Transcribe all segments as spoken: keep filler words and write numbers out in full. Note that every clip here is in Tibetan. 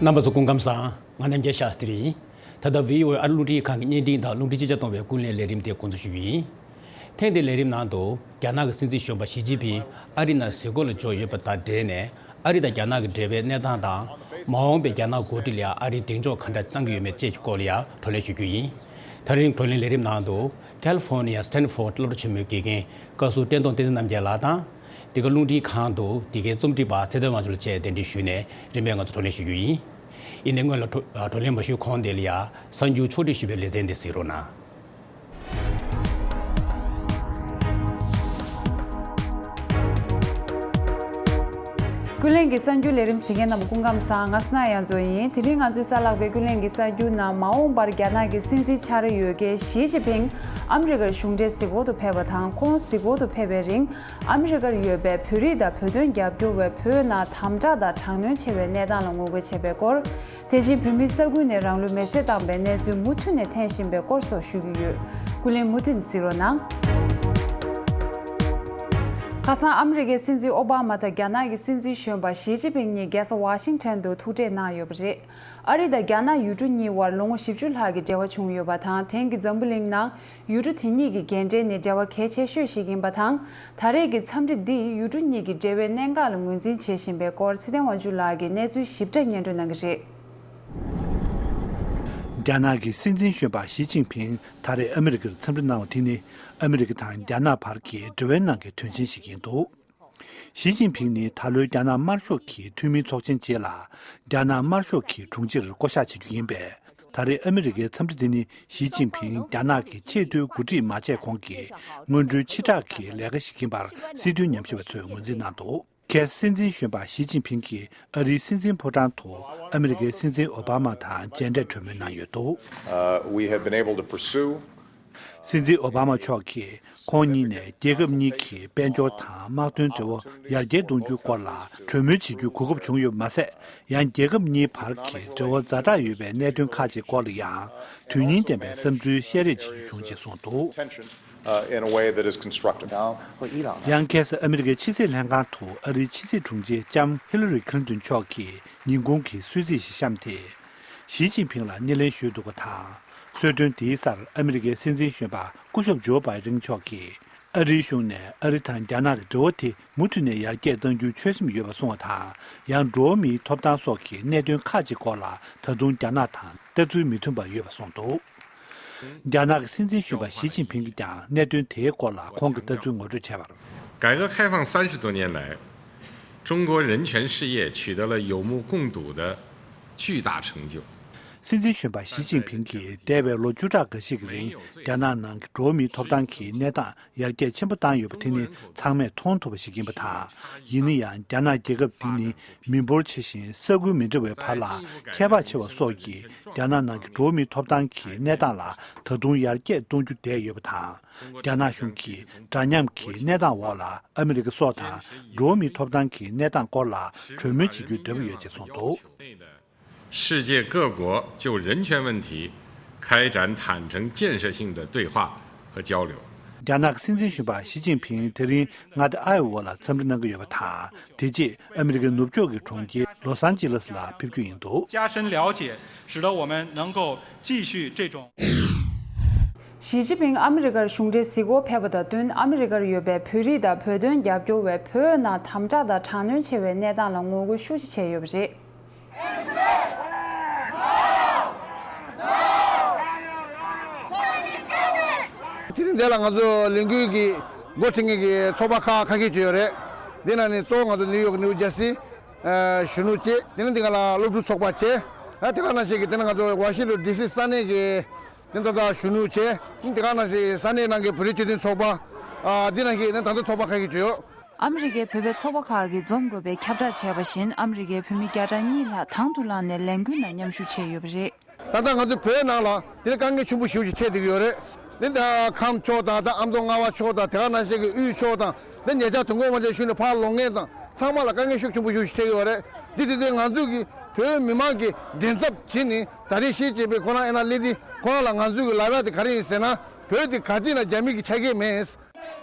རྣམ་པ་ཚོ་སྐུ་ཁམས་བཟང་། ང་རྣམ་རྒྱལ་ཤཱསྟྲི་ཡིན། ད་ལྟ་བྷི་ཨོ་ཨེ་ཨ་རི་རླུང་འཕྲིན་ཁང་གི་བརྙན་འཕྲིན་དང་རླུང་འཕྲིན་ཕྱི་ཁྱབ་གཏོང་བའི་ཀུན་གླེང་ལས་རིམ་དེ་འགོ་འཛུགས་ཞུ་རྒྱུ་ཡིན། ཐེངས་འདིའི་ལས་རིམ་ནང་དུ་རྒྱ་ནག་གི་སྲིད་འཛིན་གཞོན་པ་ཞི་ཅིན་ཕིང་ཨ་རི་ནང་གཟིགས་སྐོར་ལ་འབྱོར་ཡོད་པ་དང་འབྲེལ་ནས། ཨ་རི་དང་རྒྱ་ནག་གི་འབྲེལ་བའི་གནས་སྟངས་དང་། མ་འོངས་པའི་རྒྱ་ནག་འགོ་ཁྲིད་ལ་ཡང་ཨ་རིའི་གདེང་འཇོག་ག་འདྲ་གནང་གི་ཡོད་མེད་བཅས་ཀྱི་སྐོར་ལ་ཡང་བགྲོ་གླེང་ཞུ་རྒྱུ་ཡིན། ད་རིང་བགྲོ་གླེང་ལས་རིམ་ནང་དུ། ཁ་ལི་ཧྥོར་ནི་ཡ་སི་ཊན་ཕོར་ཌི་སློབ་གྲྭ་ཆེན་མོའི་དགེ་རྒན་བཀའ་ཟུར་བསྟན་རྡོར་བསྟན་འཛིན་རྣམ་རྒྱལ་ལགས་དང་། འདི་ག་རླུང་འཕྲིན་ཁང་དུ་འདི་གའི་རྩོམ་སྒྲིག་པ་ཚེ་བརྟན་དབང་ཕྱུག་ལགས་བཅས་གདན་འདྲེན་ཞུས་ནས་རིམ་པས་ང་ཚོ་བགྲོ་གླེང་ཞུ་རྒྱུ་ཡིན། ཡིན་ནའི་སྔོན་ལ་བགྲོ་བགྲོ་གླེང་མ་ཞུས་གོང་དེ་ལ་ཡ་གསར་འགྱུར་ཕྱོགས་སྒྲིག་ཞུས་པའི་ལེ་ཚན་དེ་གཟིགས་རོགས་གནང་། ཀུན་གླེང་གི་གསར་འགྱུར་ལས་རིམ་གཟིགས་མཁན་རྣམས་སྐུ་ཁམས་བཟང་། ང་སི་ན་ཡ་མཚོ་ཡིན། དེ་རིང་ང་ཚོས་གསར་བསླབས་པའི་ཀུན་གླེང་གི་གསར་འགྱུར་ནང་། མ་འོངས་པར་རྒྱ་ནག་གི་སྲིད་འཛིན་ཆགས་རེ་ཡོད་མཁན་ཞི་ཅིན་ཕིང་ཨ་མི་རི་ཀར་གཞུང་འབྲེལ་གཟིགས་སྐོར་དུ་ཕེབས་པ་དང་། ཁོང་གཟིགས་སྐོར་དུ་ཕེབས་པའི་རིང་ཨ་མི་རི་ཀར་ཡོད་པའི་བོད་རིགས་དང་བོད་དོན་རྒྱབ་སྐྱོར་བས་བོད་ནང་དམ་དྲག་དང་དྲག་གནོན་ཆེ་བའི་གནས་སྟངས་ལ་ངོ་རྒོལ་བྱས་པའི་སྐོར། དེ་བཞིན་བོད་མི་ས་ཁུལ་ནས་རང་ལུས་མེར་སྲེག་བཏང་པའི་གནས་ཚུལ་མུ་མཐུད་ནས་ཐོན་བཞིན་པའི་སྐོར་སོགས་ཞུ་གི་ཡོད། ཀུན་གླེང་མུ་མཐུད་ནས་གཟིགས་རོགས་གནང་། ཁ་སང་ཨ་མི་རི་ཀའི་སྲིད་འཛིན་ཨོ་བྷ་མ་དང་རྒྱ་ནག་གི་སྲིད་འཛིན་གཞོན་པ་ཞི་ཅིན་ཕིང་གཉིས་རྒྱལ་ས་ཝ་ཤིང་ཊོན་དུ་ཐུག་འཕྲད་གནང་ཡོད་པ་རེད། ཨ་རི་དང་རྒྱ་ནག་ཡུལ་གྲུ་གཉིས་དབར་ལོ་ངོ་བཞི་བཅུ་ལྷག་གི་འབྲེལ་བ་བྱུང་ཡོད་པ་དང་། དེང་གི་འཛམ་བུ་གླིང་ནང་ཡུལ་གྲུ་དེ་གཉིས་ཀྱི་འགན་འབྲེལ་ནི་འབྲེལ་བ་གལ་ཆེ་ཤོས་ཤིག་ཡིན་པ་དང་། ད་རེས་ཀྱི་འཚམས་འདྲི་འདིས་ཡུལ་གྲུ་གཉིས་ཀྱི་འབྲེལ་བའི་གནད་འགག་ལ་ངོས་འཛིན་བྱེད་བཞིན་པའི་སྐོར་ཚེ་བརྟན་དབང་ཕྱུག་ལགས་ཀྱིས་གནས་ཚུལ་ཞིབ་ཕྲ་སྙན་སྒྲོན་གནང་གི་རེད། རྒྱ་ནག་གི་སྲིད་འཛིན་གཞོན་པ་ཞི་ཅིན་ཕིང་ད་རེས་ཨ་མི་རི་ཀར་འཚམས་འདྲི་གནང་བ་དེ་ནི། ཨ་མི་རི་ཀ་དང་རྒྱ་ནག་བར་གྱི་འབྲེལ་བའི་ནང་གི་དོན་ཆེན་ཞིག་ཡིན་འདུག་ཞི་ཅིན་ཕིང་ནི་ད་ལོའི་རྒྱ་ནག་དམར་ཤོག་གི་འཐུས་མིའི་ཚོགས་ཆེན་རྗེས་ལ། རྒྱ་ནག་དམར་ཤོག་གི་དྲུང་ཆེར་བསྐོ་གཞག་བྱེད་རྒྱུ་ཡིན་པས། ད་རེས་ཨ་མི་རི་ཀའི་འཚམས་འདྲི་འདི་ནི་ཞི་ཅིན་ཕིང་རྒྱ་ནག་གི་ཆེས་མཐོའི་འགོ་ཁྲིད་མ་བྱས་གོང་གི་སྔོན་འགྲོའི་ཕྱི་བསྒྲགས་ཀྱི་ལས་ཀ་ཞིག་ཡིན་པར་སྲིད་དོན་ཉམས་ཞིབ་པ་ཚོས་ངོས་འཛིན་གནང་འདུག་གལ་སྲིད་སྲིད་འཛིན་གཞོན་པ་ཞི་ཅིན་ཕིང་གིས་ཨ་རིའི་སྲིད་འཛིན་ཕོ་བྲང་དུ་ཨ་མི་རི་ཀའི་སྲིད་འཛིན་ཨོ་བྷ་མ་དང་མཇལ་འཕྲད་གྲོས་མོལ་གནང་ཡོད་འདུག Uh, we have been able to pursue སྲིད་འཛིན་ཨོ་བྷ་མ་མཆོག་གིས་ཁོང་གཉིས་ནས་རྒྱལ་ཁབ་གཉིས་ཀྱི་དཔལ་འབྱོར་དང་དམག་དོན་འབྲེལ་བ་ཡར་རྒྱས་གཏོང་རྒྱུའི་སྐོར་ལ་གྲོས་མོལ་བྱེད་རྒྱུའི་གོ་སྐབས་བྱུང་ཡོད་པ་མ་ཟད། ཡང་རྒྱལ་ཁབ་གཉིས་བར་གྱི་འབྲེལ་བ་ཛ་དྲག་ཡོད་པའི་གནད་དོན་ཁག་ཅིག་སྐོར་ལ་ཡང་དོན་སྙིང་ལྡན་པའི་བསམ་ཚུལ་བཤད་རེས་བྱེད་རྒྱུ་བྱུང་ཅེས་གསུངས་འདུག attention, uh, in a way that is constructive. Now, for Iran. ཡང་ཁ་སང་ཨ་མི་རི་ཀའི་ཕྱི་སྲིད་ལྷན་ཁང་དུ་ཨ་རིའི་ཕྱི་སྲིད་དྲུང་ཆེ་ལྕམ་ཧི་ལ་རི་ཁི་ལིན་ཏོན་མཆོག་གིས་ཉིན་གུང་གི་གསོལ་ཚིགས་ཤིག་བཤམས་ཏེ། ཞི་ཅིན་ཕིང་ལ་སྣེ་ལེན་ཞུས་འདུག་པ་དང་། གསོལ་སྟོན་དེའི་སར་ཨ་མི་རི་ཀའི་སྲིད་འཛིན་གཞོན་པ་སྐུ་ཞབས་ཇོ་བྷའི་ཌེན་མཆོག་གིས། ཨ་རིའི་གཞུང་ནས་ཨ་རི་དང་རྒྱ་ནག་གི་འབྲེལ་བ་དེ་མུ་མཐུད་ནས་ཡར་རྒྱས་གཏང་རྒྱུའི་ཆོད་སེམས་ཡོད་པ་གསུངས་པ་དང་། ཡང་འགྲོ་བ་མིའི་ཐོབ་ཐང་སོགས་ཀྱི་གནད་དོན་ཁག་ཅིག་སྐོར་ལ་ད་དུང་རྒྱ་ནག་དང་ལྟ་ཚུལ་མི་མཐུན་པ་ཡོད་པ་གསུངས་འདུག་རྒྱ་ནག་གི་སྲིད་འཛིན་གཞོན་པ་ཞི་ཅིན་ཕིང་གིས་ཀྱང་གནད་དོན་དེའི་སྐོར་ལ་ཁོང་གི་ལྟ་ཚུལ་ངོ་སྤྲོད་བྱས་པར། 改革开放三十多年来，中国人权事业取得了有目共睹的巨大成就。 སྲིད་འཛིན་གཞོན་པ་ཞི་ཅིན་ཕིང་གིས་འདས་པའི་ལོ་བཅུ་ཕྲག་འགའ་ཤས་ཀྱི་རིང་རྒྱ་ནག་ནང་གི་འགྲོ་བ་མིའི་ཐོབ་ཐང་གི་གནས་སྟངས་ཡར་རྒྱས་ཆེན་པོ་བཏང་ཡོད་པ་དེ་ནི་ཚང་མས་མཐོང་ཐུབ་པ་ཞིག་ཡིན་པ་དང་། ཡིན་ན་ཡང་རྒྱ་ནག་རྒྱལ་ཁབ་འདི་ནི་མི་འབོར་ཆེ་ཞིང་ས་ཁུལ་མི་འདྲ་བའི་བར་ལ་ཁྱད་པར་ཆེ་བ་སོགས་ཀྱིས་རྒྱ་ནག་ནང་གི་འགྲོ་བ་མིའི་ཐོབ་ཐང་གི་གནས་སྟངས་ལ་ད་དུང་ཡར་རྒྱས་གཏོང་རྒྱུ་བསྡད་ཡོད་པ་དང་། རྒྱ་ནག་གཞུང་གིས་འདྲ་མཉམ་གྱི་གནས་སྟངས་འོག་ལ་ཨ་མི་རི་ཀ་སོགས་དང་འགྲོ་བ་མིའི་ཐོབ་ཐང་གི་གནས་སྟངས་སྐོར་ལ་གྲོས་མོལ་བྱེད་རྒྱུའི་འདོད་པ་ཡོད་ཅེས་གསུངས་འདུག世界各国就人权问题开展坦诚建设性的对话和交流。 རྒྱ་ནག་གི་སྲིད་འཛིན་གཞོན་པ་ཞི་ཅིན་ཕིང་དེ་རིང་མངའ་སྡེ་ཨའེ་ཝ་ལ་འཚམས་འདྲི་གནང་གི་ཡོད་པ་དང་། དེ་རྗེས་ཨ་མི་རི་ཀའི་ནུབ་ཕྱོགས་ཀྱི་གྲོང་ཁྱེར་ལོ་སན་ཅི་ལེ་སི་ལ་ཕེབས་རྒྱུ་ཡིན་འདུག 加深了解，使得我们能够继续这种 ཞི་ཅིན་ཕིང་ཨ་མི་རི་ཀར་གཞུང་འབྲེལ་གཟིགས་སྐོར་ཕེབས་པ་དང་བསྟུན། ཨ་མི་རི་ཀར་ཡོད་པའི་བོད་རིགས་དང་བོད་དོན་རྒྱབ་སྐྱོར་བས་བོད་ནང་དམ་དྲག་དང་དྲག་གནོན་ཆེ་བའི་གནས་སྟངས་ལ་ངོ་རྒོལ་ཤུགས་ཆེ་བྱས་ཡོད་པ་རེད། དེ་རིང་འདི་ལ་ང་ཚོ་ལས་འགུལ་གྱི་འགོ་ཁྲིད་མཁན་གྱི་ཚོགས་པ་ཁག་ཁ་ཤས་ཅིག་ཡོད་རེད། འདི་ནང་ནས་གཙོ་བོ་ང་ཚོ་ནིའུ་ཡོག་ནིའུ་ཇར་སི་གཞོན་ནུ་བཅས། དེ་ནས་འདི་ག་ལ་སློབ་ཕྲུག་ཚོགས་པ་བཅས། དེ་ག་ནང་བཞིན་གྱི་དེ་ནས་ང་ཚོ་ཝ་ཤིང་ཊོན་ཌི་སི་ས་གནས་ཀྱི་དེ་ད་ལྟ་གཞོན་ནུ་བཅས། དེ་ག་ནང་བཞིན་ས་གནས་ནང་གི་བོད་རིགས་སྤྱི་མཐུན་ཚོགས་པ། འདི་ནང་བཞིན་ད་ལྟ་ཚོགས་པ་ཁག་ཅིག་ཡོད། ཨ་མི་རི་ཀའི་བོད་པའི་ཚོགས་པ་ཁག་གིས་འཛོམས་དགོས་པའི་ཁྱབ་བསྒྲགས་བྱས་པ་བཞིན། ཨ་མི་རི་ཀའི་བོད་མི་བརྒྱ་ཕྲག་གཉིས་ལྷག་དང་དུ་བླངས་ནས་ལས་འགུལ་ནང་མཉམ་ཞུགས་བྱས་ཡོད་པ་རེད། ད་ལྟ་ང་ཚོ་བོད་ནང་ལ་དེ་དཀའ་ངལ་ཆེན་པོ་ཞེ་པོ་ཅིག་འཕྲད་བསྡད་ཀྱི་ཡོད་རེད། འདི་ད་ཁམས་ཕྱོགས་དང་ད་ཨ་མདོ་རྔ་བ་ཕྱོགས་དང་དེ་ག་ནང་བཞིན་གྱི་དབུས་ཕྱོགས་དང་ད་ཉེ་ཆར་དུས་འཁོར་མ་འཇལ་ཤུལ་ནས་ཕར་ལོག་མཁན་དང་ཚང་མ་ལ་དཀའ་ངལ་ཤུགས་ཆེན་པོ་ཞེ་པོ་ཅིག་འཕྲད་ཀྱི་ཡོད་རེད། འདི་དེ་དུས་ང་ཚོ་གི་བོད་མི་མང་གི་མགྲིན་ཚབ་བྱས་ནས་ད་རེས་ཞི་ཅིན་ཕིང་ཁོ་རང་ཨ་ནཱ་སླེབས་དུས་ཁོ་རང་ལ་ང་ཚོ་གི་ལབ་ཡག་དེ་ག་རེ་ཡིན་ཟེར་ན། བོད་དེ་ག་དུས་ན་རྒྱ་མི་གི་ཆ་ཤས་མེད།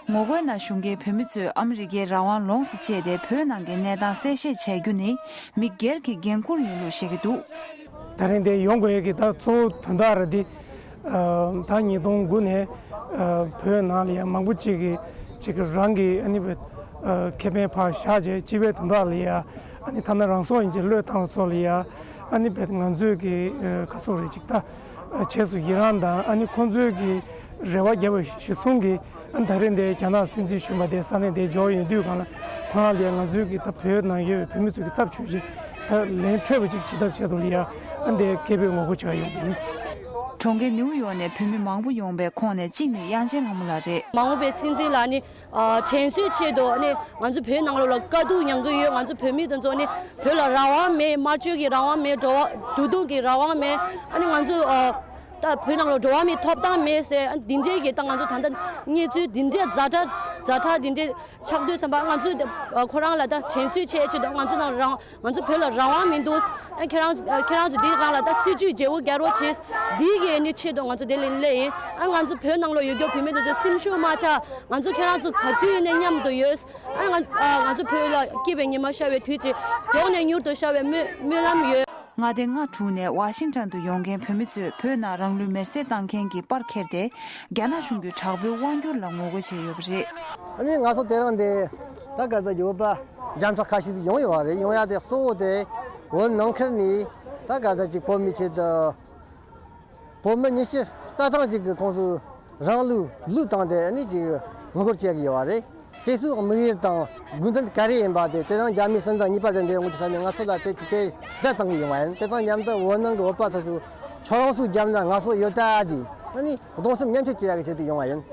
ངོ་རྒོལ་ནང་ཞུགས་མཁན་བོད་མི་ཚོས་ཨ་མི་རི་ཀའི་རང་དབང་ལོངས་སུ་སྤྱད་དེ་བོད་ནང་གི་གནས་སྟངས་གསལ་བཤད་བྱ་རྒྱུ་ནི་མི་སྒེར་གྱི་འགན་ཁུར་ཡིན་ལུགས་བཤད་ཀྱི་འདུག། ད་རིང་འདིར་ཡོང་དགོས་ཡས་ཀྱི་ད་གཙོ་བོ་དོན་དག་རེད་འདི། ཨ། ད་ཉིས་སྟོང་དགུ་ནས་ཨ་བོད་ནང་ལ་ཡང་མང་པོ་ཅིག་གིས་ཅིག་གི་རང་གི་ཨ་ནི་བོད་ཨ་ཁེ་ཕན་ཕར་བཞག་བྱས་སྤྱི་པའི་དོན་དག་ལ་ཡ་ཨ་ནི་ཐ་ན་རང་སྲོག་ཡིན་གྱི་བློས་བཏང་བ་སོགས་ལ་ཡ་ཨ་ནི་བོད་ང་ཚོས་ཀྱི་ཨ་ག་སོགས་རེད་ཅིག་ད་ཨ་བྱས་སུ་ཡི་རང་དང་ཨ་ནི་ཁོང་ཚོས་ཀྱི་རེ་བ་བརྒྱབ་པ་གཞིར་བཟུང་གི་ཨ་ད་རེས་འདིར་རྒྱ་ནག་སྲིད་འཛིན་གཞོན་པ་དེ་ས་གནས་དེར་འབྱོར་ཡོང་དུས་སྒང་ལ་ཁོ་རང་ལ་ཡ་ང་ཚོའི་གི་ད་བོད་ནང་ཡོད་པའི་བོད་མི་ཚོས་ཀྱི་ཚབ་ཞུས་ཅིག་ད་ལན་འཕྲོད་པ་ཅིག་བྱེད་ཐབས་ཆེད་དུ་ལ་ཡ་ཨ་འདིར་སྐད་འབོད་ངོ་རྒོལ་བྱེད་ཡོང་གི་ཡིན། གྲོང་ཁྱེར་ནིའུ་ཡོག་ནས་བོད་མི་མང་པོ་ཡོང་བའི་ཁོངས་ནས་གཅིག་ནི་དབྱངས་ཅན་ལྷ་མོ་ལགས་རེད། མ་འོངས་པའི་སྲིད་འཛིན་ལ་ནི་ཨ་དྲན་གསོའི་ཆེད་དུ་ནི་ང་ཚོ་བོད་ནང་ལོགས་ལ་དཀའ་སྡུག་མྱངས་ཀྱི་ཡོད། ང་ཚོ་བོད་མི་དེ་ཚོ་ནི་བོད་ལ་རང་དབང་མེད། སྨྲ་བརྗོད་ཀྱི་རང་དབང་མེད། འགྲོ་བ་འགྲོ་འདུག་གི་རང་དབང་མེད། ཨ་ནི་ང་ཚོ་ཨ་ད་བོད་ནང་ལ་འགྲོ་བ་མིའི་ཐོབ་ཐང་མེད་ཟེར། ཨ་འདི་འདྲའི་གི་ད་ང་ཚོ་ད་ལྟ་གནས་ཚུལ་འདི་འདྲའི་ཛ་དྲག་ཛ་དྲག་འདི་འདྲའི་ཆགས་དུས་ཙམ་པ་ང་ཚོ་ཨ་ཁོ་རང་ལ་ད་དྲན་གསོའི་ཆེད་ཆེད་དུ་ང་ཚོ་ནང་རང་ང་ཚོ་བོད་ལ་རང་དབང་མི་འདུག། ཨ་ཁྱེད་རང་ཨ་ཁྱེད་རང་ཚོ་འདིའི་སྒང་ལ་ད་སྲིད་ཇུས་བརྗེ་པོ་རྒྱག་རོགས་བྱེད། འདི་གའི་ནི་ཆེད་དུ་ང་ཚོ་དེ་ལ་སླེབས་ཡིན། ཨ་ང་ཚོ་བོད་ནང་ལ་ཡོད་རྒྱུ་བོད་མི་དེ་ཚོ་སེམས་ཤུགས་མ་ཆག། ང་ཚོ་ཁྱེད་རང་ཚོ་ག་དུས་ཡིན་ནའི་མཉམ་དུ་ཡོད། ཨ་ང་ཨ་ང་ཚོ་བོད་ལ་སྐྱིད་པའི་ཉི་མ་ཤར་བའི་དུས་ཅིག་མགྱོགས་ནས་མྱུར་དུ་ཤར་བའི་སྨོན་སྨོན་ལམ་ཡོད། མངའ་སྡེ་ལྔ་དྲུག་ནས་ཝ་ཤིང་ཊོན་དུ་ཡོང་མཁན་བོད་མི་ཚོས་བོད་ནང་རང་ལུས་མེར་སྲེག་བཏང་མཁན་གྱི་པར་འཁྱེར་ཏེ། རྒྱ་ནག་གཞུང་གི་དྲག་པོའི་དབང་སྒྱུར་ལ་ངོ་རྒོལ་བྱས་ཡོད་པ་རེད། ཨ་ནི་ང་ཚོ་དེ་རིང་འདི་ད་ག་རེ་ཟེར་རྒྱུ་བོད་པ་རྒྱབ་ཕྱོགས་ཁ་ཤས་ཤིག་ཡོང་ཡོད་པ་རེད། ཡོང་ཡ་དེ་གཙོ་བོ་དེ་བོད་ནང་ཁུལ་ནས་ད་ག་རེ་ཟེར་ཅིག་བོད་མི་ཆེད་དུ་བོད་མི་ཉི་ཤུ་རྩ་གྲངས་ཅིག་གིས་ཁོང་ཚོས་རང་ལུས་བློས་བཏང་སྟེ་ཨ་ནི་ཅིག་ངོ་རྒོལ་བྱེད་ཀྱི་ཡོད་པ་རེད། དེ་ཚོའི་དམིགས་ཡུལ་དང་དགོས་འདུན་ག་རེ་ཡིན་པ་དེ་དེ་རིང་རྒྱ་མིའི་སྲིད་འཛིན་གཉིས་པ་དེ་འདིར་ངོ་དེ་ས་ནས་ང་ཚོ་ལ་དེ་དེ་བརྡ་བཏང་གི་ཡོང་བ་ཡིན། དེ་དང་མཉམ་དུ་བོད་ནང་གི་བོད་པ་ཚོ་ཚོས་ཁྱོད་རང་ཚོའི་རྒྱབ་ན་ང་ཚོ་ཡོད་ད་དེ་ཨ་ནི་གདུང་སེམས་མཉམ་སྐྱེད་བྱེད་ཡག་གི་ཆེད་དུ་ཡོང་བ་ཡིན།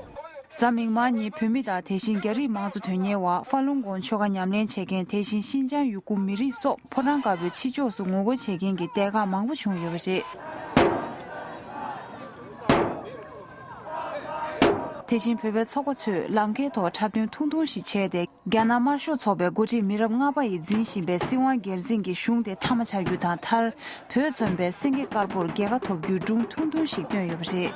གཟའ་མིག་དམར་ཉིན་བོད་མི་དང་དེ་བཞིན་རྒྱ་རིགས་དམངས་གཙོ་དོན་གཉེར་བ་ཧྥ་ལུང་ཀོང་ཆོལ་ཁ་ཉམས་ལེན་བྱེད་མཁན་དེ་བཞིན་ཤིན་ཅང་ཡུ་གུར་མི་རིགས་སོགས་ཕོ་བྲང་དཀར་པོའི་ཕྱི་ཕྱོགས་སུ་ངོ་རྒོལ་བྱེད་མཁན་གྱི་སྡེ་ཁག་མང་པོ་བྱུང་ཡོད་པ་རེད། དེ་བཞིན་བོད་པའི་ཚོགས་པ་ཚོས་ལམ་ཁའི་ཐོག་འཁྲབ་སྟོན་ཐུང་ཐུང་ཞིག་བྱས་ཏེ། རྒྱ་ནག་དམར་ཤོག་ཚོགས་པའི་འགོ་ཁྲིད་མི་རབས་ལྔ་པ་ཡིས་འཛིན་བཞིན་པའི་སྲིད་དབང་སྒེར་འཛིན་གྱི་གཞུང་དེ་མཐའ་མ་ཆགས་རྒྱུ་དང་མཐར། བོད་མཚོན་པའི་སེང་གེ་དཀར་པོར་རྒྱལ་ཁ་ཐོབ་རྒྱུའི་སྒྲུང་ཐུང་ཐུང་ཞིག་བཏོན་ཡོད་པ་རེད།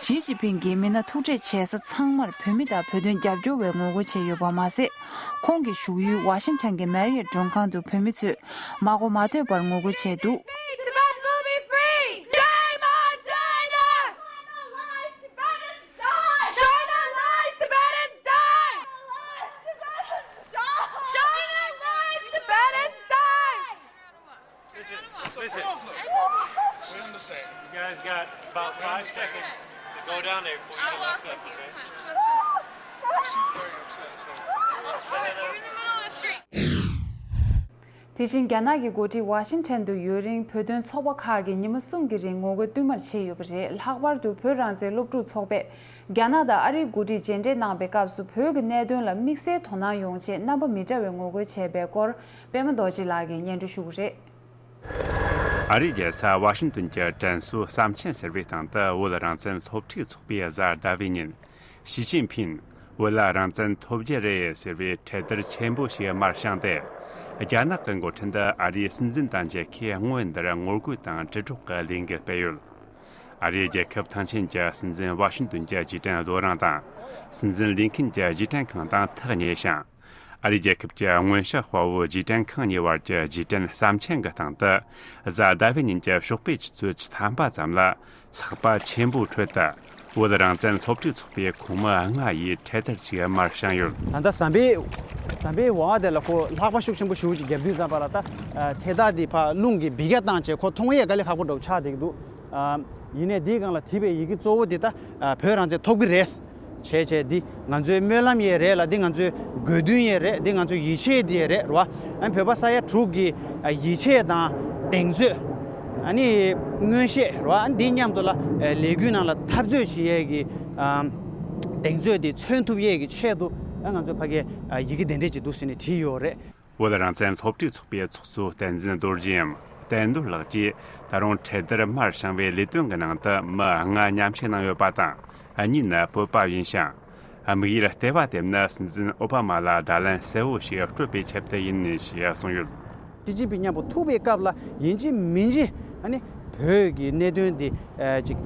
ཞི་ཅིན་ཕིང་གིས་མི་སྣ་ཐུག་འཕྲད་བྱེད་ས་ཚང་མར་བོད་མི་དང་བོད་དོན་རྒྱབ་སྐྱོར་བས་ངོ་རྒོལ་བྱས་ཡོད་པ་མ་ཟད། ཁོང་གི་བཞུགས་ཡུལ་ཝ་ཤིང་ཊོན་གྱི་མེ་རི་ཡེཊ་མགྲོན་ཁང་དུ་བོད་མི་ཚོས་མ་གོ་མ་ཐོས་པར་ངོ་རྒོལ་བྱས་འདུག། Tibet will be free! Shame on China! China lies, Tibetans die! China lies, Tibetans die! China lies, Tibetans die! Listen, listen. We understand. You guys got about five seconds to go down there before you get locked up, okay? She's very upset, so. We're in the middle of the street. དེ་བཞིན་རྒྱ་ནག་གི་འགོ་ཁྲིད་ཝ་ཤིང་ཊོན་དུ་ཡུན་རིང་བོད་དོན་ཚོགས་པ་ཁག་གིས་ཉི་མ་གསུམ་གྱི་རིང་ངོ་རྒོལ་བསྟུད་མར་བྱས་ཡོད་པ་རེད། ལྷག་པར་དུ་བོད་རང་བཙན་སློབ་ཕྲུག་ཚོགས་པས་རྒྱ་ནག་དང་ཨ་རིའི་འགོ་ཁྲིད་མཇལ་འཕྲད་གནང་པའི་སྐབས་སུ་བོད་ཀྱི་གནད་དོན་ལ་དམིགས་བསལ་དོ་སྣང་ཡོང་ཆེད་རྣམ་པ་མི་འདྲ་བའི་ངོ་རྒོལ་བྱས་པའི་སྐོར་པད་མ་རྡོ་རྗེ་ལགས་ཀྱིས་སྙན་སྒྲོན་ཞུ་གི་རེད། ཨ་རིའི་རྒྱལ་ས་ཝ་ཤིང་ཏོན་གྱི་དྲན་གསོའི་བསམ་ཆེན་ཟེར་བའི་སྟེང་དུ་བོད་རང་བཙན་སློབ་ཕྲུག་ཚོགས་པས་གཟའ་ཟླ་བའི་ཉིན། ཞི་ཅིན་ཕིང་བོད་ལ་རང་བཙན་ཐོབ་རྒྱུ་རེད་ཟེར་བའི་འཕྲེད་དར་ཆེན་པོ་ཞིག་དམར་བཤམས་ཏེ། རྒྱ་ནག་གི་འགོ་ཁྲིད་འདི་ཨ་རིའི་སྲིད་འཛིན་དང་མཇལ་ཁའི་སྔོན་འདིར་ངོ་རྒོལ་དང་དྲིལ་སྒྲོག་གི་ལས་འགུལ་སྤེལ་ཡོད། ཨ་རིའི་རྒྱལ་ཁབ་ཐང་ཆེན་གྱི་སྲིད་འཛིན་ཝ་ཤིང་ཏོན་གྱི་རྗེས་དྲན་བཟོ་རིང་དང་། སྲིད་འཛིན་ལིན་ཁིན་གྱི་རྗེས་དྲན་ཁང་དང་ཐག་ཉེ་ཞིང་། ཨ་རིའི་རྒྱལ་ཁབ་ཀྱི་སྔོན་གཤེགས་དཔའ་བོའི་རྗེས་དྲན་ཁང་གཉིས་བར་གྱི་རྗེས་དྲན་བསམ་ཆེན་གྱི་སྟེང་དུ། གཟའ་ཟླ་བའི་ཉིན་གྱི་ཞོགས་པའི་ཆུ་ཚོད་བཅུ་ཐམ་པ་ཙམ་ལ། ལྷགས་པ་ཆེན་པོའི་ཁྲོད་དུ། བོད་རང་བཙན་སློབ་ཕྲུག་ཚོགས་པའི་ཁོངས་མི་ལྔ་ཡིས་འཕྲེད་དར་ཞིག་དམར་བཤམས་ཡོད། ད་ལྟ་ཟམ་པའི་ཟམ་པའི་འོག་དེ་ལ་ཁོ་ལྷགས་པ་ཤུགས་ཆེན་པོ་ཞེ་པོ་ཅིག་བརྒྱབ་དུས་ཙམ་པ་ལ་ད་འཕྲེད་དར་དེ་ཕར་རླུང་གིས་འབུད་རྒྱག་བཏང་བྱས་ཁོ་མཐོང་ཡས་དཀའ་ལས་ཁག་པོ་འདྲ་པོ་ཆགས་བསྡད་ཀྱི་འདུག། ཡིན་ནའི་འདིའི་སྒང་ལ་བྲིས་པའི་ཡི་གེ་གཙོ་བོ་འདི་ད་བོད་རང་བཙན་ཐོབ་ཀྱི་རེད། བྱས་བྱས་འདི་ང་ཚོའི་སྨོན་ལམ་ཡང་རེད་ལ། འདི་ང་ཚོའི་དགོས་འདུན་ཡང་རེད། འདི་ང་ཚོའི་ཡིད་ཆེས་འདི་ཡང་རེད་རོ། ཨ་ནི་བོད་པ་ས་ཡ་དྲུག་གི་ཡིད་ཆེས་དང་གདེང་ཚོད། ཨ་ནི་མངོན་ཤེས་རོ། ཨ་ནི་འདི་མཉམ་དུ་ལ་ལས་འགུལ་ནང་ལ་འཐབ་རྩོད་བྱེད་ཡས་ཀྱི་གདེང་ཚོད་འདི་མཚོན་ཐུབ་ཡས་ཀྱི་ཆེད་དུ་ང་ཚོས་ཕ་གིར་ཡི་གེ་འདི་འདྲས་ཅིག་འདུག་ཟེར་ནས་བྲིས་ཡོད་རེད། བོད་རང་བཙན་སློབ་ཕྲུག་ཚོགས་པའི་ཚོགས་གཙོ་བསྟན་འཛིན་རྡོ་རྗེའམ་བསྟན་རྡོར་ལགས་ཀྱིས་ད་རུང་འཕྲེད་དར་དམར་བཤམས་པའི་ལས་དོན་གྱི་ནང་དུ་མི་ལྔ་མཉམ་ཞུགས་གནང་ཡོད་པ་དང་། གཉིས་ནི་བོད་པ་ཡིན་ཞིང་། དམིགས་ཡུལ་ལྟེ་བ་དེ་ནི་སྲིད་འཛིན་ཨོ་བྷ་མ་ལ་བརྡ་ལན་གསལ་བོ་ཞིག་སྤྲོད་པའི་ཆེད་དུ་ཡིན་ཞེས་གསུངས་ཡོད། ཞི་ཅིན་ཕིང་མཉམ་པོ་ཐུག་པའི་སྐབས་ལ་ཡིན་གཅིག་མིན་གཅིག་ཨ་ནི་བོད་ཀྱི་གནད་དོན་འདི་ཨ་ཅིག་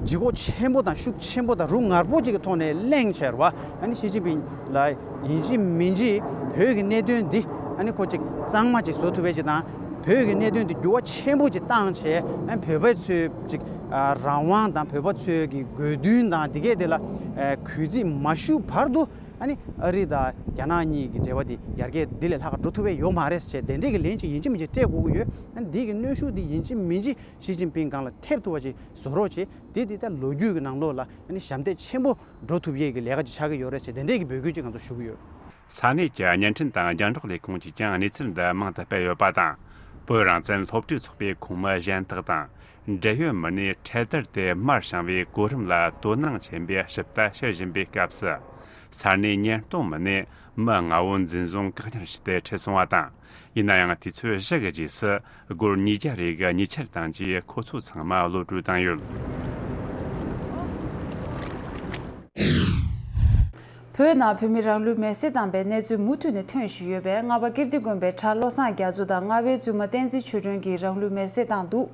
ལྗིད་ཁོག་ཆེན་པོ་དང་ཤུགས་ཆེན་པོ་དང་རུ་ངར་པོ་ཅིག་གི་ཐོག་ནས་གླེང་བྱས་རེད་བ། ཨ་ནི་ཞི་ཅིན་ཕིང་ལ་ཡིན་གཅིག་མིན་གཅིག་བོད་ཀྱི་གནད་དོན་འདི་ཨ་ནི་ཁོ་ཅིག་གཙང་མ་ཅིག་བཟོ་ཐུབ་པའི་ཅིག་དང་། བོད་ཀྱི་གནད་དོན་འདི་འགྱུར་བ་ཆེན་པོ་ཅིག་བཏང་བྱས་ཨ་ནི་བོད་པ་ཚོའི་ཅིག་ཨ་རང་དབང་དང་བོད་པ་ཚོའི་གི་དགོས་འདུན་དང་འདི་གས་དེ་ལ་ཨ་གུས་བརྩི་མ་ཞུ་བར་དུ། ཨ་ནི་ཨ་རི་དང་རྒྱ་ནག་གཉིས་ཀྱི་འབྲེལ་བ་འདི་ཡར་རྒྱས་འདི་ལས་ལྷག་ག་འགྲོ་ཐུབ་པ་ཡོད་མ་རེད་ཟེར་བྱས་དེ་འདྲས་ཀྱི་ལན་ཅིག་ཡིན་གཅིག་མིན་གཅིག་སྤྲད་དགོས་ཀྱི་ཡོད། ཨ་ནི་འདི་གི་གནོན་ཤུགས་འདི་ཡིན་གཅིག་མིན་གཅིག་ཞི་ཅིན་ཕིང་སྒང་ལ་ཐེབས་ཐུབ་པ་ཅིག་བཟོ་རོགས་བྱེད། དེ་འདི་ད་ལོ་རྒྱུས་ཀྱི་ནང་ལོགས་ལ་ཨ་ནི་ཞབས་འདེགས་ཆེན་པོ་འགྲོ་ཐུབ་ཡས་ཀྱི་ལས་ཀ་ཅིག་ཆགས་ཀྱི་ཡོད་རེད་ཟེར་དེ་འདྲས་ཀྱི་འབོད་སྐུལ་ཅིག་ང་ཚོ་ཞུ་གི་ཡོད། ས་གནས་ཀྱི་བརྙན་འཕྲིན་དང་རྒྱང་སྒྲོག་ལས་ཁུངས་ཀྱིས་ཀྱང་གནས་ཚུལ་འདི་མང་དུ་སྤེལ་ཡོད་པ་དང་། བོད་རང་བཙན་སློབ་ཕྲུག་ཚོགས་པའི་ཁོངས་མི་གཞན་དག་དང་། འབྲེལ་ཡོད་མི་སྣས་འཕྲེད་དར་དེ་མར་བཞེངས་པའི་གོ་རིམ་ལ་དོ་སྣང་ཆེན་པོས་ཞིབ་ལྟ་བྱེད་བཞིན་པའི་སྐབས་སུ། ས་གནས་ཉེན་རྟོག་མི་སྣས་མི་ལྔ་བོ་འཛིན་བཟུང་བཀག་ཉར་བྱས་ཏེ་ཁྲིད་སོང་བ་དང་། ཡིན་ན་ཡང་དུས་ཚོད་བཞི་གི་རྗེས་སུ་སྒོར་ཉིས་བརྒྱ་རེ་གི་ཉེས་ཆད་བཏང་རྗེས་ཁོ་ཚོ་ཚང་མ་གློད་བཀྲོལ་བཏང་ཡོད། བོད་ནང་བོད་མི་རང་ལུས་མེར་སྲེག་བཏང་པའི་གནས་ཚུལ་མུ་མཐུད་ནས་ཐོན་བཞིན་ཡོད་པས། རྔ་པ་ཀིརྟི་དགོན་པའི་གྲྭ་བློ་བཟང་རྒྱ་མཚོ་དང་རྔ་པའི་བཙུན་མ་བསྟན་འཛིན་ཆོས་སྒྲོན་གྱིས་རང་ལུས་མེར་སྲེག་བཏང་འདུག།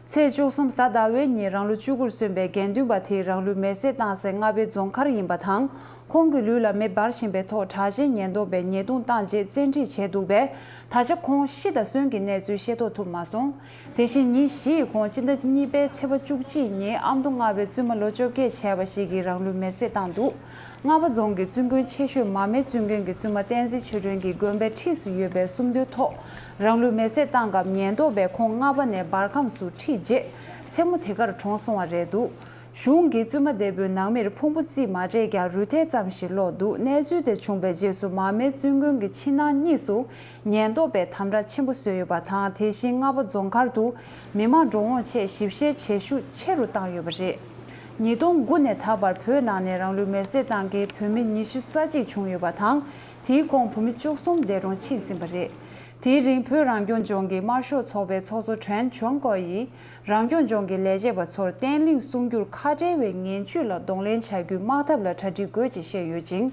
ཚེས་བཅུ་གསུམ་གཟའ་ཟླ་བའི་ཉིན་རང་ལོ་བཅུ་དགུར་སོན་པའི་དགེ་འདུན་པ་དེས་རང་ལུས་མེར་སྲེག་བཏང་སའི་རྔ་པའི་རྫོང་མཁར་ཡིན་པ་དང་། ཁོང་གི་ལུས་ལ་མེ་འབར་བཞིན་པའི་ཐོག་དྲག་ཆེན་ཉེན་རྟོག་པས་ཉེས་རྡུང་བཏང་རྗེས་བཙན་ཁྲིད་བྱས་འདུག་པས། ད་ཆ་ཁོང་ཤི་དང་གསོན་གྱི་གནས་ཚུལ་ཤེས་རྟོགས་ཐུབ་མ་སོང་། དེ་བཞིན་ཉིན་བཞི་ཡི་གོང་སྤྱི་ཟླ་གཉིས་པའི་ཚེས་པ་བཅུ་གཅིག་ཉིན་ཨ་མདོ་རྔ་པའི་བཙུན་མ་ལོ་བཅོ་བརྒྱད་བྱས་པ་ཞིག་གིས་རང་ལུས་མེར་སྲེག་བཏང་འདུག། རྔ་པ་རྫོང་གི་བཙུན་དགོན་ཆེ་ཤོས་མར་མེ་བཙུན་དགོན་གྱི་བཙུན་མ་བསྟན་འཛིན་ཆོས་སྒྲོན་གྱིས་དགོན་པའི་འཁྲིས་སུ་ཡོད་པའི་སུམ་མདོའི་ཐོག་རང་ལུས་མེར་སྲེག་བཏང་སྐབས་ཉེན་རྟོག་པས་ཁོང་རྔ་པ་ནས་འབར་ཁམས་སུ་ཁྲིད་རྗེས་མཚན་མོ་དེ་གར་གྲོངས་སོང་བ་རེད་འདུག། གཞུང་གིས་བཙུན་མ་འདས་པོའི་ནང་མིར་ཕུང་པོ་རྩིས་མ་སྤྲད་ཀྱང་རུས་ཐལ་ཙམ་ཞིག་སློག་འདུག། གནས་ཚུལ་དེ་བྱུང་པའི་རྗེས་སུ་མར་མེ་བཙུན་དགོན་གྱི་ཕྱི་ནང་གཉིས་སུ་ཉེན་རྟོག་པས་དམ་དྲག་ཆེན་པོ་བཟོས་ཡོད་པ་དང་། དེ་བཞིན་རྔ་པ་རྫོང་མཁར་དུ་མི་མང་འགྲོ་འོང་ཆེད་ཞིབ་བཤེར་བྱེད་ཤུགས་ཆེ་རུ་བཏང་ཡོད་པ་རེད། ཉིས་སྟོང་དགུ་ནས་ད་བར་བོད་ནང་ནས་རང་ལུས་མེར་སྲེག་བཏང་མཁན་བོད་མི་ཉི་ཤུ་རྩ་གཅིག་བྱུང་ཡོད་པ་དང་། དེའི་ཁོངས་བོད་མི་བཅུ་གསུམ་འདས་གྲོངས་ཕྱིན་ཟིན་པ་རེད། དེའི་རིང་བོད་རང་སྐྱོང་ལྗོངས་ཀྱི་དམར་ཤོག་ཚོགས་པའི་ཚོགས་གཙོ་ཁྲེན་ཆོན་ཀོ་ཡིས་རང་སྐྱོང་ལྗོངས་ཀྱི་ལས་བྱེད་པ་ཚོར་བརྟན་ལྷིང་སྲུང་རྒྱུར་ཁ་བྲལ་བའི་ངན་ཇུས་ལ་གདོང་ལེན་བྱ་རྒྱུའི་དམག་འཐབ་ལ་གྲ་སྒྲིག་དགོས་ཅེས་བཤད་ཡོད་ཅིང་།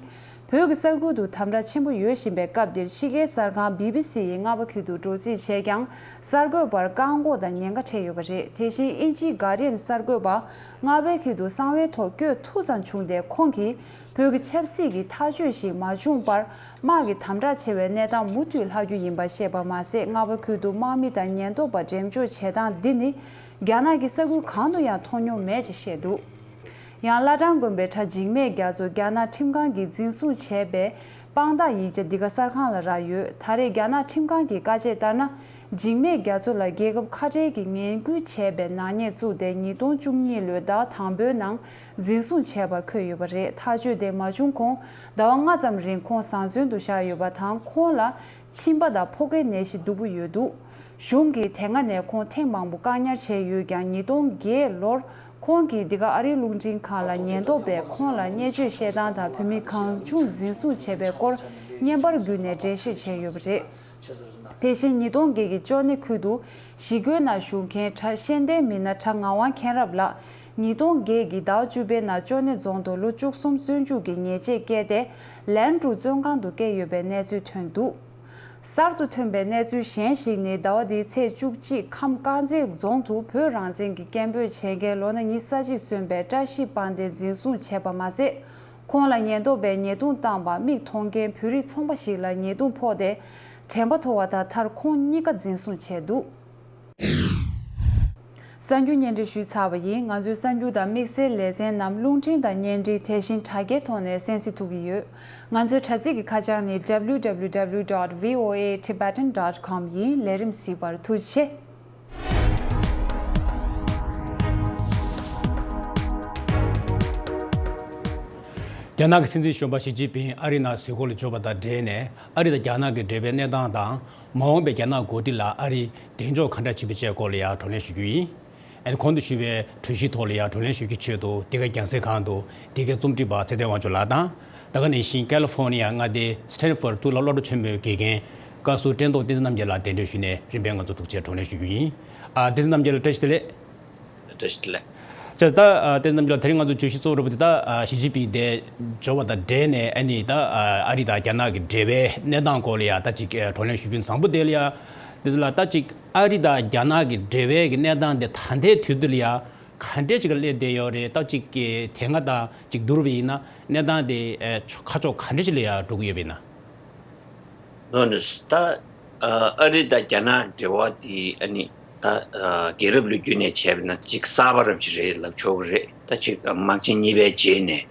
བོད་ཀྱི་ས་ཁུལ་དུ་དམ་དྲག་ཆེན་པོ་ཡོད་བཞིན་པའི་སྐབས་འདིར་ཕྱི་རྒྱལ་གསར་ཁང་བི་བི་སི་ཡིས་རྔ་པ་ཁུལ་དུ་འགྲོ་རྩིས་བྱས་ཀྱང་། གསར་འགོད་པར་བཀག་འགོག་དང་ཉེན་ཁ་འཕྲད་ཡོད་པ་རེད། དེ་བཞིན་དབྱིན་ཇིའི་གྷ་ཌི་ཡན་གསར་འགོད་པ་རྔ་པའི་ཁུལ་དུ་གསང་བའི་ཐོག་བསྐྱོད་ཐུབ་ཙམ་བྱུང་སྟེ། ཁོང་གིས་བོད་ཀྱི་ཆབ་སྲིད་ཀྱི་ཐག་གཅོད་ཞིག་མ་བྱུང་བར། དམག་གིས་དམ་དྲག་ཆེ་བའི་གནས་སྟངས་མུ་མཐུད་ལྷག་རྒྱུ་ཡིན་པ་བཤད་པ་མ་ཟད། རྔ་པ་ཁུལ་དུ་དམག་མི་དང་ཉེན་རྟོག་པ་འགྲེམས་འཇོག་བྱེད་སྟངས་འདི་ནི་རྒྱ་ནག་གི་ས་ཁུལ་གང་དུ་ཡང་མཐོང་མྱོང་མེད་ཅེས་བཤད་འདུག། ཡང་བླ་བྲང་དགོན་པའི་གྲྭ་འཇིགས་མེད་རྒྱ་མཚོ་རྒྱ་ནག་ཁྲིམས་ཁང་གིས་འཛིན་བཟུང་བྱས་པའི་དཔང་རྟགས་ཡིག་ཆ་འདི་ག་གསར་ཁང་ལ་རག་ཡོད། ད་རེས་རྒྱ་ནག་ཁྲིམས་ཁང་གི་བཀའ་བཅད་ལྟར་ན། འཇིགས་མེད་རྒྱ་མཚོ་ལ་རྒྱལ་ཁབ་ཁ་བྲལ་གྱི་ངན་སྐུལ་བྱས་པའི་ནག་ཉེས་བཙུགས་ཏེ་ཉིས་སྟོང་བཅུ་གཉིས་ལོའི་ཟླ་དང་པོའི་ནང་འཛིན་བཟུང་བྱས་པ་འཁོད་ཡོད་པ་རེད། ཐག་གཅོད་དེ་མ་བྱུང་གོང་ཟླ་བ་ལྔ་ཙམ་རིང་ཁོང་བཟང་བཙོན་དུ་བཞག་ཡོད་པ་དང་། ཁོང་ལ་མཆིན་པ་དང་ཕོ་སྐྱེས་ནད་གཞི་སྡུག་པོ་ཡོད་འདུག། གཞུང་གིས་དེ་སྔ་ནས་ཁོང་ཐེངས་མང་པོ་བཀག་ཉར་བྱས་ཡོད་ཀྱང་། ཉིས་སྟོང་བརྒྱད་ལོར་ཁོང་གིས་འདི་ག་ཨ་རིའི་རླུང་འཕྲིན་ཁང་ལ་ཉེན་རྟོག་པས་ཁོང་ལ་བརྙས་བཅོས་བཤད་སྟངས་དང་བོད་མི་གང་བྱུང་འཛིན་བཟུང་བྱས་པའི་སྐོར་བརྙན་པར་བརྒྱུད་ནས་འགྲེལ་བཤད་བྱས་ཡོད་པ་རེད། དེ་བཞིན་ཉིས་སྟོང་བརྒྱད་ཀྱི་ཅོ་ནེ་ཁུལ་དུ་ཞི་རྒོལ་ནང་ཞུགས་མཁན་གྲྭ་ཤེས་ལྡན་མི་སྣ་གྲྭ་ངག་དབང་མཁྱེན་རབ་ལགས་ཉིས་སྟོང་བརྒྱད་ཀྱི་ཟླ་བ་བཅུ་པའི་ནང་ཅོ་ནེ་རྫོང་དུ་ལོ་བཅུ་གསུམ་བཙོན་འཇུག་གི་ཉེས་ཆད་བཀལ་ཏེ། ལན་ཀྲུའུ་བཙོན་ཁང་དུ་བསྐྱལ་ཡོད་པའི་གནས་ཚུལ་ཐོན་འདུག། གསར་དུ་ཐོན་པའི་གནས་ཚུལ་གཞན་ཞིག་ནི། ཟླ་བ་འདིའི་ཚེས་བཅུ་གཅིག་ཁམས་དཀར་མཛེས་རྫོང་དུ་བོད་རང་བཙན་གྱི་སྐད་འབོད་བྱེད་མཁན་ལོ་ན་ཉི་ཤུ་རྩ་གཅིག་སོན་པའི་བཀྲ་ཤིས་དཔལ་ལྡན་འཛིན་བཟུང་བྱས་པ་མ་ཟད། ཁོང་ལ་ཉེན་རྟོག་པས་ཉེས་རྡུང་བཏང་བ་མིག་མཐོང་མཁན་བོད་རིགས་ཚོང་པ་ཞིག་ལ་ཉེས་རྡུང་ཕོག་སྟེ་དྲན་པ་ཐོར་བ་དང་། མཐར་ཁོང་གཉིས་ཀ་འཛིན་བཟུང་བྱས་འདུག། གསར་འགྱུར་སྙན་སྒྲོན་ཞུས་ཚར་བ་ཡིན། ང་ཚོའི་གསར་འགྱུར་དང་དམིགས་བསལ་ལེ་ཚན་རྣམས་རླུང་འཕྲིན་དང་བརྙན་འཕྲིན་དེ་བཞིན་དྲ་རྒྱའི་ཐོག་ནས་གསན་གཟིགས་ཐུབ་ཀྱི་ཡོད། ང་ཚོའི་དྲ་ཚིགས་ཀྱི་ཁ་བྱང་ནི་W W W dot V O A Tibetan dot com ཡིན། ལས་རིམ་གཟིགས་པར་ཐུགས་རྗེ་ཆེ། རྒྱ་ནག་གི་སྲིད་འཛིན་གཞོན་པ་ཞི་ཅིན་ཕིང་ཨ་རི་ནང་གཟིགས་སྐོར་ལ་འབྱོར་བ་དང་འབྲེལ་ནས། ཨ་རི་དང་རྒྱ་ནག་གི་འབྲེལ་བའི་གནས་སྟངས་དང་། མ་འོངས་པའི་རྒྱ་ནག་འགོ་ཁྲིད་ལ་ཨ་རིས་གདེང་འཇོག་ག་འདྲ་བྱེད་པའི་བྱེད་སྐོར་ལ་ཡང་བགྲོ་གླེང་ཞུ་རྒྱུ་ཡིན། ཨ་ནི་གོང་དུ་ཞུས་པའི་གྲོས་གཞིའི་ཐོག་ལ་ཡང་བགྲོ་གླེང་ཞུ་རྒྱུའི་ཆེད་དུ། འདི་གའི་རྒྱང་སྲིང་ཁང་དུ་འདི་གའི་རྩོམ་སྒྲིག་པ་ཚེ་བརྟན་དབང་ཕྱུག་ལགས་དང་། ད་ག་ནང་བཞིན་ཀ་ལི་ཧྥོར་ནི་ཡ་མངའ་སྡེའི་སི་ཊན་ཕོར་གཙུག་ལག་སློབ་གྲྭ་ཆེན་མོའི་དགེ་རྒན་བཀའ་ཟུར་བཀྲས་མཐོང་བསྟན་འཛིན་རྣམ་རྒྱལ་ལགས་གདན་འདྲེན་ཞུས་ནས། རིམ་པས་ང་ཚོ་ཐུགས་རྗེ་ཆེ་བགྲོ་གླེང་ཞུ་རྒྱུ་ཡིན། ཨ། བསྟན་འཛིན་རྣམ་རྒྱལ་ལགས། བཀྲ་ཤིས་བདེ་ལེགས། བཀྲ་ཤིས་བདེ་ལེགས། བྱས་ཙང་ད་ཨ་བསྟན་འཛིན་རྣམ་རྒྱལ། དེ་རིང་ང་ཚོ་བརྗོད་གཞི་གཙོ་བོ་རུ་དེ་ད་ཨ་ཞི་ཅིན་ཕིང་འདས་འབྱོར་བ་དང་འབྲེལ་ནས་ཨ་ནི་ད་ཨ་ཨ་རི་དང་རྒྱ་ནག་གི་འབྲེལ་བའི་གནས་སྟངས་སྐོར་ལ་ཡ་ད་ཅིག་ཨ་བགྲོ་གླེང་ཞུ་རྒྱུ་བཟང་པོ་དེ་ལ་ཡ། དེ་ཚོ་ལ་ད་ཅིག་ཨ་རི་དང་རྒྱ་ནག་གི་འབྲེལ་བའི་གི་གནས་སྟངས་དེ་ད་ལྟའི་དུས་ཚོད་ལ་ཡ་ག་འདྲས་ཅིག་སླེབས་བསྡད་ཡོད་རེད། ད་ཅིག་གི་དེ་སྔ་དང་ཅིག་བསྡུར་བ་ཡིན་ན་གནས་སྟངས་དེ་ཨ་ཁ་ཕྱོགས་ག་འདྲས་ཅིག་ལ་ཡ་འགྲོ་གི་ཡོད་པ་ཡིན་ན། ལོ་ནི་ད་ཨ་རི་དང་རྒྱ་ནག་འབྲེལ་བ་དེ་ཨ་ནི་ད་ཨ་རྒྱལ་རབས་ལོ་རྒྱུས་ནས་བྱས་པ་ན་ཅིག་གསར་པ་རབ་ཅིག་རེད་ལབ་ཆོག་གི་རེད། ད་ཅིག་དམག་ཆེན་གཉིས་པའི་རྗེས་ནས།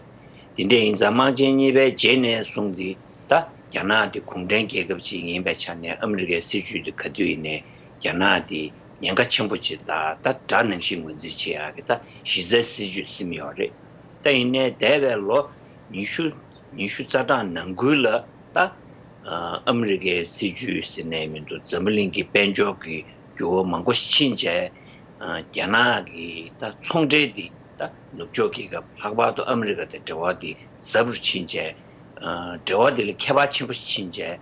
དེ་འདྲ་ཡིན་ཙང་དམག་ཆེན་གཉིས་པའི་རྗེས་ནས་བཟུང་སྟེ་ད་རྒྱ་ནག་དེ་གུང་ཁྲན་རྒྱལ་ཁབ་ཅིག་ཡིན་པའི་ཆ་ནས་ཨ་མི་རི་ཀའི་སྲིད་ཇུས་དེ་ག་དུས་ཡིན་ནའི་རྒྱ་ནག་དེ་ཉེན་ཁ་ཆེན་པོ་ཅིག་དང་ད་དགྲ་ནང་བཞིན་ངོས་འཛིན་བྱེད་ཡག་གི་ད་གཞི་རྩའི་སྲིད་ཇུས་ཟིན་ཡོད་རེད། ད་ཡིན་ནའི་འདས་པའི་ལོ་ཉི་ཤུ་ཉི་ཤུ་རྩ་གྲངས་ནང་ཁུལ་ལ་ད་ཨ་ཨ་མི་རི་ཀའི་སྲིད་ཇུས་ཟེར་ནའི་མི་འདུག་འཛམ་བུ་གླིང་གི་དཔལ་འབྱོར་གྱི་འགྱུར་བ་མང་པོ་ཕྱིན་བྱས། ཨ་རྒྱ་ནག་གི་ད་ཚོང་འབྲེལ་འདི་ད་ནུབ་ཕྱོགས་རྒྱལ་ཁབ་ལྷག་པར་དུ་ཨ་མི་རི་ཀ་དང་འབྲེལ་བ་འདི་ཟབ་རུ་ཕྱིན་བྱས། ཨ་འབྲེལ་བ་འདི་ལ་ཁྱད་པར་ཆེན་པོ་ཕྱིན་བྱས།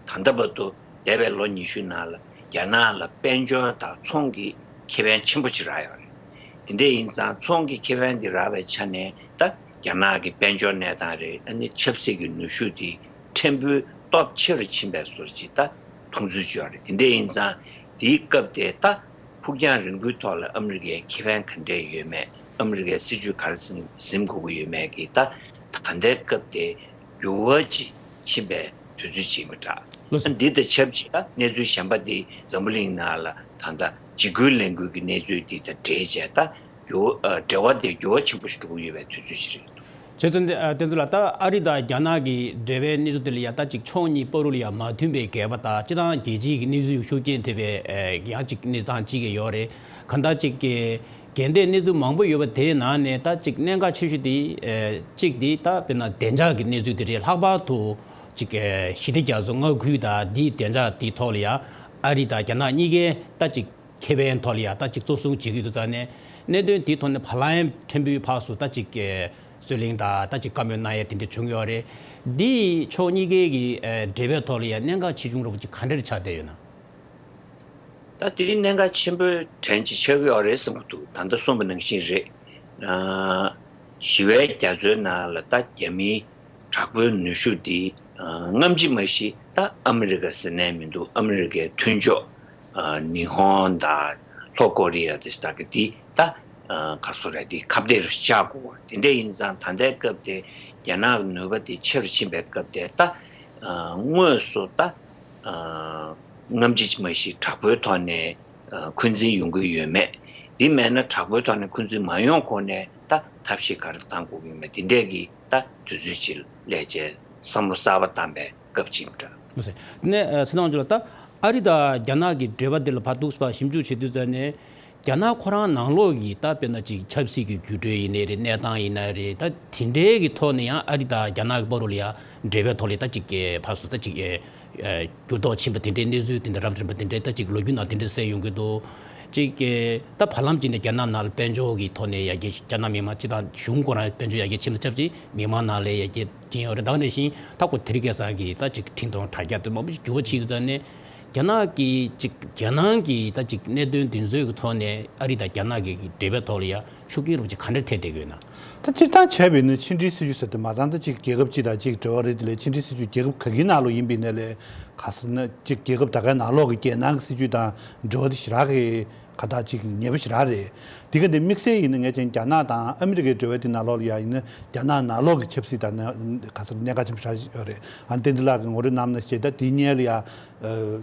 ཨ་ད་ལྟ་བར་དུ་འདས་པའི་ལོ་ཉི་ཤུ་ནང་ལ་རྒྱ་ནག་ལ་དཔལ་འབྱོར་དང་ཚོང་གི་ཁེ་ཕན་ཆེན་པོ་ཅིག་རག་ཡོད་རེད། དེ་འདྲ་ཡིན་ཙང་ཚོང་གི་ཁེ་ཕན་འདི་རག་པའི་ཆ་ནས་ད་རྒྱ་ནག་གི་དཔལ་འབྱོར་གནས་སྟངས་རེད། ཨ་ནི་ཆབ་སྲིད་ཀྱི་ནུས་ཤུགས་འདི་ཕྲན་བུ་སྟོབས་ཆེ་རུ་ཕྱིན་པའི་བཟོ་ཅིག་ད་མཐོང་ཚུལ་ཅིག་ཡོད་རེད། དེ་འདྲ་ཡིན་ཙང་དེའི་སྐབས་དེ་ད་ཕུགས་རྒྱང་རིང་པོའི་ཐོག་ལ་ཨ་མི་རི་ཀའི་ཁེ་ཕན་ག་འདྲས་ཡོད་མེད། ཨ་མི་རི་ཀའི་སྲིད་ཇུས་ག་རེ་འཛིན་འཛིན་དགོས་ཀྱི་ཡོད་མེད་ཀྱི་ད་ད་ལྟའི་སྐབས་དེ་འགྱུར་བ་ཅིག་ཕྱིན་པའི་དུས་ཚོད་ཅིག་ཡིན་པ་འདྲ། ལགས་སོ། འདི་དང་ཆབས་ཅིག་ད་གནས་ཚུལ་གཞན་པ་འདི་འཛམ་བུ་གླིང་ནང་ལ་ད་ལྟ་འཇིགས་སྐུལ་ལས་འགུལ་གྱི་གནས་ཚུལ་འདི་དང་འབྲེལ་བྱས་ད་འགྱུར་བ་ཨ་འབྲེལ་བ་དེ་འགྱུར་བ་ཆེན་པོ་ཞིག་འགྲོ་གི་ཡོད་པའི་དུས་ཚོད་ཅིག་རེད་འདུག་བྱས་ཙང་འདི་ཨ་བསྟན་འཛིན་ལགས། ད་ཨ་རི་དང་རྒྱ་ནག་གི་འབྲེལ་བའི་གནས་ཚུལ་དེ་ལ་ཡ་ད་ཅིག་ཕྱོགས་གཉིས་བར་དུ་ལ་ཡ་མ་མཐུན་པའི་འགལ་བ་དང་སྤྱིར་བཏང་རྒྱལ་སྤྱིའི་གི་གནས་ཚུལ་ཤུགས་རྐྱེན་ཐེབས་པའི་ཨ་ཡང་ཅིག་གནས་སྟངས་ཅིག་ཡོད་རེད། གང་ལྟར་ཅིག་གི་གལ་ཏེ་གནས་ཚུལ་མང་པོ་ཡོད་པ་དེའི་ནང་ནས་ད་ཅིག་གནད་འགག་ཆེ་ཤོས་དེ་ཨ་གཅིག་དེ་ད་དཔེར་ན་བདེ་འཇགས་ཀྱི་གནས་ཚུལ་དེ་རེད། ལྷག་པར་དུ་ཅིག་ཨ་ཞི་བདེ་རྒྱ་མཚོ་མངའ་ཁུལ་དང་དེའི་བདེ་འཇགས་དེའི་ཐོག་ལ་ཡ་ཨ་རི་དང་རྒྱ་ནག་གཉིས་ཀའི་ད་ཅིག་ཁེ་ཕན་ཐོག་ལ་ཡ་ད་ཅིག་གཙོ་བཟུང་བྱེད་ཀྱི་འདུག་ཙང་ནས་གནད་དོན་དེའི་ཐོག་ནས་བར་ལམ་ཕྲན་བུའི་བར་སུ་ད་ཅིག་གི་རྩོད་གླེང་དང་ད་ཅིག་བཀའ་མོལ་གནང་ཡ་དེ་འདྲ་བྱུང་ཡོད་རེད། འདིས་ཕྱོགས་གཉིས་ཀའི་གི་ཨ་འབྲེལ་བའི་ཐོག་ལ་ཡ་གནད་འགག་ཆེ་ཆུང་འདྲ་པོ་ཅིག་ག་འདྲ་རེ་ཆགས་བསྡད་ཡོད་ན། ད་དེའི་གནད་འགག་ཆེན་པོའི་གྲས་ཅིག་ཆགས་ཀྱི་ཡོད་རེད་བསམ་གྱི་འདུག་ད་ལྟ་གསུངས་པ་ནང་བཞིན་རེད། ཨ་ཞི་བའི་རྒྱ་མཚོའི་ནང་ལ་ད་རྒྱ་མིའི་དྲག་པོའི་ནུས་ཤུགས་འདི་ཨ་སྔ་ཕྱི་མ་གཞི་ད་ཨ་མི་རི་ཀ་ཟེར་ནས་མི་འདུག་ཨ་མི་རི་ཀའི་མཐུན་ཕྱོགས་ཨ་ཉི་ཧོང་དང་ལྷོ་ཀོ་རི་ཡ་དེ་ཚོ་དག་གི་འདི་ད་ཨ་ག་རེ་ཟེར་རེད། འདི་ཁ་གཏད་རུ་བཅག་དགོས། དེ་འདྲ་ཡིན་ཙང་ད་ལྟའི་སྐབས་དེ་རྒྱ་ནག་གི་ནུས་པ་དེ་ཆེ་རུ་ཕྱིན་པའི་སྐབས་དེ་ད་ཨ་དངོས་སུ་ད་ཨ་སྔ་ཕྱི་མ་གཞི་དྲག་པོའི་ཐོག་ནས་ཨ་འཁོན་འཛིན་ཡོང་གི་ཡོད་མེད། འདི་མེད་ན་དྲག་པོའི་ཐོག་ནས་འཁོན་འཛིན་མ་ཡོང་གོང་ནས་ད་ཐབས་ཤེས་ག་རེ་གཏང་དགོས་ཀྱི་ཡོད་མེད། འདི་འདྲས་ཀྱི་ད་དུས་ཚོད་ཅིག་སླེབས་བྱས་བསམ་བློ་གསར་པ་བཏང་པའི་སྐབས་ཅིག་ཡིན་པ་འདྲ། ལགས་སོ། ནས་ཨ་ཚེ་དབང་ཇོ་ལགས། ད་ཨ་རི་དང་རྒྱ་ནག་གི་འབྲེལ་བ་འདི་ལ་ཕར་འདུག་སེ་ཞིབ་འཇུག་བྱེད་དུས་ཙམ་ནས་རྒྱ་ནག་ཁོ་རང་ནང་ལོགས་ཀྱི་ད་དཔེར་ན་ཅིག་ཆབ་སྲིད་ཀྱི་འགྱུར་འགྲོས་ཡིན་ནའི་རེད། གནས་སྟངས་ཡིན་ནའི་རེད། ད་དེ་འདྲའི་གི་ཐོག་ནས་ཡང་ཨ་རི་དང་རྒྱ་ནག་གི་བར་དུ་ལ་ཡང་འབྲེལ་བའི་ཐོག་ལ་ད་ཅིག་གི་ཕར་སུ་ད་ཅིག་ཨ་འགྱུར་ལྡོག་ཕྱིན་པ་དེ་འདྲའི་གནས་ཚུལ་དེ་འདྲ་རབ་རིམ་པ་དེ་འདྲའི་ད་ཅིག་ལོ་རྒྱུས་ནང་དེ་འདྲ་གསལ་ཡོང་གི་འདུག་ཅིག་གི་ད་བར་ལམ་ཅིག་ནས་རྒྱ་ནག་ནང་ལ་དཔལ་འབྱོར་གྱི་ཐོག་ནས་ཡར་རྒྱས། རྒྱ་ནག་མི་དམངས་སྤྱི་དང་གཞུང་ཁོ་རང་དཔལ་འབྱོར་ཡར་རྒྱས་ཕྱིན་པ་ཆབས་ཅིག་མི་དམངས་ནང་ལ་ཡར་རྒྱས་ཕྱིན་ཡོད་རེད། ད་ག་ནང་བཞིན་ད་ཁོ་དེ་རིང་ཁ་སང་གི་ད་ཅིག་འཕྲིན་གཏོང་དྲ་རྒྱ་དེ་མང་པོ་ཞིག་འགྱུར་བ་ཕྱིན་ཡོད་ཙང་ནས་རྒྱ་ནག་གི་ཅིག་རྒྱལ་ནང་གི་ད་ཅིག་གནད་དོན་དེ་ཚོའི་གི་ཐོག་ནས་ཨ་རི་དང་རྒྱ་ནག་གི་འབྲེལ་བའི་ཐོག་ལ་ཡ་ཤུགས་རྐྱེན་རུ་ཅིག་ག་འདྲ་ཐེབས་བསྡད་ཀྱི་ཡོད་ན། ད་སྤྱིར་བཏང་བྱས་པ་ཡིན་ན་ཕྱི་འབྲེལ་སྲིད་ཇུས་ཟེར་དུས་མ་ཚང་ད་ཅིག་རྒྱལ་ཁབ་ཅིག་དང་ཅིག་འབྲེལ་བ་རེད། དེ་ལས་ཕྱི་འབྲེལ་སྲིད་ཇུས་རྒྱལ་ཁབ་ག་གི་ནང་ལོགས་ཡིན་པ་ཡིན་ནའི་ལས་ག་ཟེར་ན་ཅིག་རྒྱལ་ཁབ་ད་གའི་ནང་ལོགས་ཀྱི་རྒྱལ་ནང་གི་སྲིད་ཇུས་དང་འབྲེལ་བ་དེ་ཞེ་དྲག་གི་ག་ད་ཅིག་ཉེ་པོ་ཞེ་དྲག་རེད། དེ་ག་འདི་དམིགས་བསལ་ཡིན་ན་ངས་བྱས་རྒྱ་ནག་དང་ཨ་མི་རི་ཀའི་འབྲེལ་བ་དེ་ནང་ལོགས་ལ་ཡ་ཡིན་ན་རྒྱ་ནག་ནང་ལོགས་ཀྱི་ཆབ་སྲིད་དང་ན་ག་ཟེར་གནད་འགག་ཆེན་པོ་ཞེ་དྲག་ཡོད་རེད། ཨ་བསྟན་འཛིན་ལགས་ཀྱིས་ངོ་སྤྲོད་གནང་བ་ནང་བཞིན་ད་དེའི་སྔོན་ལ་ཡ་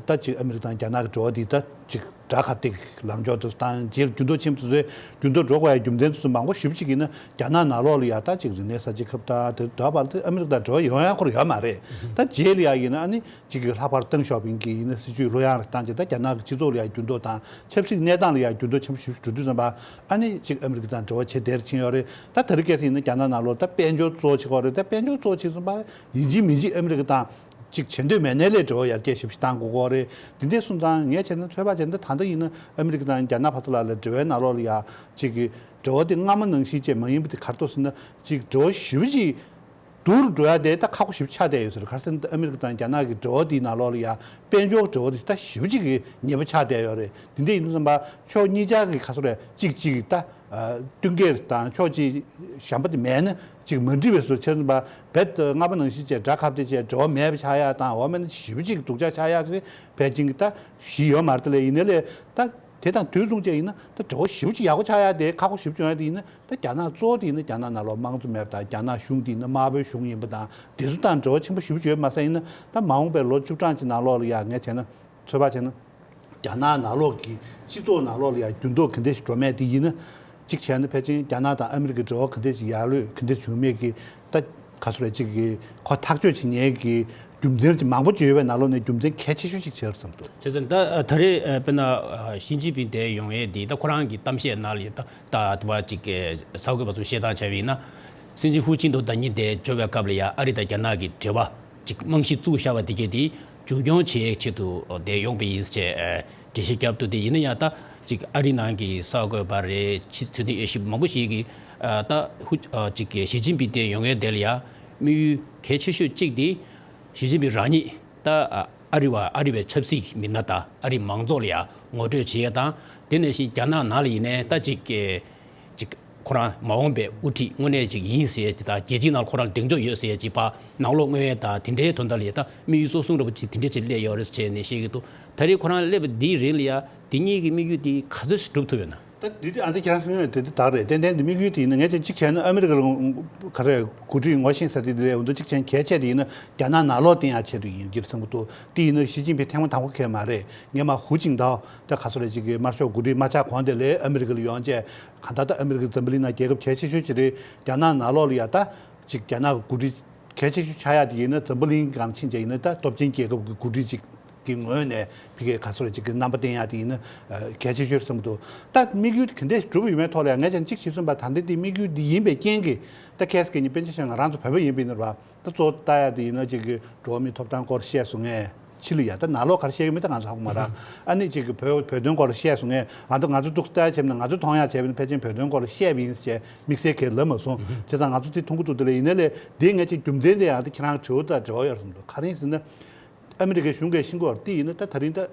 ད་ཅིག་ཨ་མི་རི་ཀ་དང་རྒྱ་ནག་གི་འབྲེལ་བ་དེ་ད་ཅིག་དགྲ་ཁ་གཏད་ལངས་ཕྱོགས་དེ་ཚོ་དང་རྗེས་ལ་འགྱུར་ལྡོག་ཆེན་པོ་དེ་ཚོའི་འགྱུར་ལྡོག་འགྲོ་དགོས་ཡ་རྒྱུ་མཚན་དེ་ཚོ་མང་པོ་ཞེ་པོ་ཅིག་ཡིན་ན་རྒྱ་ནག་ནང་ལོགས་ལ་ཡ་ད་ཅིག་རིག་གནས་གསར་བརྗེ་ཁབ་དང་དེ་ད་བར་དུ་ཨ་མི་རི་ཀ་དང་འབྲེལ་བ་ཡོང་ཡ་ཁོ་རང་ཡོད་མ་རེད། ད་རྗེས་ལ་ཡ་ཡིན་ན་ཨ་ནི་ཅིག་གི་ལྷག་པར་ཏེང་ཞའོ་ཕིང་གི་ཡིན་ན་སྲིད་ཇུས་ལྷོད་ཡངས་རེ་བཏང་རྗེས་ད་རྒྱ་ནག་གི་སྤྱི་ཚོགས་ལ་ཡ་འགྱུར་ལྡོག་དང་ཆབ་སྲིད་གནས་སྟངས་ལ་ཡ་འགྱུར་ལྡོག་ཆེན་པོ་ཞེ་པོ་ཅིག་འགྲོ་དུས་ཙམ་པ་ཨ་ནི་ཅིག་ཨ་མི་རི་ཀ་དང་འབྲེལ་བ་ཇེ་བདེར་ཕྱིན་ཡོད་རེད། ད་དེ་རིང་ཁ་སང་ཡིན་ན་རྒྱ་ནག་ནང་ལོགས་ད་དཔལ་འབྱོར་གཙོ་བོ་བྱེད་ཀྱི་ཡོད་རེད། ད་དཔལ་འབྱོར་གཙོ་བོ་བྱེད་ཙམ་པ་ཡིན་གཅིག་མིན་གཅིག་ཨ་མི་རི་ཀ་དང་ཅིག་བྱེད་འདོད་མེད་ནའི་ལས་འབྲེལ་བ་ཡར་རྒྱས་ཞེ་པོ་ཅིག་གཏང་དགོས་ཀྱི་ཡོད་རེད། དེ་འདྲ་སོང་ཙང་ངས་བྱས་ན་ཚོད་དཔག་བྱས་ན་ད་ལྟ་ཡིན་ན་ཨ་མི་རི་ཀ་དང་རྒྱ་ནག་བར་དུ་ལ་ལ་འབྲེལ་བའི་ནང་ལོགས་ལ་ཡ་ཅིག་གི་འབྲེལ་བ་དེ་སྔ་མ་ནང་བཞིན་བཅས་མ་ཡིན་པ་དེ་ག་རེ་འདུག་ཟེར་ན་ཅིག་འབྲེལ་བ་ཞེ་པོ་ཅིག་ སྡུག་རུ་འགྲོ་ཡ་དེ་ད་ཁག་པོ་ཞེ་པོ་ཆགས་བསྡད་ཡོད་ཟེར། ག་རེ་ཟེར་ན་ཨ་མི་རི་ཀ་དང་རྒྱ་ནག་གི་འབྲེལ་བ་དེའི་ནང་ལོགས་ལ་ཡ་དཔལ་འབྱོར་འབྲེལ་བ་དེ་ད་ཞེ་པོ་ཅིག་གི་ཉེ་པོ་ཆགས་བསྡད་ཡོད་རེད། དེ་འདྲ་ཡིན་དུས་ཙམ་པ་ཕྱོགས་གཉིས་ཆར་གྱི་ག་ཚོད་རེད་གཅིག་གཅིག་ད་བསྟུན་མཁས་དང་ཕྱོགས་གཅིག་བྱམས་པ་དེ་མེད་ན་ཅིག་མ་འགྲིག་པའི་བཟོ་ཆགས་ཙམ་པ་རྦད་དེ་སྔ་པོ་ནང་བཞིན་བྱས་དགྲ་ཁ་གཏད་བྱས་འབྲེལ་བ་མེད་པ་ཆགས་ཡ་དང་འོ་མེད་ན་ཞེ་པོ་ཅིག་སྡུག་ཅག་ཆགས་ཡ་གི་ཕལ་ཆེར་གྱི་ད་གཞི་ཡོད་མ་རེད། དེ་ལས་ཡིན་ནའི་ལས་ད་དེ་དང་དུས་མཚུངས་བཅས་ཡིན་ན་ད་འབྲེལ་བ་ཞེ་པོ་ཅིག་ཡག་པོ་ཆགས་ཡ་དེ་ཁག་པོ་ཞེ་པོ་བྱུང་ཡ་དེ་ཡིན་ན། ད་རྒྱ་ནག་གཙོ་བོ་དེ་ཡིན་ན་རྒྱ་ནག་ནང་ལོགས་དམངས་གཙོ་མེད་པ་དང་རྒྱ་ནག་གཞུང་དེ་ཡིན་ན་དམར་པོའི་གཞུང་ཡིན་པ་དང་དེ་ཚོ་དང་འབྲེལ་བ་ཆེན་པོ་ཞེ་པོ་ཅིག་ཡོད་མ་ཟད་ཡིན་ན། ད་མ་འོངས་པའི་ལོ་བཅུ་གྲངས་ཀྱི་ནང་ལོགས་ལ་ཡ་ངས་བྱས་ན་ཚོད་དཔག་བྱས་ན་རྒྱ་ནག་ནང་ལོགས་ཀྱི་སྤྱི་ཚོགས་ནང་ལོགས་ལ་ཡ་འགྱུར་ལྡོག་ག་འདྲ་ཞིག་འགྲོ་མེད་དེ་ཡིན་ན། གཅིག་བྱས་ན་ཕལ་ཆེར་རྒྱ་ནག་དང་ཨ་མི་རི་ཀའི་འབྲེལ་བ་ག་འདྲ་ཞིག་ཡར་ལྷོད་ག་འདྲ་བྱུང་མེད་ཀྱི་ད་ག་ཚོད་རེད་ཅིག་གི་ཁོ་ཐག་གཅོད་བྱེད་མཁན་གྱི་རྒྱུ་མཚན་ཅིག་མང་པོ་ཅིག་ཡོད་པའི་ནང་ལོགས་ནས་རྒྱུ་མཚན་གལ་ཆེ་ཤོས་ཅིག་བྱས་རེད་བསམ་འདུག་བྱས་ཙང་ད་ད་རེས་དཔེར་ན་ཞི་ཅིན་ཕིང་དེ་ཡོང་ཡས་དེ་ད་ཁོ་རང་གི་གཏམ་བཤད་ནང་ལ་ད། ད་དུ་བ་ཅིག་གི་གསར་འགོད་པ་ཚོ་བཤད་སྟངས་བྱས་པ་ཡིན་ན། སྲིད་འཛིན་ཧུའུ་ཅིན་ཐའོ་ཟླ་ཉིན་དེ་འབྱོར་བའི་སྐབས་ལ་ཡང་ཨ་རི་དང་རྒྱ་ནག་གི་འབྲེལ་བ་ཅིག་རྨང་གཞི་བཙུགས་བཞག་པ་དེ་གས་དེ་མཇུག་སྐྱོང་བྱེད་ཆེད་དུ་དེ་ཡོང་པ་ཡིན་ཅེས་འགྲེལ་བཤད་བརྒྱབ་འདུག་དེ་ཡིན་ན་ཡང་ད་ཅིག་ཨ་རི་ནང་གི་གསར་འགོད་པ་རེད། ཕྱི་ཚུལ་དེ་དབྱེ་ཞིབ་མང་པོ་ཞིག་གིས་ད་ཧུ་ཅིག་གི་ཞི་ཅིན་ཕིང་དེ་ཡོང་ཡས་དེ་ལ་ཡང་དམིགས་ཡུལ་གལ་ཆེ་ཤོས་གཅིག་དེ་ཞི་ཅིན་ཕིང་རང་ཉིད་ད། ཨ་རི་བ་ཨ་རི་བའི་ཆབ་སྲིད་མི་སྣ་དང་ཨ་རི་མང་ཚོགས་ལ་ཡང་ངོ་སྤྲོད་བྱེད་ཡས་དང་། དེ་ནང་བཞིན་རྒྱ་ནག་ནང་ལ་ཡིན་ནའི་ད་ཅིག་གི་ཅིག་ཁོ་རང་མ་འོངས་པའི་དབུ་ཁྲིད་དངོས་གནས་ཅིག་ཡིན་ཟེར་ཡས་ཅིག་དང་རྒྱལ་སྤྱིའི་ནང་ཁོ་རང་ལ་གདེང་འཇོག་ཡོད་ཟེར་ཡས་ཅིག་ཕར་ནང་ལོགས་མངོན་ཡས་དང་དེ་འདྲའི་དོན་དག་ལ་ཡང་ད་དམིགས་ཡུལ་གཙོ་བཟུང་འདྲ་པོ་ཅིག་དེ་འདྲས་ཅིག་སླེབས་ཡོད་རེད་ཟེར་བྱས་ནས་བཤད་ཀྱི་འདུག་ད་རེས་ཁོ་རང་སླེབས་པ་འདིའི་རིང་ལ་ཡང་དེ་གཉིས་ཀྱི་དམིགས་ཡུལ་དེ་ག་ཚོད་ཅིག་འགྲུབ་ཐུབ་ཡོད་ན། ད་འདི་དེ་ཨ་འདི་ཁྱེད་རང་གསུང་ཡོད་དེ་དེ་དག་རེད། ཏན་ཏན་དེ་དམིགས་ཡུལ་དེ་ཡིན་ན་ངས་ཅིག་གཅིག་བྱས་ན་ཨ་མི་རི་ཀ་རང་ག་རེ་འགོ་ཁྲིད་ངོ་ཤེས་ས་དེ་དེ་རེད། འོ་འདུག་གཅིག་བྱས་ན་གལ་ཆེ་དེ་ཡིན་ན་རྒྱ་ནག་ནང་ལོགས་བསྟན་ཡག་ཆེད་དུ་ཡིན་གྱི་བསམ་གྱི་འདུག་དེ་ཡིན་ན་ཞི་ཅིན་ཕིང་ཐེངས་མ་དང་པོ་གལ་མ་རེད། སྔོན་མ་ཧུའུ་ཅིན་ཐའོ་ད་ག་ཚོད་རེད་ཅིག་གི་དམར་ཤོག་འགོ་ཁྲིད་མ་ཆགས་གོང་དེ་ལས་ཨ་མི་རི་ཀ་ལ་ཡོང་བྱས་གང་ལྟར་ད་ཨ་མི་རི་ཀ་འཛམ་བུ་གླིང་ནང་རྒྱལ་ཁབ་གལ་ཆེ་ཤོས་ཅིག་རེད། རྒྱ་ནག་ནང་ལོགས་ལ་ཡ་ད་ཅིག་རྒྱ་ནག་གི་འགོ་ཁྲིད་གལ་ཆེ་ཤོས་ཆགས་ཡག་དེ་ཡིན་ན་འཛམ་བུ་གླིང་སྒང་ཕྱིན་བྱས་ཡིན་ན་ད་སྟོབས་ཆེན་རྒྱལ་ཁབ་ཀྱི་འགོ་ཁྲིད་ཅིག་གི་ངོས་ནས་ཕ་གིའི་ག་ཚོད་རེ་ཅིག་གི་རྣམ་པ་བསྟན་ཡག་དེ་ཡིན་ན་གལ་ཆེ་ཤོས་བསམ་གྱི་འདུག་ད་དམིགས་ཡུལ་དེ་ག་འདྲས་སྒྲུབ་ཡོད་མེད་ཐོག་ལ་ཡང་ངས་ཀྱང་གཅིག་བྱེད་སོང་བ་ད་ལྟ་དེ་དམིགས་ཡུལ་འདི་ཡིན་པའི་རྐྱེན་གྱིས་ད་ཁ་སང་ཉིན་པཎ་ཆེན་ཞང་ང་རང་ཚོ་བོད་པ་ཡིན་པ་ཡིན་ན་ར་ད་གཙོ་བོ་ལྟ་ཡག་དེ་ཡིན་ན་ཅིག་གི་འགྲོ་བ་མིའི་ཐོབ་ཐང་སྐོར་བཤད་སོང་ངས་ཕྱི་ལ་ཡ་ད་ནང་ལོགས་ག་རེ་བཤད་ཡོད་མེད་ད་ང་ཚོ་ཧ་གོ་མ་ར། ཨ་ནི་ཅིག་གི་བོད་བོད་དོན་སྐོར་བཤད་སོང་ངས་ང་ཚོ་ང་ཚོ་ཐུགས་ལྟ་བྱས་ན་ང་ཚོ་མཐོང་ཡག་བྱས་པ་ཡིན་ན་ཕལ་ཆེར་བོད་དོན་སྐོར་བཤད་པ་ཡིན་ཟེར་དམིགས་བསལ་གྱི་ལབ་མ་སོང་བྱས་ཙང་ང་ཚོ་དེ་མཐོང་གི་འདུག་དེ་ལ་ཡིན་ན་ལས་དེ་ངས་ཅིག་རྒྱུ་མཚན་དེ་ཡང་ད་ཁྱེད་རང་དྲི་བ་དང་འབྲེལ་བ་ཡོད་རེད་བསམ་འདུག་ག་རེ་ཡིན་ཟེར་ན། ཨ་མི་རི་ཀའི་གཞུང་གིས་ཤིང་སྐོར་དེ་ཡིན་ན་ད་ད་རིང་ད་ག་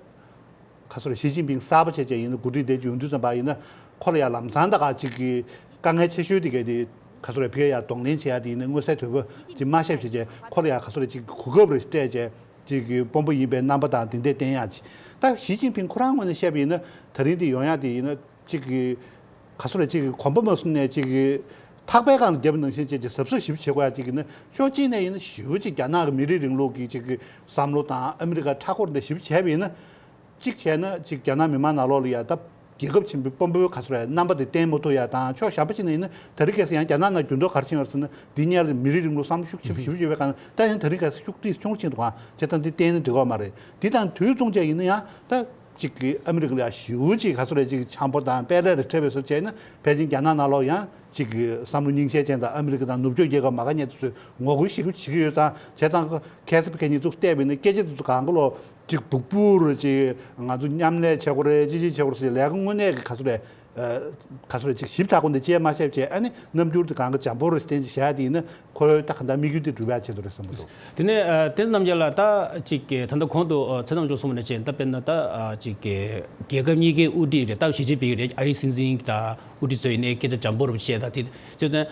ཚོད་རེད། ཞི་ཅིན་ཕིང་གསར་པ་བྱས་བྱས་ཡིན་ན་འགོ་ཁྲིད་དེ་ཡོང་དུས་ཙམ་པ་ཡིན་ན་ཁོ་ལ་ཡང་ལམ་སང་ད་ག་ཅིག་གི་དཀའ་ངལ་ཆེ་ཤོས་དེ་གས་དེ་ག་ཚོད་རེད། ཕ་གིར་ཡང་གདོང་ལེན་བྱེད་ཡག་དེ་ཡིན་ན་མངོན་གསལ་དོད་པོ་ཅིག་མ་བཤད་བྱས་བྱས་ཁོ་ལ་ཡང་ག་ཚོད་རེད་ཅིག་གོ་སྐབས་རེ་སྤྲད་བྱས་ཅིག་གི་དཔོན་པོ་ཡིན་པའི་རྣམ་པ་དང་དེ་འདྲས་བསྟན་ཡག་ཅིག་ད་ཞི་ཅིན་ཕིང་ཁོ་རང་ངོས་ནས་བཤད་པ་ཡིན་ན་ད་རིང་དེ་ཡོང་ཡག་དེ་ཡིན་ན། གཅིག་གི་ག་ཚོད་རེད། གཅིག་གི་གོམ་པ་མ་བཟུང་ནས་གཅིག་གི་ཐག་པའི་སྒང་ལ་བརྒྱབ་པ་ནང་བཞིན་བྱས་ཀྱི་གཟབ་གཟབ་ཞིབ་བྱེད་དགོས་ཡ་གཅིག་ཡིན་ན་ཕྱོགས་གཅིག་ནས་ཡིན་ན་ཞེ་པོ་ཅིག་རྒྱ་ནག་གི་མི་རིགས་རིང་ལུགས་ཀྱི་གཅིག་གི་བསམ་བློ་དང་ཨ་མི་རི་ཀ་མཐའ་འཁོར་འདི་ཞིབ་བྱས་པ་ཡིན་ན་གཅིག་བྱས་ན་གཅིག་རྒྱ་ནག་མི་མང་ནང་ལོགས་ལ་ཡ་ད་རྒྱལ་ཁབ་ཆེན་པོའི་དཔོན་པོའི་ག་ཚོད་རེད་རྣམ་པ་དེ་བསྟན་མ་ཐུབ་ཡ་དང་ཕྱོགས་གཞན་པ་ཅིག་ནས་ཡིན་ན་ད་རེས་ཁ་སང་ཡང་རྒྱ་ནག་ནང་འགྱུར་ལྡོག་ག་རེ་ཕྱིན་ཡོད་རེད་ཟེར་ན་འདི་སྔོན་ལ་མི་རིགས་རིང་ལུགས་བསམ་བློ་ཤུགས་ཆེ་ཤུགས་ཆེ་ཡོད་པའི་སྒང་ད་ཡང་ད་རེས་ཁ་སང་ཤུགས་ཏོག་ཙམ་ཆུང་ཕྱིན་འདུག་ག་བྱས་ཙང་འདི་བསྟན་ན་འགྲིག་གི་མ་རེད། འདི་དང་དུས་མཚུངས་བྱས་ཡིན་ན་ཡང་ད། གཅིག་གི་ཨ་མི་རི་ཀ་ལ་ཡང་ཞེ་པོ་ཅིག་ག་ཚོད་རེད་ཅིག་འཆམ་པོ་དང་དཔལ་ལས་རེ་འཕྲད་པའི་བཟོ་བྱས་ན་ཕལ་ཆེར་རྒྱ་ནག་ནང་ལོགས་ཡང་གཅིག་གི་བསམ་བློ་རྙིང་ཞེན་ཅན་དང་ཨ་མི་རི་ཀ་དང་ནུབ་ཕྱོགས་རྒྱལ་ཁབ་མ་དགའ་མཁན་དེ་ཚོས་ངོ་རྒོལ་ཞེ་པོ་བྱེད་ཀྱི་ཡོད་ཙང་བྱས་ཙང་ཁ་སང་ཕ་གི་ཉིན་ཚུགས་བལྟས་པ་ཡིན་ན་སྐད་ཆ་དེ་ཚོ་གང་ག་ལོ་གཅིག་སྡུག་པོ་རེད་ཅིག་ང་ཚོ་མཉམ་ལས་བྱེད་དགོས་རེད་ཅི་ཅི་བྱེད་དགོས་རེད་ཟེར་ལས་ཀ་དངོས་གནས་ཀྱི་ག་ཚོད་རེད་ག་ཚོད་རེད་ཅིག་ཞིབ་ཚགས་པོ་འདི་བྱས་མ་བྱས་བྱས་ཨ་ནི་རྣམ་འགྱུར་དེ་གང་ག་འཇམ་པོ་རེད་བསྟན་ཅིག་བྱས་ཡ་དེ་ཡིན་ན། ཁོ་ད་ག་འདྲ་དམིགས་ཡུལ་དེ་འགྲུབ་ཡག་ཆེད་དུ་རེད་བསམ་གྱི་འདུག་དེ་ནས་ཨ། བསྟན་འཛིན་རྣམ་རྒྱལ་ལགས་ད་ཅིག་གི་ད་ལྟ་གོང་དུ་ཨ། ཚེ་རྣམ་གཅོད་གསུངས་པ་ནང་བཞིན་ད་དཔེར་ན་ད་ཨ། ཅིག་གི་རྒྱལ་ཁབ་གཉིས་ཀའི་དབུ་ཁྲིད་རེད་ད་ཞི་ཅིན་ཕིང་རེད་ཨ་རིའི་སྲིད་འཛིན་དང་དབུ་ཁྲིད་ཚོ་ཡིན་ནའི་སྐད་ཆ་འཇམ་པོ་རུ་བཤད་ད་དེ་བྱས་ཙང་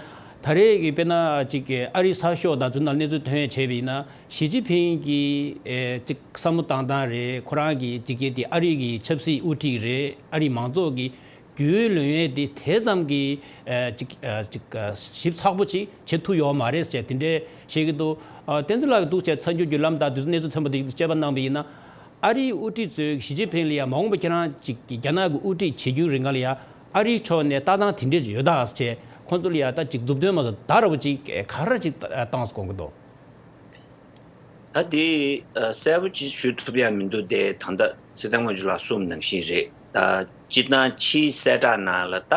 ད་རེས་ཀྱི་དཔེར་ན་ཅིག་གི་ཨ་རིའི་གསར་ཤོག་དང་ཚོ་ནང་གནས་ཚུལ་ཐོན་ཡས་བྱས་པ་ཡིན་ན་ཞི་ཅིན་ཕིང་གི་ཨེ། ཅིག་བསམ་བློ་བཏང་སྟངས་རེད་ཁོ་རང་གི་ཅིག་གི་དེ་ཨ་རི་གི་ཆབ་སྲིད་དབུ་ཁྲིད་རེད་ཨ་རིའི་མང་ཚོགས་ཀྱི་རྒྱུས་ལོན་ཡས་དེ་དེ་ཙམ་གྱི་ཨ། ཅིག་ཨ། ཅིག་ཨ། ཞིབ་ཚགས་པོ་ཅིག་བྱེད་ཐུབ་ཡོད་མ་རེད་ཟེར་དེ་འདྲའི་བཤད་ཀྱི་འདུག་ཨ། བསྟན་འཛིན་ལགས་ཀྱིས་འདུག་བྱས་གསར་འགྱུར་བརྒྱུད་ལམ་དང་དུས་ཚོད་གནས་ཚུལ་ཐོན་པ་དེ་དཔྱད་པ་གནང་བ་ཡིན་ན་ཨ་རིའི་དབུ་ཁྲིད་ཚོས་ཞི་ཅིན་ཕིང་ལ་ཡང་མ་འོངས་པ་ཁྱེད་རང་ཅིག་རྒྱ་ནག་གི་དབུ་ཁྲིད་བྱེད་རྒྱུའི་རིང་ག་ལ་ཡང་ཨ་རིའི་ཕྱོགས་ནས་ལྟ་སྟངས་དེ་འདྲས་ཅིག་ཡོད་ད་ཟེར་ཁོང་ཚོ་ལ་ཡང་ད་ཅིག་མཛུབ་སྟོན་མ་སོང་ད་ར་བ་ཅིག་ག་ར་ཅིག་བཏང་སོང་གི་འདུག་ད་དེ་གསལ་པོ་ཅིག་ཞུ་ཐུབ་ཡ་མི་འདུག་དེ་ད་ལྟ་ཚེ་བརྟན་དབང་ཕྱུག་ལགས་གསུངས་ནང་བཞིན་རེད། ད་སྤྱིར་བཏང་ཕྱིའི་གསལ་བསྒྲགས་ནང་ལ་ད་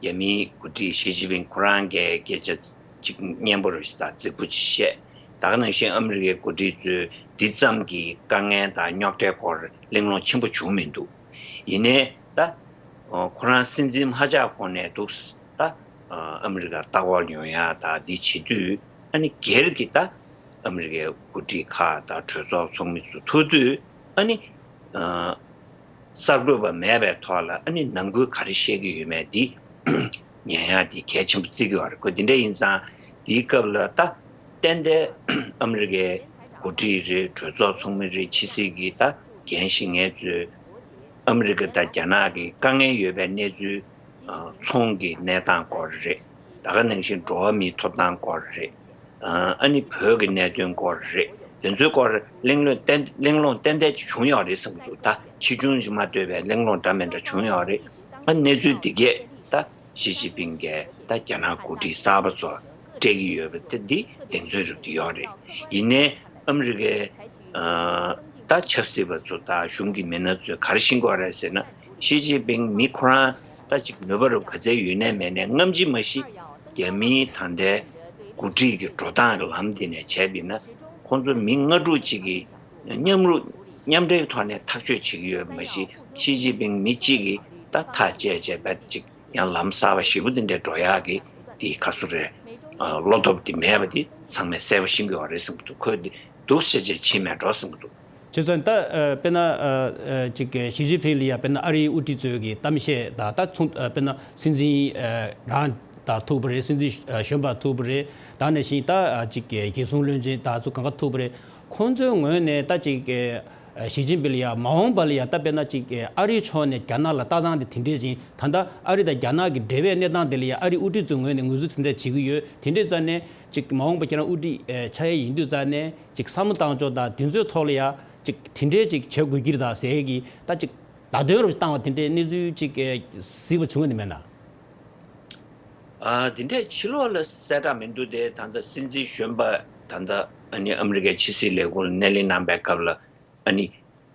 རྒྱ་མིའི་འགོ་ཁྲིད་ཞི་ཅིན་ཕིང་ཁོ་རང་གིས་སྐད་ཆ་ཅིག་སྙན་པོ་རེད་ད་རྫིག་པོ་ཅིག་བཤད། ད་ག་ནང་བཞིན་ཨ་མི་རི་ཀའི་འགོ་ཁྲིད་ཚོས་འདི་ཙམ་གྱི་དཀའ་ངལ་དང་རྙོག་དྲའི་སྐོར་གླེང་སློང་ཆེན་པོ་བྱུང་མི་འདུག་ཡིན་ནའི་ད་ཁོ་རང་སྲིད་འཛིན་མ་ཆགས་གོང་ནས་འདུག་ད་ཨ་མི་རི་ཀར་ལྟ་སྐོར་ཡོང་ཡ་ད་འདི་བྱེད་དུས་ ཨ་ནི་སྒེར་གྱི་ད་ཨ་མི་རི་ཀའི་འགོ་ཁྲིད་ཁག་དང་གྲོས་ཚོགས་ཚོགས་མི་ཚོ་ཐུག་དུས་ཨ་ནི་ཨ་གསར་འགོད་པ་མེད་པའི་ཐོག་ལ་ཨ་ནི་ནང་ཁུལ་ག་རེ་བཤད་ཀྱི་ཡོད་མེད་འདི་ཉན་ཡག་འདི་གལ་ཆེན་པོ་བརྩི་གི་ཡོད་རེད། ཁོ་འདི་འདྲ་ཡིན་ཙང་དེའི་སྐབས་ལ་ད་ཏན་ཏན་ཨ་མི་རི་ཀའི་འགོ་ཁྲིད་རེད། གྲོས་ཚོགས་ཚོགས་མི་རེད། ཕྱི་སྲིད་ཀྱི་ད་འགན་བཞེས་མཁན་ཚོས་ཨ་མི་རི་ཀ་དང་རྒྱ་ནག་གི་དཀའ་ངལ་ཡོད་པའི་གནས་ཚུལ། ཨ་ཚོང་གི་གནས་སྟངས་སྐོར་རེད། ད་ག་ནང་བཞིན་འགྲོ་བ་མིའི་ཐོབ་ཐང་སྐོར་རེད། ཨ་ཨ་ནི་བོད་ཀྱི་གནད་དོན་སྐོར་རེད། དེ་ཚོའི་སྐོར་གླེང་སློང་ཏན་གླེང་སློང་ཏན་ཏན་ཅིག་བྱུང་ཡོད་རེད་བསམ་གྱི་འདུག་ད་ཕྱིས་འབྱུང་ཞིག་མ་ལྟོས་པའི་གླེང་སློང་འདྲ་མི་འདྲ་བྱུང་ཡོད་རེད། ཨ་གནས་ཚུལ་འདི་གས་ད་ཞི་ཅིན་ཕིང་གིས་ད་རྒྱ་ནག་འགོ་ཁྲིད་གསར་པ་ཚོ་སྤྲད་ཀྱི་ཡོད་པ་དེ་འདི་གདེང་ཚོད་རེད་ཡོད་རེད། ཡིན་ནའི་ཨ་མི་རི་ཀའི་ཨ་ད་ཆབ་སྲིད་པ་ཚོ་དང་གཞུང་གི་མི་སྣ་ཚོས་ག་རེ་ཤེས་ཀྱི་ཡོད་རེད་ཟེར་ན། ཞི་ཅིན་ཕིང་མི་ཁོ་རང་ད་ཅིག་ནུས་པ་རུ་ག་ཚད་ཡོད་ནའི་མེད་ནའི་སྔ་ཕྱི་མ་ཤེས། རྒྱ་མིའི་ད་ལྟའི་འགོ་ཁྲིད་ཀྱི་འགྲོ་སྟངས་ཀྱི་ལམ་འདི་ནས་བྱས་པ་ཡིན་ན། ཁོང་ཚོ་མི་ལྔ་དྲུག་ཅིག་གིས་མཉམ་རུབ་མཉམ་འབྲེལ་ཐོག་ནས་ཐག་གཅོད་བྱེད་ཀྱི་ཡོད་མ་གཞི། ཞི་ཅིན་ཕིང་མི་གཅིག་གིས་ད་ཐག་བཅད་བྱས་པ་ཅིག་ཡང་ལམ་གསར་པ་ཞེ་པོ་འདི་འདྲ་འགྲོ་ཡག་གི་འདི་ག་ཚོད་རེད། བློ་སྟོབས་འདི་མེད་པ་འདི་ཚང་མས་གསལ་པོ་ཤེས་ཀྱི་ཡོད་རེད་བསམ་གྱི་འདུག་ཁོས་འདི་འདུག་ཟེར་བྱས་ཕྱིན་མེད་འགྲོ་བསམ་གྱི་འདུག་བྱས་ཙང་ད་ཨ་དཔེར་ན་ཨ་ཨ་ཅིག་ཞི་ཅིན་ཕིང་ལ་ཡ་དཔེར་ན་ཨ་རིའི་དབུ་ཁྲིད་ཚོས་ཀྱི་གཏམ་བཤད་དང་ད་ཚོང་ཨ་དཔེར་ན་སྲིད་འཛིན་ཨ་རང་དང་ཐུག་པ་རེད། སྲིད་འཛིན་གཞོན་པ་ཐུག་པ་རེད། ད་ནས་ཤིང་ད་ཨ་ཅིག་རྒྱལ་སྲུང་བློན་ཆེན་དང་ཚོ་གང་ག་ཐུག་པ་རེད། ཁོང་ཚོའི་ངོས་ནས་ད་ཅིག་ཞི་ཅིན་ཕིང་ལ་ཡ་མ་འོངས་པ་ལ་ཡ་ད་དཔེར་ན་ཅིག་ཨ་རིའི་ཕྱོགས་ནས་རྒྱ་ནག་ལ་ལྟ་སྟངས་དེ་དེ་འདྲས་ཅིག་ད་ལྟ་ཨ་རི་དང་རྒྱ་ནག་གི་འབྲེལ་བའི་གནས་སྟངས་དེ་ལ་ཡ་ཨ་རིའི་དབུ་ཁྲིད་ཚོའི་ངོས་ནས་ངོས་འཛིན་དེ་འདྲས་བྱེད་ཀྱི་ཡོད། དེ་འདྲས་ཙང་ནས་ཅིག་མ་འོངས་པ་ཁྱེད་རང་དབུ་ཁྲིད་ཨེ་ཆགས་ཡས་ཡིན་དུས་ཙང་ནས་ཅིག་བསམ་བློ་བཏང་ཕྱོགས་དང་དེ་ཚོའི་ཐོག་ལ་ཡ་ཅིག་དེ་འདྲས་ཅིག་བྱེད་དགོས་ཀྱི་རེད་ད་ཟེར་གྱི་ད་ཅིག་བརྡ་སྟོན་རུ་བཏང་བ་དེ་འདྲས་གནས་ཚུལ་ཅིག་ཨེ་གཟིགས་པ་བྱུང་བ་ནི་མེད་ན། ཨ་དེ་འདྲས་ཕྱི་ལོགས་ལ་གསལ་བསྒྲགས་མི་འདུག་སྟེ། ད་ལྟ་སྲིད་འཛིན་གཞོན་པ་ད་ལྟ་ཨ་ནི་ཨ་མི་རི་ཀའི་ཕྱི་སྲིད་ལས་ཁུངས་ལ་སྣེ་ལེན་གནང་པའི་སྐབས་ལ་ཨ་ནི་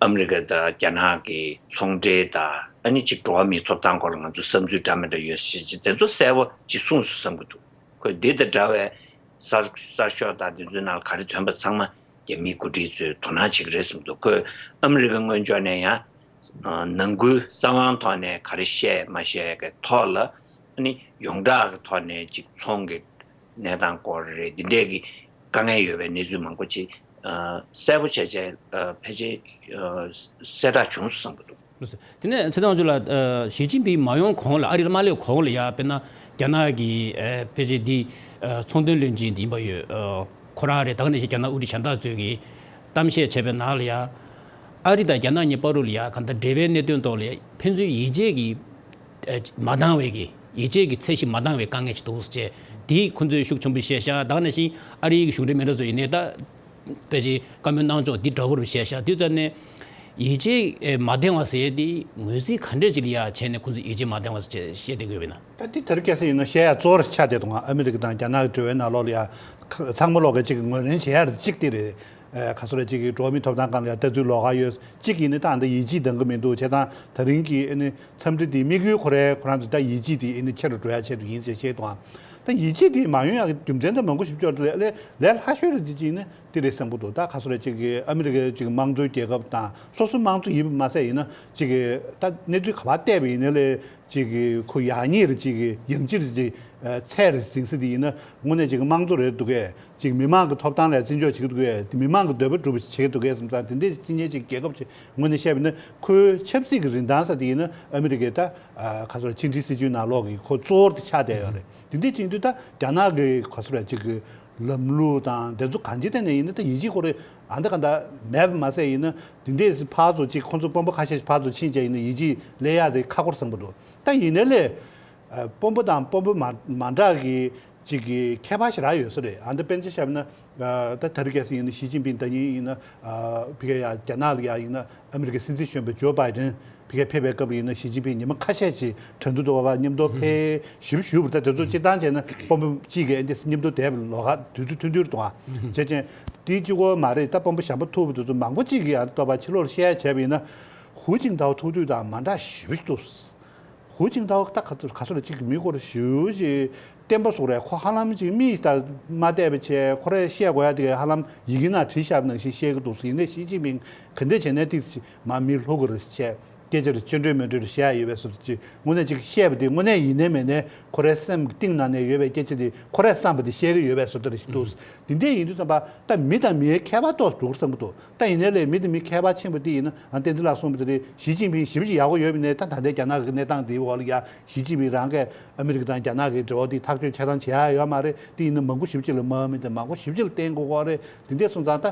ཨ་མི་རི་ཀ་དང་རྒྱ་ནག་གི་ཚོང་འབྲེལ་དང་ཨ་ནི་ཅིག་འགྲོ་བ་མིའི་ཐོབ་ཐང་སྐོར་ལ་ང་ཚོ་བསམ་ཚུལ་འདྲ་མི་འདྲ་ཡོད་ཟེར་ཅིག་དེ་ཚོ་གསལ་པོ་ཅིག་གསུངས་སོང་བསམ་གྱི་འདུག་ཁོས་འདི་དང་འདྲ་བའི་གསར་གསར་ཤོག་དང་དེ་ཚོའི་ནང་ལ་ག་རེ་ཐོན་པ་ཚང་མ་རྒྱ་མིའི་འགོ་ཁྲིད་ཚོས་དོ་སྣང་བྱེད་ཀྱི་རེད་བསམ་འདུག་ཁོས་ཨ་མི་རི་ཀ་སྔོན་ཕྱོགས་ནས་ཡང་ནང་ཁུལ་གསང་བའི་ཐོག་ནས་ག་རེ་བཤད་མ་བཤད་ཀྱི་ཐོག་ལ་ཨ་ནི་ཡོངས་གྲགས་ཀྱི་ཐོག་ནས་ཅིག་ཚོང་གི་གནས་སྟངས་སྐོར་རེད། འདི་འདྲས་ཀྱི་དཀའ་ངལ་ཡོད་པའི་གནས་ཚུལ་མང་པོ་ཅིག་གསལ་པོ་བྱས་བྱས་ཕལ་ཆེར་གསལ་བསྒྲགས་བྱུང་སོང་བསམ་གྱི་འདུག་དེ་ནས་ཚེ་དབང་ཕྱུག་ལགས། ཞི་ཅིན་ཕིང་མ་ཡོང་གོང་ལ་ཨ་རི་ལ་མ་སླེབས་གོང་ལ་ཡ་དཔེར་ན་རྒྱ་ནག་གི་ཕལ་ཆེར་འདི་ཚོང་དོན་བློན་ཆེན་འདི་ཡིན་པ་ཡོད། ཁོ་རང་རེད། ད་ག་ནང་བཞིན་རྒྱ་ནག་དབུ་ཁྲིད་གཞན་དག་ཚོས་ཀྱི་གཏམ་བཤད་བྱས་པའི་ནང་ལ་ཡ་ཨ་རི་དང་རྒྱ་ནག་གཉིས་བར་དུ་ལ་ཡ་གང་ལྟར་འབྲེལ་བའི་གནད་དོན་ཐོག་ལ་ཕན་ཚུན་ཡིད་ཆེས་ཀྱི་མ་འདང་བའི་གི་ཡིད་ཆེས་ཀྱི་ཚད་གཞི་མ་འདང་བའི་དཀའ་ངལ་ཞིག་འདུག་ཟེར་བྱས་འདི་ཁོ་ཚོས་ཤུགས་ཆེན་པོ་བཤད་ཤག་ད་ག་ནང་བཞིན་ཨ་རིའི་གཞུང་འབྲེལ་མི་སྣ་ཚོ་ཡིན་ནའི་ད། ཕལ་ཆེར་བཀའ་མོལ་གནང་ཕྱོགས་འདི་འདྲ་བོ་རུ་བཤད་ཤག་དུས་ཙམ་ནས་ཡིད་ཆེས་མ་འདང་བ་ཟེར་ཡས་དེ་ངོས་འཛིན་ག་འདྲས་ཅིག་ལ་ཡ་བྱས་ནས་ཁོང་ཚོ་ཡིད་ཆེས་མ་འདང་བ་ཟེར་བཤད་བསྡད་ཀྱི་ཡོད་པས་ན། ད་འདི་དེར་སྐད་ཆ་ཡིན་ན་བཤད་ཡ་གཙོ་བོར་ཆགས་བསྡད་འདུག་ཨ་མི་རི་ཀ་དང་རྒྱ་ནག་གི་འབྲེལ་བའི་ནང་ལོགས་ལ་ཡ་ཚང་མ་ལོག་གི་ཅིག་ངོས་ལེན་བྱེད་ཡ་རེད། གཅིག་དེ་རེད། ཁ་སོ་ར་གཅིག་གི་འགྲོ་བ་མིའི་ཐོབ་ཐང་སྒང་ལ་ཡ་ལྟ་ཚུལ་ལོགས་ཀ་ཡོད། གཅིག་ཡིན་ན་ད་ཨ་འདི་ཡིད་ཆེས་འདང་གི་མི་འདུག་བྱས་ཙང་ད་རིང་གི་ཨ་ནི་འཚམས་འདྲི་འདིའི་དམིགས་ཡུལ་ཁོ་རའི་ཁོ་རང་ཚོ་ད་ཡིད་ཆེས་དེ་ཨ་ནི་ཆེ་རུ་འགྲོ་ཡ་ཆེད་དུ་ཡིན་ཟེར་བཤད་འདུག་ད་ཡིད་ཆེས་དེ་མ་ཡོང་ཡག་གི་རྒྱུ་མཚན་ད་མང་པོ་ཞིག་ཅོག་ལས་ལས་ལས་སླ་ཤོས་རེད། འདི་གཅིག་ནི་འདི་རེད་བསམ་གྱི་འདུག་ད་ག་སོ་ར་གཅིག་གི་ཨ་མི་རི་ཀའི་གཅིག་གི་དམངས་གཙོའི་རྒྱལ་ཁབ་དང་སོ་སོ་དམངས་གཙོ་ཡིན་པ་མ་ཟད་ཡིན་ན་གཅིག་གི་ད་གནས་ཚུལ་ག་པར་བལྟས་པ་ཡིན་ན་ལས་གཅིག་གི་ཁོ་ཡག་ཉེས་རེད། གཅིག་གི་ཡང་ཅིག་རེད། གཅིག་ཚད་རེད་ཟིན་ས་དེ་ཡིན་ན་དངོས་གནས་གཅིག་གི་དམངས་གཙོ་རེད་འདུག་གས། གཅིག་མི་མང་གི་ཐོབ་ཐང་ལ་བརྩི་འཇོག་བྱེད་ཀྱི་འདུག་གས། དེ་མི་མང་གི་འདོད་པ་སྒྲུབ་པ་བྱེད་ཀྱི་འདུག་གས་བསམ་ཙང་དེ་འདྲའི་བརྩི་མཁན་གཅིག་རྒྱལ་ཁབ་ཅིག་དངོས་གནས་བཤད་པ་ཡིན་ན་ཁོའི་ཆབ་སྲིད་ཀྱི་རིན་ཐང་ས་དེ་ཡིན་ན་ཨ་མི་རི་ཀའི་ད་ག་ཚོད་ཕྱི་འབྲེལ་སྲིད་ཇུས་ནང་ལོགས་ཀྱི་ཁོ་གཙོ་བོར་དེ་ཆགས་བསྡད་ཡོད་རེད། དེ་འདྲའི་བྱེད་དུས་ད་རྒྱ་ནག་གི་ག་ཚོད་རེད་གཅིག་གི་ལམ་ལུགས་དང་དེ་ཚོ་གང་ཅིའི་སྟེང་ནས་ཡིན་ན་ད་ཡིད་ཆེས་ཁོ་རེ་ཨ་འདྲ་ག་འདྲ་མེད་པ་མ་ཟད་ཡིན་ན་དེ་འདྲས་ཕར་ཚུར་གཅིག་ཁོང་ཚོ་དཔོན་པོ་ཁ་ཤས་ཤིག་ཕར་ཚུར་ཕྱིན་བྱས་ཡིན་ན་ཡིད་ཆེས་སླེབས་ཡག་དེ་ཁག་པོ་རེད་བསམ་གྱི་འདུག་ད་ཡིན་ནའི་ལས་དཔོན་པོ་དང་དཔོན་པོ་མ་མ་འདྲ་གི་གཅིག་གི་ཁྱད་པར་ཞེ་དྲག་ཡོད་ས་རེད། ཨ་འདི་དཔེར་ན་ཆ་བཞག་ན་ད་ད་རེས་གལ་སྲིད་ཡིན་ན་ཞི་ཅིན་ཕིང་ད་ཉིན་ཡིན་ན་ཕ་གི་ཡ་རྒྱ་ནག་ལ་ཡ་ཡིན་ན་ཨ་མི་རི་ཀའི་སྲིད་འཛིན་གཞོན་པ་ཇོ་བྷའི་ཌེན་ཕ་གིར་ཕེབས་པའི་སྐབས་ལ་ཡིན་ན་ཞི་ཅིན་ཕིང་ཉི་མ་ཁ་ཤས་ཤིག་དོན་དུ་དོ་བ་མཉམ་དུ་ཕེབས་ཞིབ་ཞུ་བར་ད་དེ་ཚོ་སྤྱིར་བཏང་བྱས་ན་དཔོན་པོ་གཅིག་གིས་ཨ་འདི་མཉམ་དུ་བསྡད་པའི་ལོགས་ཀ་དུས་ཚོད་ཐུང་ཐུང་རེད་འདུག་ཨ། བྱས་ཙང་དེ་གཅིག་པོ་མ་རེད། ད་དཔོན་པོ་གཞན་པ་ཐུག་པ་དེ་ཚོ་མང་པོ་གཅིག་གིས་ཨ་ལྟོ་བ་ཕྱི་ལོགས་བཤད་བྱས་པ་ཡིན་ན་ཧུའུ་ཅིན་ཐའོ་ཐུག་དུས་དང་མ་འདྲ་ཞིབ་འདུག་ཧུའུ་ཅིན་ཐའོ་ད་ག་ཚོད་ག་ཚོད་ལ་གཅིག་མི་སྐོར་ཞུ་ཞིག་བསྟན་པ་སོགས་རེད། ཁོ་ཧ་ལམ་གཅིག་མིས་ད་མ་བལྟས་པ་བྱས་ཁོ་རས་བཤད་དགོས་ཡ་དེ་ག་ཧ་ལམ་ཡི་གེ་ནང་བྲིས་བཞག་པ་ནང་བཞིན་བཤད་ཀྱི་འདུག་ཟེར་ནས་ཞི་ཅིན་ཕིང་ག་འདྲས་བྱས་ནས་ཏིག་ཙམ་མ་མི་ལྷོ་གི་རེད་བྱས། སྐད་ཆ་རེ་ཅོ་འདྲ་མོ་འདྲ་རེ་བཤད་ཡ་ཡོད་པའི་བཟོ་འདྲ་ཅིག་དངོས་གནས་ཅིག་བཤད་པ་དེ་དངོས་གནས་ཡིན་ནའི་མིན་ནའི་ཁོ་རའི་སེམས་ཀྱི་གཏིང་ནང་ནས་ཡོད་པའི་སྐད་ཆ་དེ་ཁོ་རས་བསམ་པ་དེ་བཤད་ཀྱི་ཡོད་པའི་བཟོ་འདྲ་རེ་ཞིག་འདུག་དེ་འདྲས་ཡིན་དུས་ཙམ་པ་ད་མི་དང་མིའི་ཁྱད་པར་ཏོག་ཙམ་འགྲོ་གི་རེད་བསམ་གྱི་འདུག་ད་ཡིན་ནའི་ལས་མི་དང་མི་ཁྱད་པར་ཕྱིན་པ་དེ་ཡིན་ན་ཨ་བསྟན་འཛིན་ལགས་གསུངས་པ་དེ་རེད། ཞི་ཅིན་ཕིང་ཞེ་པོ་ཅིག་ཡག་པོ་ཡོད་པ་ནས་ད་ད་ལྟའི་རྒྱ་ནག་གི་གནས་སྟངས་དེའི་འོག་ལ་ཡ་ཞི་ཅིན་ཕིང་རང་གིས་ཨ་མི་རི་ཀ་དང་རྒྱ་ནག་གི་འབྲེལ་བ་དེ་ཐག་གཅོད་ཆ་ཚང་བྱེད་ཡ་ཡོད་མ་རེད། དེ་ཡིན་ན་མང་པོ་ཞེ་པོ་ཅིག་ལ་དམག་མི་དང་མང་པོ་ཞེ་པོ་ཅིག་ལ་བརྟེན་དགོས་ཀྱི་རེད། དེ་འདྲས་སོང་ཙང་ད་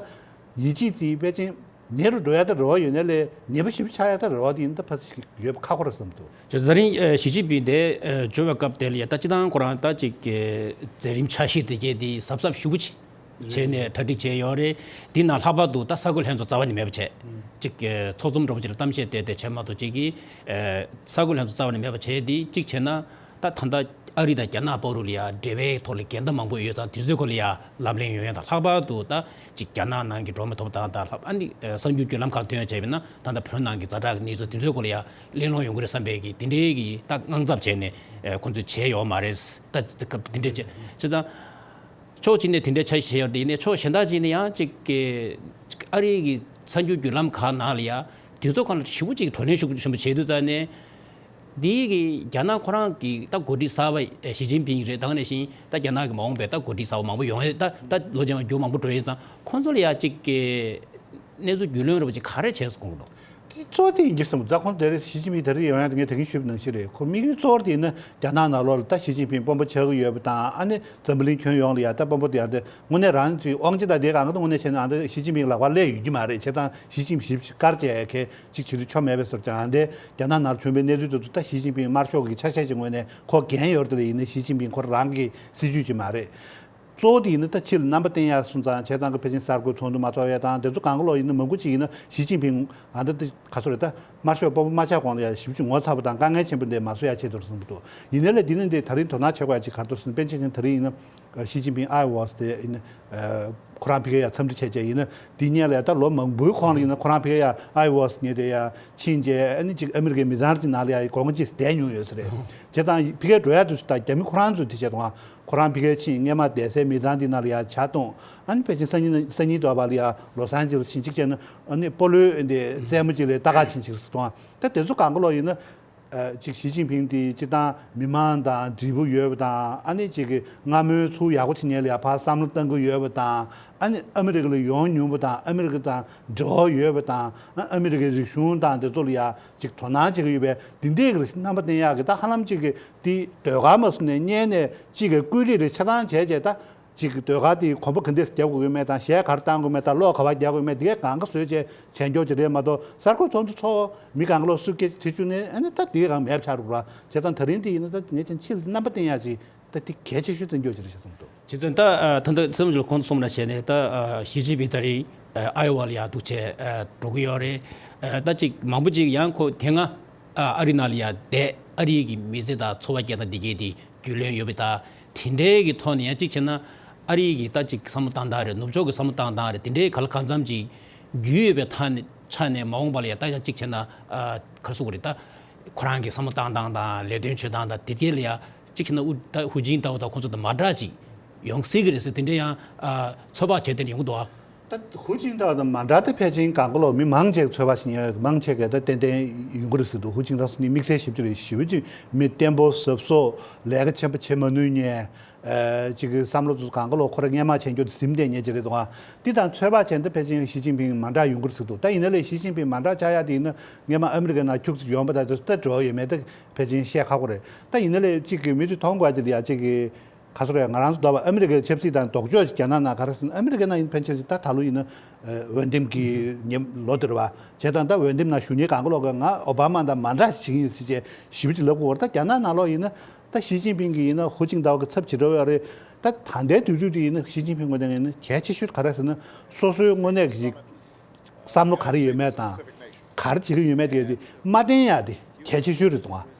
ཡིད་ཆེས་དེ་ཕལ་ཆེར་ཉེ་རུ་འགྲོ་ཡ་ད་རེ་བ་ཡོད་ནའི་ལས་ཉེ་པོ་ཞེ་པོ་ཆགས་ཡ་ད་རེ་བ་དེ་ཡིན་ན་ད་ཕལ་ཆེར་ཡོད་པ་ཁག་པོ་རེད་བསམ་འདུག་ཅེས་ད་རིང་ཞི་ཅིན་ཕིང་དེ་འབྱོར་བའི་སྐབས་དེ་ལ་ཡ་ད་སྤྱི་བཏང་ཁོ་རང་ད་ཅིག་མཛད་རིམ་ཆ་ཤས་དེ་གས་དེ་གཟབ་གཟབ་ཞེ་པོ་ཅིག་བྱས་ནས་གྲ་སྒྲིག་བྱས་ཡོད་རེད། དེ་ནང་ལྷག་པར་དུ་ད་གསར་འགོད་ལྷན་ཚོགས་རྩ་བ་ནས་མེད་པ་བྱས། ཅིག་ཚོགས་འཛོམས་འདྲ་པོ་ཅིག་ལ་གཏམ་བཤད་དེ་དེ་བྱས་མ་གཏོགས་ཅིག་གིས་གསར་འགོད་ལྷན་ཚོགས་རྩ་བ་ནས་མེད་པ་བྱས་དེ་གཅིག་བྱས་ན། ད་ད་ལྟ་ཨ་རི་དང་རྒྱ་ནག་བར་དུ་ལ་ཡ་འབྲེལ་བའི་ཐོག་ལ་འགལ་ཟླ་མང་པོ་ཡོད་ཙང་དེ་ཚོའི་སྐོར་ལ་ཡ་ལམ་གླེང་ཡོང་ཡ་དང་ལྷག་པར་དུ་ད་ཅིག་རྒྱ་ནག་ནང་གི་འགྲོ་མི་ཐོབ་ཐང་དང་ལྷག་ཨ་ནི་གསར་འགྱུར་བརྒྱུད་ལམ་ཁག་ཐོན་ཡ་བྱས་པ་ན་ད་ལྟ་བོད་ནང་གི་ཛ་དྲག་གི་གནས་ཚུལ་དེ་ཚོའི་སྐོར་ལ་ཡ་གླེང་སློང་ཡོང་གི་རེད་བསམ་པའི་གི་དེ་འདྲའི་གི་ད་དངངས་འཚབ་བྱས་ནས་ཁོང་ཚོས་བྱས་ཡོད་མ་རེད། ད་དེ་འདྲ་བྱས་བྱས་ཙང་། ཕྱོགས་གཅིག་ནས་དེ་འདྲའི་འཆར་གཞི་བྱས་ཡོད་དེ་ཡིན་ནའི་ཕྱོགས་གཞན་དག་ཅིག་ནས་ཡང་ཅིག་གི་ཨ་རིའི་གི་གསར་འགྱུར་བརྒྱུད་ལམ་ཁག་ནང་ལ་ཡ་དེ་ཚོ་ཁོ་ན་ཞེ་པོ་ཅིག་བགྲོ་གླེང་ཞུ་ཞུ་བྱེད་དུས་ཙང་ནས་འདིའི་གི་རྒྱ་ནག་ཁོ་རང་གི་ད་འགོ་ཁྲིད་གསར་པ་ཞི་ཅིན་ཕིང་རེད། ད་ག་ནང་བཞིན་ད་རྒྱ་ནག་གི་མ་འོངས་པའི་ད་འགོ་ཁྲིད་གསར་པ་མང་པོ་ཡོང་ཡོད། ད་ད་ལོ་རྗེས་མ་རྒྱུན་མང་པོ་འགྲོ་ཡོད་ཙང་ཁོང་ཚོ་ལ་ཡ་ཅིག་གི་གནས་ཚུལ་རྒྱུས་ལོན་རེ་བ་ཅིག་ག་རེ་བྱས་སོང་གི་འདུག་དེ་གཙོ་བོ་དེ་ཡིན་གྱི་བསམ་འདུག་ད་ཁོང་དེ་རེད། ཞི་ཅིན་ཕིང་དེ་རིང་ཡོང་ཡ་དེ་ངས་ད་གིན་ཞུས་པ་ནང་བཞིན་རེད། ཁོ་དམིགས་ཡུལ་གཙོ་བོ་དེ་ཡིན་ན་རྒྱ་ནག་ནང་ལོགས་ལ་ད་ཞི་ཅིན་ཕིང་དཔོན་པོ་ཆགས་ཀྱི་ཡོད་པ་དང་ཨ་ནི་འཛམ་བུ་གླིང་ཁྱོན་ཡོངས་ལ་ཡ་ད་དཔོན་པོ་དེ་ཡ་དེ་དངོས་གནས་རང་ཚོའི་དབང་ཆ་དང་དེ་གང་ག་ད་དངོས་གནས་བྱས་ན་ཨ་ད་ཞི་ཅིན་ཕིང་ལག་པར་སླེབས་ཡོད་ཀྱི་མ་རེད། བྱས་ཙང་ཞི་ཅིན་ཕིང་ཞིབ་ཞིབ་བཀར་བྱས་ཡ་གལ་ཅིག་བྱེད་དུས་ཆོ་མེད་པའི་བཟོ་ཅང་ཨ་འདས་རྒྱ་ནག་ནང་བྱུང་བའི་གནས་ཚུལ་དེ་ཚོ་ད་ཞི་ཅིན་ཕིང་དམར་ཤོག་གི་ཆ་ཤས་ཅིག་ངོས་ནས་ཁོ་འགན་ཡོད་རེད། དེ་ལ་ཡིན་ན་ཞི་ཅིན་ཕིང་ཁོ་རང་གི་སྲིད་ཇུས་ཅིག་མ་རེད། གཙོ་བོ་དེ་ཡིན་ན་ད་ཕྱི་ལ་རྣམ་པ་བསྟན་ཡག་སོང་ཙང་བྱས་ཙང་གི་ཕལ་ཆེར་གསར་འགོད་ཚོགས་འདུ་མ་ཚོགས་ཡ་དང་དེ་ཚོ་གང་ག་ལོག་ཡིན་ན་མང་པོ་ཅིག་ཡིན་ན་ཞི་ཅིན་ཕིང་ཨ་ད་དེ་ག་ཚོད་རེད། ད་དམར་ཤོག་དཔོན་པོ་མ་ཆགས་གོང་ལ་ཡ་ཞེ་པོ་ཅིག་ངོ་ཚ་པོ་དང་དཀའ་ངལ་ཆེན་པོ་འདི་མ་བཟོ་ཡ་ཆེད་དུ་གསུངས་འདུག་ཡིན་ནའི་ལས་འདི་ནི་འདི་ད་རིང་དོ་སྣང་བྱེད་དགོས་ཡ་ཅིག་ག་རེ་འདུག་ཟེར་ན་དཔེ་ཆ་ཅིག་ད་རིང་ཡིན་ན་ཞི་ཅིན་ཕིང་ཨའི་ཝོ་སི་དེ་ཡིན་ན་ཁོ་རང་ཕ་གིར་ཡ་འཚམས་འདྲི་བྱས་བྱས་ཡིན་ན་འདི་སྔོན་ལ་ཡ་ད་ལོ་མང་པོའི་གོང་ལ་ཡིན་ན་ཁོ་རང་ཕ་གིར་ཡ་ཨའི་ཝོ་སི་ཉེ་དེ་ཡ་ཕྱིན་རྗེས་ཨ་ནི་ཅིག་ཨ་མི་རི་ཀའི་མི་ཚང་ཅིག་ནང་ལ་ཡ་སྒོ་ང་ཅིག་བསྡད་མྱོང་ཡོད་ས་རེད། བྱས་ཙང་ཕ་གིར་འགྲོ་ཡ་དུས་སུ་ད་རྒྱ་མི་ཁོ་རང་ཚོས་དེ་བྱས་དང་ཁོ་རང་ཕ་གིར་ཕྱིན་སྔས་མ་བསྡད་སའི་མི་ཚང་འདི་ནང་ལ་ཡ་ཇ་འཐུང་། ཨ་ནི་ཕལ་ཆེར་སང་ཉིན་སང་ཉིན་དོ་བ་ལ་ཡ་ལོ་སན་ཇི་ལིས་ཕྱིན་གཅིག་བྱས་ན་ཨ་ནི་སྤོ་ལོའི་འདི་རྩེད་མོ་ཅིག་ལ་ལྟ་ག་ཕྱིན་ཅིག་གཏོང་། ད་དེ་ཚོ་གང་ག་ལོག་ཡིན་ན་ཨ་ཅིག་ཞི་ཅིན་ཕིང་དེ་སྤྱི་བཏང་མི་མང་དང་འབྲས་བུ་ཡོད་པ་དང་ཨ་ནི་ཅིག་གི་སྔ་མོའི་ཚུར་ཡག་པོ་བྱེད་མཁན་ལ་ཡ་ཕར་བསམ་བློ་གཏང་གི་ཡོད་པ་དང་ཨ་ནི་ཨ་མི་རི་ཀ་ལ་ཡོང་མྱོང་པ་དང་ཨ་མི་རི་ཀ་དང་འབྲེལ་བ་ཡོད་པ་དང་ཨ་ཨ་མི་རི་ཀའི་རིག་གཞུང་དང་དེ་ཚོ་ལ་ཡ་ཅིག་དོ་སྣང་བྱེད་ཀྱི་ཡོད་པའི་འདི་འདྲའི་གི་རྣམ་པ་བསྟན་ཡག་གི་ད་ཧ་ལམ་ཅིག་གི་དེ་ཟློས་གར་མ་བཟོ་ནས་སྔོན་ནས་ཅིག་གི་བཀོད་སྒྲིག་རེ་ཆ་ཚང་བྱས་བྱས་ད། ཅིག་གི་ཟློས་གར་དེ་གོམ་པ་ག་འདྲས་རྒྱག་དགོས་ཀྱི་མེད་དང་གཞས་ག་རེ་བཏང་དགོས་མེད་དང་གློག་ག་པར་རྒྱག་དགོས་མེད་དེ་གས་གང་ག་བཟོས་བྱས་བྱས་འཇོག་ཅིག་རེད་མ་གཏོགས་གསར་འགོད་ཚོགས་འདུ་ཚོགས་མི་གང་ག་ལོག་སུ་སྐད་ཆ་དྲིས་བཅུག་ནས་ཨ་ནི་ད་དེ་གང་མེད་པ་ཆགས་འགྲོ་ར་བྱས་ཙང་ད་རིང་དེ་ཡིན་ན་ད་ངས་ཀྱང་ཕྱི་ལ་རྣམ་པ་བསྟན་ཡག་ཅིག་ད་དེ་གལ་ཆེ་ཤོས་དེ་འཇོག་ཅིག་རེད་བྱས་ཙང་འདུག་བྱས་ཙང་ད་ད་ད་ཚོད་མ་ཅིག་ལ་གོང་དུ་གསུངས་པ་ནང་བྱས་ནས་ད་ཞི་ཅིན་ཕིང་ད་རིང་ཨའི་ཝ་ལ་ཡ་འདུག་བྱས་འགྲོ་གི་ཡོད་རེད། ད་ཅིག་མང་པོ་ཅིག་ཡང་ཁོ་དེ་སྔ་ཨ་རི་ནང་ལ་ཡ་བསྡད་ཨ་རི་གི་མི་ཚེ་དང་འཚོ་བ་སྐྱེལ་སྟངས་དེ་གས་དེ་རྒྱུས་ལོན་ཡོད་པའི་ད། དེ་འདྲའི་གི་ཐོག་ནས་ཡང་གཅིག་བྱས་ན་ཨ་རི་གི་ད་ཅིག་བསམ་བློ་བཏང་སྟངས་རེད། ནུབ་ཕྱོགས་ཀྱི་བསམ་བློ་བཏང་སྟངས་རེད། དེ་འདྲའི་ག་ལ་གང་འཚམ་ཅིག་རྒྱུས་ཡོད་པའི་ཐ་ནས་ཆ་ནས་མ་འོངས་པ་ལ་ཡ་ད་ཡང་གཅིག་བྱས་ན་ཨ་ག་རེ་ཟེར་དགོས་རེད། ད་ཁོ་རང་གི་བསམ་བློ་བཏང་སྟངས་དང་ལས་དོན་བྱེད་སྟངས་དང་དེ་དེ་ལ་ཡ་གཅིག་བྱས་ན་ཨུ་ད་ཧུ་ཅིན་ཏའོ་དང་ཁོ་ཚོ་དང་མ་འདྲ་ཅིག་ཡོང་སྲིད་ཀྱི་རེད་ཟེར་དེ་འདྲའི་ཡང་ཨ་ཚོད་དཔག་བྱས་ཏེ་ཡོང་གི་འདུག་ཨ། ད་ཧུ་ཅིན་ཐའོ་དང་མ་འདྲ་སྟེ་ཕལ་ཆེར་གང་ག་ལོག་མི་མང་ཆེ་གི་ཚོད་དཔག་ཞིག་ཉན་ཡོད། མང་ཆེ་གས་ད་ཏན་ཏན་ཡོང་གི་རེད་ཟེར་འདུག་ཧུ་ཅིན་ཐའོ་སོགས་ནི་དམིགས་བསལ་ཞིབ་ཅིག་རེད། ཞེ་པོ་ཅིག་མི་བརྟན་པོ་གཟབ་གཟབ་ལས་ཀ་ཆེན་པོ་བྱེད་མ་ནུས་མཁན། ཨ་ཅིག་གི་བསམ་བློ་ཚོ་གང་ག་ལོག་ཁོ་རང་སྔས་མ་བྱས་འགྱུར་དུ་ཟིན་བསྡད་མཁན་ཅིག་རེད་འདུག་ཨ། འདི་དང་ཚོད་དཔག་བྱས་ན་ད་ཕལ་ཆེར་ཞི་ཅིན་ཕིང་མ་འདྲ་ཡོང་གི་རེད་ཟེར་འདུག་ད་ཡིན་ན་ལས་ཞི་ཅིན་ཕིང་མ་འདྲ་ཆགས་ཡ་དེ་ཡིན་ན་སྔས་མ་ཨ་མི་རི་ཀའི་ནང་ཁྱུག་ཙམ་ཡོང་པ་དང་དེ་ཚོ་ད་འབྲེལ་བ་ཡོད་མེད་ད་ཕལ་ཆེར་བཤད་ཁག་པོ་རེད། ད་ཡིན་ན་ལས་གཅིག་གི་མི་ཚོས་མཐོང་དགོས་ཅིག་ལ་ཡ་གཅིག་གི་ག་ཚོད་རེད། ང་རང་ཚོ་ལྟ་བ་ཨ་མི་རི་ཀའི་ཆབ་སྲིད་དང་ལྡོག་ཕྱོགས་ཤིག་རྒྱ་ནག་ནང་ག་རེ་ཟེར་ན་ཨ་མི་རི་ཀའི་ནང་ཡིན་ཕན་ཆད་ཅིག་ད་ད་ལོ་ཡིན་ན་འོས་འདེམས་ཀྱི་ཉིན་ལོ་དེ་རེད་བ། བྱས་ཙང་ད་འོས་འདེམས་ནང་ཞུགས་མཁན་གང་ག་ལོག་གི་ང་ཨོ་བྷ་མ་དང་མ་འདྲ་ཞིག་ཡིན་ཟེར་བྱས་ཞེ་པོ་ཅིག་ལབ་དགོས་པ་རེད། ད་རྒྱ་ནག་ནང་ལོག་ཡིན་ན་ད་ཞི་ཅིན་ཕིང་གི་ཡིན་ན་ཧུ་ཅིན་ཐའོ་གི་ཚབ་བྱེད་འགྲོ་ཡོད་རེད། ད་ད་ལྟའི་དུས་ཚོད་དེ་ཡིན་ན་ཞི་ཅིན་ཕིང་ངོས་ནས་ཡིན་ན་གལ་ཆེ་ཤོས་ག་རེ་ཟེར་ན་སོ་སོའི་དངོས་གནས་ཀྱི་བསམ་བློ་ག་རེ་ཡོད་མེད་དང་། ག་རེ་བྱེད་ཀྱི་ཡོད་མེད་དེ་མ་བསྟན་ཡ་དེ་གལ་ཆེ་ཤོས་རེད་འདུག་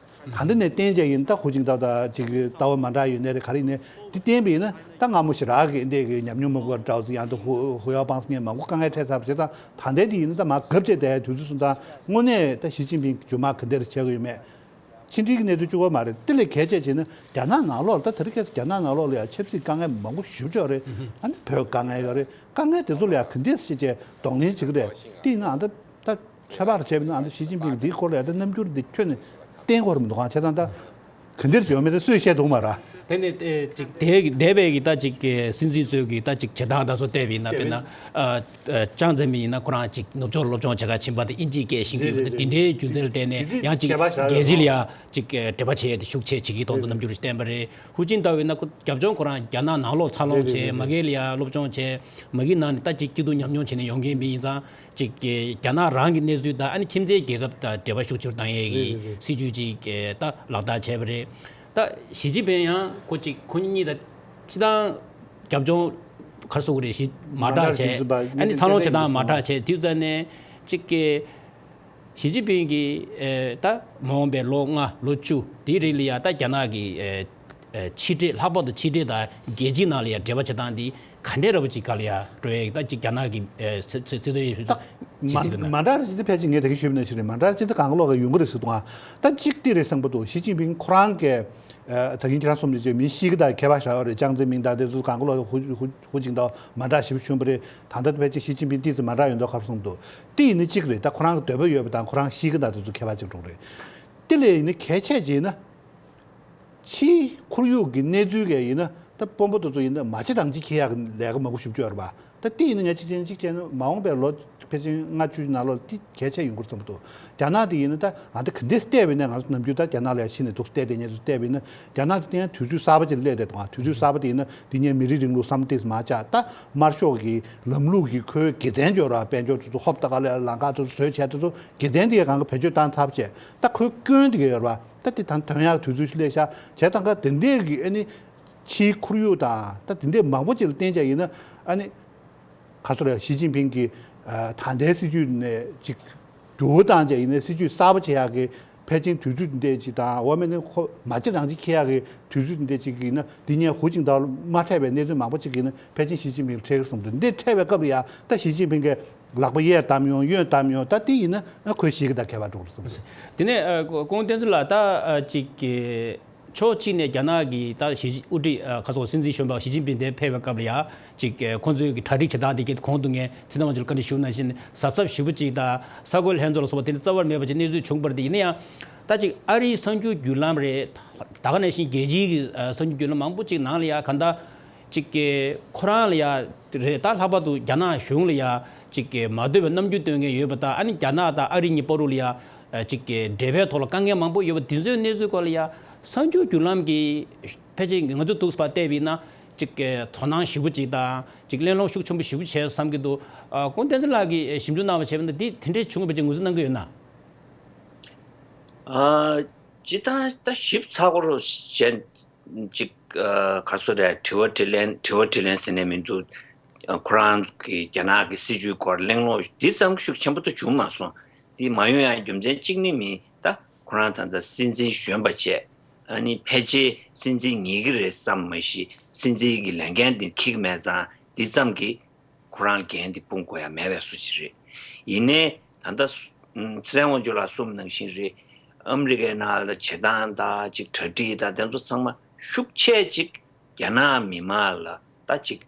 ཨ། ད་འདི་ནས་བསྟན་བྱས་ཡིན་ད་ཧུ་ཅིན་ཐའོ་དང་ཅིག་ལྟ་བ་མ་འདྲ་ཡོད་ནའི་རེད། ག་རེ་ཡིན་ནའི་འདི་བསྟན་པ་ཡིན་ན་ད་སྔ་མོ་ཞེ་དྲག་གི་འདི་གི་ཉམས་མྱོང་མང་པོ་འདྲ་བོ་ཅིག་ཡང་ད་ཧུ་ཧུ་ཡའོ་པང་སོགས་མང་པོ་དཀའ་ངལ་འཕྲད་ཚར་བ་བྱས་ཙང་ད་ལྟའི་འདི་ཡིན་ན་ད་མར་གབ་བྱས་བསྡད་ཡ་དུས་ཚོད་སོང་ཙང་དངོས་གནས་ད་ཞི་ཅིན་ཕིང་གི་རྒྱུ་མ་ག་འདྲ་རེ་བྱེད་ཀྱི་ཡོད་མེད། ཕྱི་འབྲེལ་གྱི་གནས་ཚུལ་གཅིག་པོ་མ་རེད། དེ་ལས་གལ་ཆེ་བྱས་ན་རྒྱ་ནག་ནང་ལོགས་ལ་ད་དེ་རིང་ཁ་སང་རྒྱ་ནག་ནང་ལོགས་ལ་ཡང་ཆབ་སྲིད་དཀའ་ངལ་མང་པོ་ཞེ་པོ་ཅིག་ཡོད་རེད། ཨ་ནི་བོད་དཀའ་ངལ་ཡོད་རེད། དཀའ་ངལ་དེ་ཚོ་ལ་ཡང་ག་འདྲས་བྱས་བྱས་གདོང་ལེན་བྱེད་ཀྱི་རེད། དེ་ཡིན་ན་ཨ་ད་ད་ ཚོད་དཔག་བྱས་པ་ཡིན་ན། ཨ་ནི་ཞི་ཅིན་ཕིང་གིས་འདིའི་སྐོར་ལ་ཡང་ད་རྣམ་འགྱུར་འདི་ཁྱོན་ནས་བསྟན་དགོས་རེད་མི་འདུག་ག་བྱས་ཙང་ད་ག་འདིར་བྱས་ཡོད་མེད་ད་སུས་བཤད་འདུག་མ་རེད། དེ་ནས་ཨེ་ཅིག་དེ་འདས་པའི་གི་ད་ཅིག་ཨེ་སྲིད་འཛིན་ཚོས་གི་ད་ཅིག་བྱེད་སྟངས་ད་སོ་བལྟས་པ་ཡིན་ན། དཔེར་ན་ཨ་ཨ་ཅང་ཙེ་མིན་ཡིན་ན་ཁོ་རང་ཅིག་ནུབ་ཕྱོགས་སློབ་སྦྱོང་བྱེད་ག་ཕྱིན་པ་དེ་དབྱིན་ཇིའི་སྐད་ཤེས་ཀྱི་ཡོད་པ་དེ། དེ་འདྲའི་རྒྱུ་མཚན་ལ་བརྟེན་ནས་ཡང་ཅིག་རྒྱལ་སྤྱི་ལ་ཡང་ཅིག་ཨེ་འབྲེལ་བ་བྱེད་ཡས་དེ་ཤུགས་ཆེ་བྱེད་ཀྱི་ཡོད་དོན་དུ་རྣམ་འགྱུར་བསྟན་པ་རེད། ཧུའུ་ཅིན་ཏའོ་ཡིན་ན་ཁོ་རྒྱབ་ལྗོངས་ཁོ་རང་རྒྱ་ནག་ནང་ལོགས་འཚར་ལོངས་བྱས། མ་གི་ལ་ཡ་སློབ་སྦྱོང་བྱས། མ་གི་ནང་ནས་ད་ཅིག་སྐྱིད་སྡུག་མཉམ་མྱོང་བྱས་ནས་ཡོང་མཁན་མི་ཡིན་ཙང་། ཅིག་གི་རྒྱ་ནག་རང་གི་གནས་ཚུལ་དང་། ཨ་ནི་ཁྱིམ་མཚེས་རྒྱལ་ཁབ་དང་འབྲེལ་བ་ཤུགས་ཆེར་བཏང་ཡས་ཀྱི་སྲིད་ཇུས་ཅིག་གི་ད་ལག་བསྟར་བྱས་པ་རེད། ད་ཞི་ཅིན་ཕིང་ཡང་ཁོ་ཅིག་ཁོ་གཉིས་ད་སྤྱི་བཏང་རྒྱབ་ལྗོངས་ག་རེ་ཟེར་དགོས་རེད། ཞི་མ་མ་འདྲ་འདྲ་བྱས། ཅིག་འཛིན་པ། ཨ་ནི་འཚར་ལོངས་བྱེད་སྟངས་མ་འདྲ་བྱས་དུས་ཙམ་ནས་ཅིག་གི་ཞི་ཅིན་ཕིང་གིས་ཨེ་ད་མ་འོངས་པའི་ལོ་ལྔ་ལོ་བཅུ་དེའི་རིང་ལ་ཡ་ད་རྒྱ་ནག་གི་ཨེ་ཨེ་ཕྱི་འབྲེལ། ལྷག་པར་དུ་ཕྱི་འབྲེལ་དང་རྒྱལ་སྤྱིའི་ནང་ལ་ཡ་འབྲེལ་བ་བྱེད་སྟངས་འདི་ག་འདྲས་འདྲ་པོ་ཅིག་སྒང་ལ་ཡ་འགྲོ་ཡས། ད་ཅིག་རྒྱ་ནག་གི་ཨེ་ཚོད་ཚོད་ཚོད་དོན་ཡོད་ད་ཤེས་ཚིག་མ་མ་འདྲ་ཅིག་ད་ཕལ་ཆེར་ངས་ད་གིན་ཞུས་པ་ནང་བཞིན་རེད། མ་འདྲ་ཅིག་ད་གང་ག་ལོག་ག་ཡོང་གི་རེད་ཟེར་འདུག་ཨ། ད་ཅིག་དེ་རེད་བསམ་གྱི་འདུག་ཞི་ཅིན་ཕིང་ཁོ་རང་གིས་ཨ་ད་གིན་ཁྱེད་རང་གསུངས་ནང་བཞིན་མི་ཤི་གི་ད་ཁྱད་པར་བཞག་ཡོད་རེད། ཅང་ཙེ་མིན་དང་དེ་ཚོ་གང་ག་ལོག་ཧུ་ཧུ་ཧུ་ཅིན་ཏའོ་མ་འདྲ་ཞེ་པོ་བྱུང་བ་རེད། ད་ལྟ་ཕལ་ཆེར་ཞི་ཅིན་ཕིང་ཏོག་ཙམ་མ་འདྲ་ཡོད་མདོག་ཁ་པོ་བཟོས་འདུག་དེ་ཡིན་ན་གཅིག་རེད། ད་ཁོ་རང་གི་འདོད་པ་ཡོད་པ་དང་ཁོ་རང་ཤི་གི་ད་དེ་ཚོ་ཁྱད་པར་ཅིག་འགྲོ་གི་རེད། དེ་ལས་ཡིན་ན་གལ་ཆེ་ཅིག་ཡིན་ན། ཕྱིའི་ཁོར་ཡུག་གི་གནས་ཚུལ་ག་ཡིན་ན། ད་དཔོན་པོ་དེ་ཚོ་ཡིན་ན་མ་བྱེད་རང་བྱེད་འཁྱེར་ཡག་གི་ལས་ཀ་མང་པོ་ཞེ་པོ་ཅིག་ཡོད་རེད་པ། ད་དེ་ཡིན་ན་ངས་གཅིག་བྱས་ན་གཅིག་བྱས་ན་མ་འོངས་པའི་ལོ་ཕལ་ཆེར་ལྔ་བཅུ་ནང་ལོགས་དེ་གལ་ཆེ་ཡོང་གི་རེད་བསམ་གྱི་འདུག་རྒྱ་ནག་དེ་ཡིན་ན་ད་ང་ཚོ་ག་འདྲས་བལྟས་པ་ཡིན་ན། ང་ཚོ་ནམ་རྒྱུན་ད་རྒྱ་ནག་ལ་ཡ་ཕྱི་ནས་འདུག་བལྟས་བསྡད་མཁན་ཚོ་བལྟས་པ་ཡིན་ན། རྒྱ་ནག་དེ་དེ་ཡང་དུས་ཚོད་གསར་པ་ཅིག་ལ་སླེབས་བསྡད་འདུག་ཨ། དུས་ཚོད་གསར་པ་དེ་ཡིན་ན་དེ་ནས་མི་རིགས་རིང་ལུགས་བསམ་བློ་ཏོག་ཙམ་མར་བཅག་ད་དམར་ཤོག་གི་ལམ་ལུགས་ཀྱི་ཁོའི་དགེ་མཚན་ཅིག་ཡོད་རེད་པ། དཔལ་འབྱོར་དེ་ཚོ་ཧོབ་ཏེ་ག་ལ་ལམ་ཁ་དེ་ཚོ་བཟོས་བྱས། དེ་ཚོ་དགེ་མཚན་དེ་གང་ག་བེད་སྤྱོད་བཏང་ཚར་བྱས། ད་ཁོའི་སྐྱོན་དེ་ག་ཡོད་རེད་པ། ད་དེ་ད་དོན་ཡག་དུས་ཚོད་ཅིག་སླེབས་ཤག་བྱས་ཙང་ག་དེ་འདྲས་ཀྱི་ཨ་ནི་ཕྱིའི་ཁོར་ཡུག་དང་ད་དེ་འདྲས་མང་པོ་ཅིག་ལ་བརྟེན་བྱས་ཡིན་ན། ཨ་ནི་ག་ཚོད་རེད། ཞི་ཅིན་ཕིང་གི་ཨ་ད་ལྟའི་སྲིད་ཇུས་ནས་ཅིག་འགྱུར་བ་བཏང་བྱས་ཡིན་ན། སྲིད་ཇུས་གསར་པ་བྱེད་ཡག་གི་ཕལ་ཆེར་དུས་ཚོད་འདི་འདྲས་ཅིག་དང་། འོ་མེད་ན་ཁོ་མ་བྱེད་རང་བྱེད་འཁྱེར་ཡག་གི་དུས་ཚོད་འདི་འདྲས་ཅིག་ཡིན་ན། འདི་ནས་ཧུའུ་ཅིན་ཏའོ་མ་འཕྲད་པའི་གནས་ཚུལ་མང་པོ་ཅིག་ཡིན་ན། ཕལ་ཆེར་ཞི་ཅིན་ཕིང་ལ་འཕྲད་ཀྱི་བསམ་འདུག་འདི་འཕྲད་པའི་སྐབས་ལ་ཡ་ད་ཞི་ཅིན་ཕིང་གིས་ལག་པ་གཡས་བསྡམས་ཡོང་། གཡོན་བསྡམས་ཡོང་། ད་དེ་ཡིན་ན་ཁོས་ཞི་གི་ད་ཁྱད་པར་འགྲོ་གི་རེད་བསམ། དེ་ནས་ཨ་སྐུ་ངོ་བསྟན་འཛིན་ལགས། ད་ཨ་ཅིག་གི་ཕྱོགས་གཅིག་ནས་རྒྱ་ནག་གི་ད་ཞི་དབུ་ཁྲིད་ཨ་ཁ་སོག་སྲིད་འཛིན་གཞོན་པ་ཞི་ཅིན་ཕིང་དེ་ཕེབས་པའི་སྐབས་ལ་ཡ་ཅིག་གི་ཁོང་ཚོའི་གི་གྲ་སྒྲིག་བྱེད་སྟངས་དེ་གི་གོང་དུ་ངས་ཚེ་བརྟན་དབང་ཕྱུག་ལ་བཀའ་འདྲི་ཞུས་པ་ནང་བཞིན་གཟབ་གཟབ་ཞེ་པོ་ཅིག་དང་། ས་ཁུལ་ལྷན་ཚོགས་ལ་སོགས་པ་དེ་འདྲ་རྩ་བ་ནས་མེད་པ་ཅིག་གནས་ཚུལ་བྱུང་བ་རེད། དེ་ཡིན་ན་ཡང་ད་ཅིག་ཨ་རིའི་གསར་འགྱུར་བརྒྱུད་ལམ་རེད། ད་ག་ནང་བཞིན་རྒྱལ་སྤྱིའི་གི་ཨ་གསར་འགྱུར་བརྒྱུད་ལམ་མང་པོ་ཅིག་ནང་ལ་ཡ་གང་ལྟར་ཅིག་གི་ཁོ་རང་ལ་ཡ་རེད། ད་ལྷག་པར་དུ་རྒྱ་ནག་གཞུང་ལ་ཡ་ཅིག་གི་མ་འདོད་པའི་རྣམ་འགྱུར་སྟོན་མཁན་ཡོད་པ་དང་། ཨ་ནི་རྒྱ་ནག་དང་ཨ་རི་གཉིས་བར་དུ་ལ་ཡ་ཨ་ཅིག་གི་འབྲེལ་བའི་ཐོག་ལ་དཀའ་ངལ་མང་པོ་ཡོད་པ། དེ་ཚོའི་གནས་ཚུལ་སྐོར་ལ་ཡ་གསར་འགྱུར་བརྒྱུད་ལམ་གྱི་ཕལ་ཆེར་ང་ཚོ་འདུག་སེ་ཕར་བལྟས་པ་ཡིན་ན་ཅིག་གི་དོ་སྣང་ཞེ་པོ་ཅིག་དང་། ཅིག་གླེང་སློང་ཤུགས་ཆེན་པོ་ཞེ་པོ་བྱས་བསམ་གྱི་འདུག་ཨ་སྐུ་ངོ་བསྟན་འཛིན་ལགས་ཀྱིས་ཞིབ་འཇུག་གནང་བ་བྱས་པ་ཡིན་ན་འདི་དེ་འདྲས་བྱུང་བ་ཅིག་ངོས་འཛིན་གནང་གི་ཡོད་ན། ཨ་ཅི་ད་ད་ཞིབ་ཚགས་པོ་རུ་གཞན་ཅིག་ཨ་ག་ཚོད་རེད། དྲི་བ་དྲིས་ལན་དྲི་བ་དྲིས་ལན་ཟེར་ནས་མི་འདུག་ཨ་ཁོ་རང་གི་རྒྱ་ནག་གི་སྲིད་ཇུས་སྐོར་གླེང་སློང་འདི་ཙམ་ཤུགས་ཆེན་པོ་ད་བྱུང་མ་སོང་། འདི་མ་ཡོང་ཡ་རྒྱུ་མཚན་གཅིག་ནི་མི་ད་ཁོ་རང་ད་ལྟ་སྲིད་འཛིན་གཞོན་པ་བྱས། ཨ་ནི་ཕལ་ཆེར་སྲིད་འཛིན་ཉེས་ཀྱི་རེད་བསམ་མ་གཞི་སྲིད་འཛིན་གྱི་ལས་འགན་འདི་འཁྱེར་གྱི་མེད་ཙང་འདི་ཙམ་གྱིས་ཁོ་རང་འགན་འདི་སྤུངས་དགོས་ཡ་མེད་པའི་བཟོ་ཅིག་རེད། ཡིན་ནའི་ད་ལྟ་སུ་ཚེ་བརྟན་དབང་ཕྱུག་ལགས་གསུངས་པ་ནང་བཞིན་རེད། ཨ་མི་རི་ཀའི་ནང་ལ་བྱེད་སྟངས་དང་ཅིག་གྲ་སྒྲིག་དང་དེ་ཚོ་ཚང་མ་ཤུགས་ཆེ་ཅིག་རྒྱ་ནག་མི་མང་ལ་ད་ཅིག་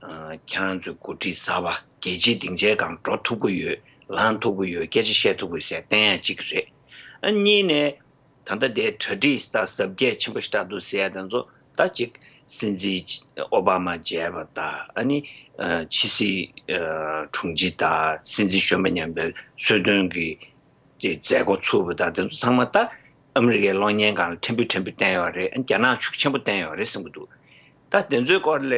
ཨ་ཁྱེད་རང་ཚོའི་འགོ་ཁྲིད་གསར་པ་རྒྱལ་སྤྱིའི་སྡིངས་ཆའི་སྒང་འགྲོ་ཐུབ་ཀྱི་ཡོད། ལངས་ཐུབ་ཀྱི་ཡོད། སྐད་ཆ་བཤད་ཐུབ་ཀྱི་ཡོད་ཟེར་བསྟན་ཡ་གཅིག་རེད། ཨ་གཉིས་ནས་ད་ལྟ་དེ་གྲ་སྒྲིག་ད་གཟབ་རྒྱས་ཆེན་པོ་ཞིག་བསྒྲགས་འདུག་ཟེར་ཡ་དེ་ཚོ་ད་ཅིག་སྲིད་འཛིན་ཨོ་བྷ་མ་མཇལ་བ་དང་། ཨ་ནི་ཨ་ཕྱི་སྲིད་ཨ་དྲུང་ཆེ་དང་སྲིད་འཛིན་གཞོན་པ་མཉམ་པའི་གསོལ་སྟོན་གྱི་ཅིག་མཛད་སྒོ་ཚུགས་པ་དང་། དེ་ཚོ་ཚང་མ་ད་ཨ་མི་རི་ཀའི་གློག་བརྙན་སྒང་ལ་ཕྲན་བུ་ཕྲན་བུ་བསྟན་ཡོད་རེད། ཨ་ནི་རྒྱ་ནག་ཤུགས་ཆེན་པོ་བསྟན་ཡོད་རེད་བསམ་གྱི་འདུག་ད་དེ་ཚོའི་སྐོར་ལ་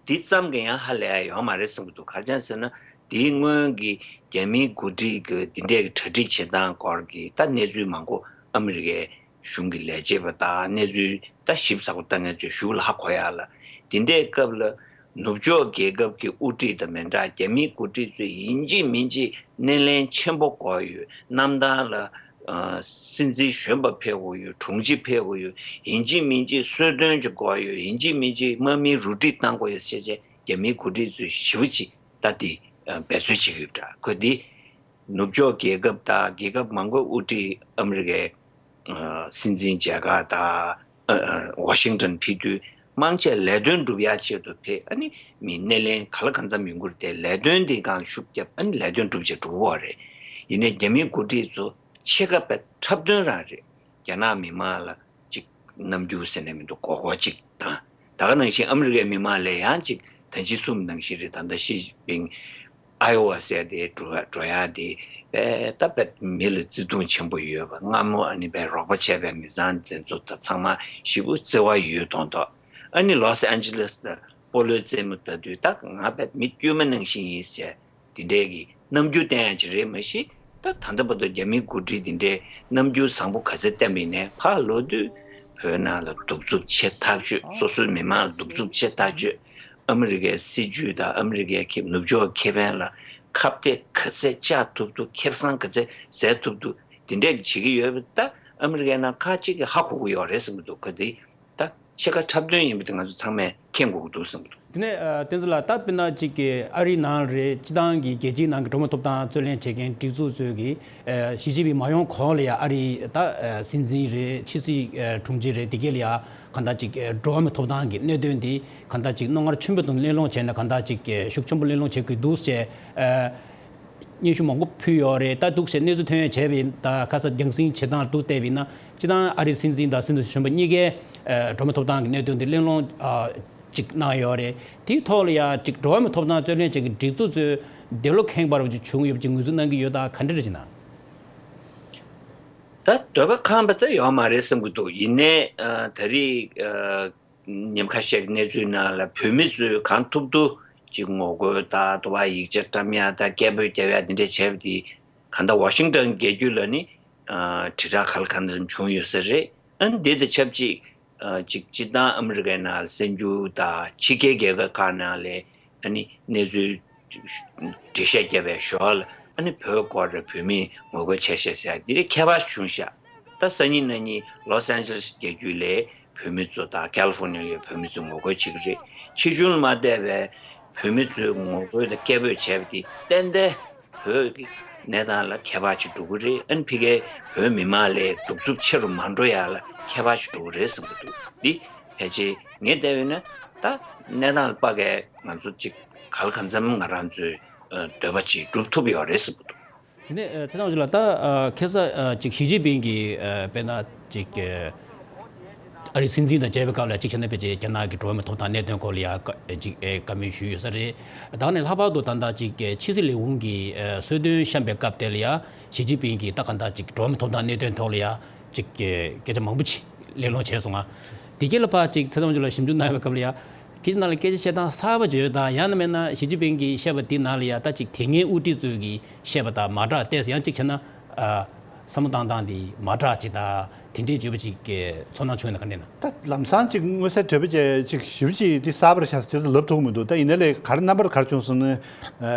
འདི་ཙམ་གྱིས་ཡང་ཧ་ལས་ཡ་ཡོད་མ་རེད་བསམ་གྱི་འདུག་ག་རེ་བྱས་ཟེར་ན་འདིའི་སྔོན་གྱི་རྒྱ་མིའི་འགོ་ཁྲིད་ཀྱི་འདི་འདྲས་ཀྱི་གྲ་སྒྲིག་བྱེད་སྟངས་སྐོར་གྱི་ད་གནས་ཚུལ་མང་པོ་ཨ་མི་རི་ཀའི་གཞུང་གི་ལས་བྱེད་པ་དང་གནས་ཚུལ་ད་ཞིབ་ཚགས་པོ་ལྟ་མཁན་ཚོས་ཞུ་ལ་ཧ་གོ་ཡ་ལ། འདི་འདྲའི་སྐབས་ལ་ནུབ་ཕྱོགས་རྒྱལ་ཁབ་ཀྱི་དབུ་ཁྲིད་དང་མི་འདྲ་རྒྱ་མིའི་འགོ་ཁྲིད་ཚོས་ཡིན་གཅིག་མིན་གཅིག་སྣེ་ལེན་ཆེན་པོ་དགོས་ཡོད། གནམ་ཐང་ལ་ཨ་སྲིད་འཛིན་གཞོན་པ་ཕེབས་དགོས་ཡོད། དྲུང་ཆེ་ཕེབས་དགོས་ཡོད། ཡིན་གཅིག་མིན་གཅིག་གསོལ་སྟོན་ཅིག་དགོས་ཡོད། ཡིན་གཅིག་མིན་གཅིག་དམག་མིའི་རུ་སྒྲིག་བཏང་དགོས་ཡོད་ཟེར་བྱས་རྒྱ་མིའི་འགོ་ཁྲིད་ཚོས་ཞེ་པོ་ཅིག་ད་འདི་ཨ་འབད་རྩོལ་བྱེད་ཀྱི་ཡོད་འདྲ། ཁོས་འདི་ནུབ་ཕྱོགས་རྒྱལ་ཁབ་དང་རྒྱལ་ཁབ་མང་པོའི་དབུ་ཁྲིད་ཨ་མི་རི་ཀའི་ཨ་སྲིད་འཛིན་མཇལ་ཁ་དང་ཨ་ཨ་ཝ་ཤིང་ཏོན་ཕེབས་དུས་མང་ཆེ་ལས་དོན་སྒྲུབ་ཡག་ཆེད་དུ་ཕེབས། ཨ་ནི་མི་སྣེ་ལེན་ག་ལ་གང་འཚམ་ཡོང་གི་རེད་དེ། ལས་དོན་དེའི་སྒང་ཤུགས་བརྒྱབ། ཨ་ནི་ལས་དོན་སྒྲུབ་བྱས་འགྲོ་གི་ཡོད་རེད། ཡིན་ནའི་རྒྱ་མིའི་འགོ་ཁྲིད་ཚོ་ཕྱེད་ཀ་པའི་འཁྲབ་སྟོན་རང་རེད། རྒྱ་ནག་མི་མང་ལ་ཅིག་རྣམ་འགྱུར་ཟེར་ནས་མི་འདུག་མགོ་སྐོར་ཅིག་དང་། ད་ག་ནང་བཞིན་ཨ་མི་རི་ཀའི་མི་མང་ལ་ཡང་ཅིག་ད་ཅི་གསུངས་ནང་བཞིན་རེད། ད་ལྟ་ཞི་ཅིན་ཕིང་ཨའི་ཨོ་ཝ་ཟེར་དེ་འགྲོ་འགྲོ་ཡག་དེ་དཔེ་ད་དཔེ་མི་ལ་བརྩེ་དུང་ཆེན་པོ་ཡོད་པ། སྔ་མོ་ཨ་ནི་དཔེ་རོགས་པ་བྱས་པའི་མི་ཚང་དེ་ཚོ་ད་ཚང་མ་ཞེ་པོ་བརྩེ་བ་ཡོད་མདོག་མདོག་ཨ་ནི་ལོས་ཨན་ཇི་ལེས་དང་སྤོ་ལོའི་རྩེད་མོ་ལྟ་དུས་ད་ང་དཔེ་མི་དཀྱུས་མ་ནང་བཞིན་ཡིན་ཟེར། དེ་འདྲའི་གི་རྣམ་འགྱུར་བསྟན་ཡ་ཅིག་རེད། མ་གཞི་ད་ད་ལྟ་བར་དུ་རྒྱ་མིའི་འགོ་ཁྲིད་དེ་འདྲའི་རྣམ་འགྱུར་བཟང་པོ་ག་ཚད་བསྟན་པ་ཡིན་ནའི་ཕར་ལོག་དུས་བོད་ནང་ལ་གདུག་རྩུབ་ཆེ་ཐག་ཆོད། སོ་སོའི་མི་མང་ལ་གདུག་རྩུབ་ཆེ་ཐག་ཆོད། ཨ་མི་རི་ཀའི་སྲིད་ཇུས་དང་ཨ་མི་རི་ཀའི་ཁེ་ནུབ་ཕྱོགས་ཁེ་ཕན་ལ་ཁ་གཏད་ག་ཚད་བཅག་ཐུབ་ཐུབ། ཁེ་བཟང་ག་ཚད་ཟ་ཐུབ་ཐུབ་དེ་འདྲའི་གི་བྱེད་ཀྱི་ཡོད་པ། ད་ཨ་མི་རི་ཀའི་ནང་ཁག་ཅིག་གིས་ཧ་གོ་གི་ཡོད་རེད་བསམ་གྱི་འདུག་ག་དེ་ད་ཕྱེད་ཀ་འཁྲབ་སྟོན་ཡིན་པ་དེ་ང་ཚོ་ཚང་མས་མཁྱེན་དགོས་ཀྱི་འདུག་བསམ་གྱི་འདུག་དེ་ནས་ཨ། བསྟན་འཛིན་ལགས། ད་དཔེར་ན་ཅིག་གི་ཨ་རིའི་ནང་རེད། སྤྱི་བཏང་གི་རྒྱལ་སྤྱིའི་ནང་གི་འགྲོ་བ་མིའི་ཐོབ་ཐང་རྩོད་ལེན་བྱེད་མཁན་སྒྲིག་འཛུགས་ཚོས་ཀྱིས་ཨ། ཞི་ཅིན་ཕིང་མ་ཡོང་གོང་ལ་ཡ་ཨ་རིའི་ད་ཨ། སྲིད་འཛིན་རེད། ཕྱི་སྲིད་ཨ། དྲུང་ཆེ་རེད། དེ་གས་ལ་ཡ་གང་ལྟར་ཅིག་ཨ། འགྲོ་བ་མིའི་ཐོབ་ཐང་གི་གནད་དོན་འདི་གང་ལྟར་ཅིག་རྣོ་ངར་ཆེན་པོ་དང་གླེང་སློང་བྱས་ནས་གང་ལྟར་ཅིག་ཨ། ཤུགས་ཆེན་པོ་གླེང་སློང་བྱེད་དགོས་འདུག་ཅེས་ཨ། སྙན་ཞུ་མང་པོ་ཕུལ་ཡོད་རེད། ད་འདུག་ཟེར་གནས་ཚུལ་ཐོན་ཡས་བྱས་པ་ཡིན། ད་ཁ་ས་རྒྱང་སྲིང་བྱེད་སྟངས་འདུག་བལྟས་པ་ཡིན་ན་སྤྱི་བཏང་ཨ་རིའི་སྲིད་འཛིན་དང་སྲིད་འཛིན་གཞོན་པ་གཉིས་ཀས་ཨ། འགྲོ་བ་མིའི་ཐོབ་ཐང་གི་གནད་དོན་འདི་གླེང་སློང་ཨ། ཅིག་གནང་ཡོད་རེད། དེའི་ཐོག་ལ་ཡ་ཅིག་འགྲོ་བ་མིའི་ཐོབ་ཐང་རྩོད་ལེན་བྱེད་མཁན་སྒྲིག་འཛུགས་ཚོས་འདི་ལོ་ཁེངས་པ་རུ་ཅིག་བྱུང་ཡོད་པ་ཅིག་ངོས་འཛིན་གནང་གི་ཡོད། ད་ག་འདྲ་རེད་ཅེ་ན། ད་འདོད་པ་ཁེངས་པ་ད་ཡོད་མ་རེད་བསམ་གྱི་འདུག་ཡིན་ནའི་ཨ། ད་རེས་ཨ། ཉིན་ཁ་ཤས་ཀྱི་གནས་ཚུལ་ནང་ལ་བོད་མི་ཚོས་གང་ཐུབ་ཐུབ་ཅིག་ངོ་རྒོལ་དང་། དུ་བ་ཡིག་ཆ་བཀྲམ་ཡ་དང་། སྐད་འབོད་རྒྱབ་ཡ་འདི་འདྲ་བྱས་པ་དེ་གང་ལྟར་ཝ་ཤིང་ཊོན་རྒྱལ་རྒྱུད་ལ་ནི་ཨ། དྲིལ་བསྒྲགས་ག་ལ་གང་འཚམ་བྱུང་ཡོད་ས་རེད། ཨ་ནི་འདི་དང་ཆབས་ཅིག་ཨ། ཅིག་སྤྱིར་བཏང་ཨ་མི་རི་ཀའི་ནང་གསར་འགྱུར་དང་ཕྱི་རྒྱལ་རྒྱལ་ཁབ་ཁག་ནང་ལ་ཨ་ནི་གནས་ཚུལ་འགྲེལ་བཤད་བརྒྱབ་པའི་ཞོར་ལ་ཨ་ནི་བོད་སྐོར་ར་བོད་མིས་ངོ་རྒོལ་བྱས་ཤག་ཟེར་ཡ་འདི་རིགས་ཁྱད་པར་བྱུང་ཤག་ད་སང་ཉིན་གནངས་ཉིན་ལོས་ཨན་ཇི་ལེས་རྒྱལ་རྒྱུད་ལ་བོད་མི་ཚོ་དང་ཁ་ལི་ཧྥོ་ནི་ཡའི་བོད་མི་ཚོ་ངོ་རྒོལ་བྱེད་ཀྱི་རེད། ཕྱི་ཕྱོགས་ལ་མ་བལྟས་པའི་བོད་མི་ཚོས་ངོ་རྒོལ་དང་སྐད་འབོད་བྱས་པ་དེ་ཏན་ཏན་བོད་ཀྱི་གནས་སྟངས་ལ་ཁྱད་པར་ཅིག་འགྲོ་གི་རེད། ཨ་ནི་ཕ་གིའི་བོད་མི་མང་ལ་གདུག་རྩུབ་ཆེ་རུ་མ་འགྲོ་ཡ་ལ་ཁྱད་པར་ཅིག་འགྲོ་གི་རེད་བསམ་གྱི་འདུག་འདི་ཕལ་ཆེར་ངས་བལྟས་པ་ཡིན་ན་ད་གནས་སྟངས་ལ་དཔག་གས་ང་ཚོ་ཅིག་ག་ལ་གང་འཚམ་ང་རང་ཚོའི་ཨ། འདོད་པ་ཅིག་སྒྲུབ་ཐུབ་ཡོད་རེད་བསམ་གྱི་འདུག་དེ་ནས་ཨ། ཚེ་དབང་ཕྱུག་ལགས། ད་ཨ། ཁ་སང་ཨ། ཅིག་ཞི་ཅིན་ཕིང་གིས་ཨ། དཔེར་ན་ཅིག་ཨ། ཨ་རིའི་སྲིད་འཛིན་དང་མཇལ་བའི་སྐབས་ལ་ཅིག་བྱས་ན་ཕལ་ཆེར་རྒྱ་ནག་གི་འགྲོ་བ་མིའི་ཐོབ་ཐང་གནད་དོན་སྐོར་ལ་ཡ་བཀའ་ཅིག་ཨེ། བཀའ་མོལ་ཞུས་ཡོད་ས་རེད། ད་ནས་ལྷག་པར་དུ་ད་ལྟ་ཅིག་ཕྱི་སྲིད་ལས་ཁུངས་ཀྱི་ཨེ། གསོལ་སྟོན་བཤམས་པའི་སྐབས་དེ་ལ་ཡ་ཞི་ཅིན་ཕིང་གིས་ད་ག་འདྲ་ཅིག་འགྲོ་བ་མིའི་ཐོབ་ཐང་གནད་དོན་ཐོག་ལ་ཡ་ཅིག་སྐད་ཆ་མང་པོ་ཅིག་གླེང་སློང་བྱས་སོང་ང་། དེ་ག་ལ་ཕར་ཅིག་ཚེ་དབང་ཕྱུག་ལ་ཞིབ་འཇུག་གནང་བའི་སྐབས་ལ་ཡ་ཁྱེད་ནང་ལ་སྐད་ཆ་བཤད་སྟངས་གསར་པ་བརྗོད་དང་། ཡང་ན་མིན་ན་ཞི་ཅིན་ཕིང་གིས་བཤད་པ་དེ་ནང་ལ་ཡ་ད་ཅིག་དེ་སྔའི་དབུ་ཁྲིད་ཚོས་ཀྱིས་བཤད་པ་དང་མ་འདྲ་ཏོག་ཙམ་ཡང་ཅིག་བྱས་ན་ཨ། བསམ་བློ་བཏང་སྟངས་དེ་མ་འདྲ་ཅིག་དང་། དེ་འདྲའི་བརྗོད་པ་ཅིག་གི་ཚོར་སྣང་བྱུང་ཡོད་ན་ག་འདྲ་ཡིན་ན། ད་ལམ་སང་ཅིག་མངོན་གསལ་དོད་པོ་བྱས་ཅིག་ཞིབ་ཅིག་དེ་གསར་པར་ཤར་ཟེར་ལབ་ཐུབ་མི་འདུག་ད་ཡིན་ནའི་ལས་ག་རེ་རྣམ་པར་ག་རེ་བྱུང་སོང་ན།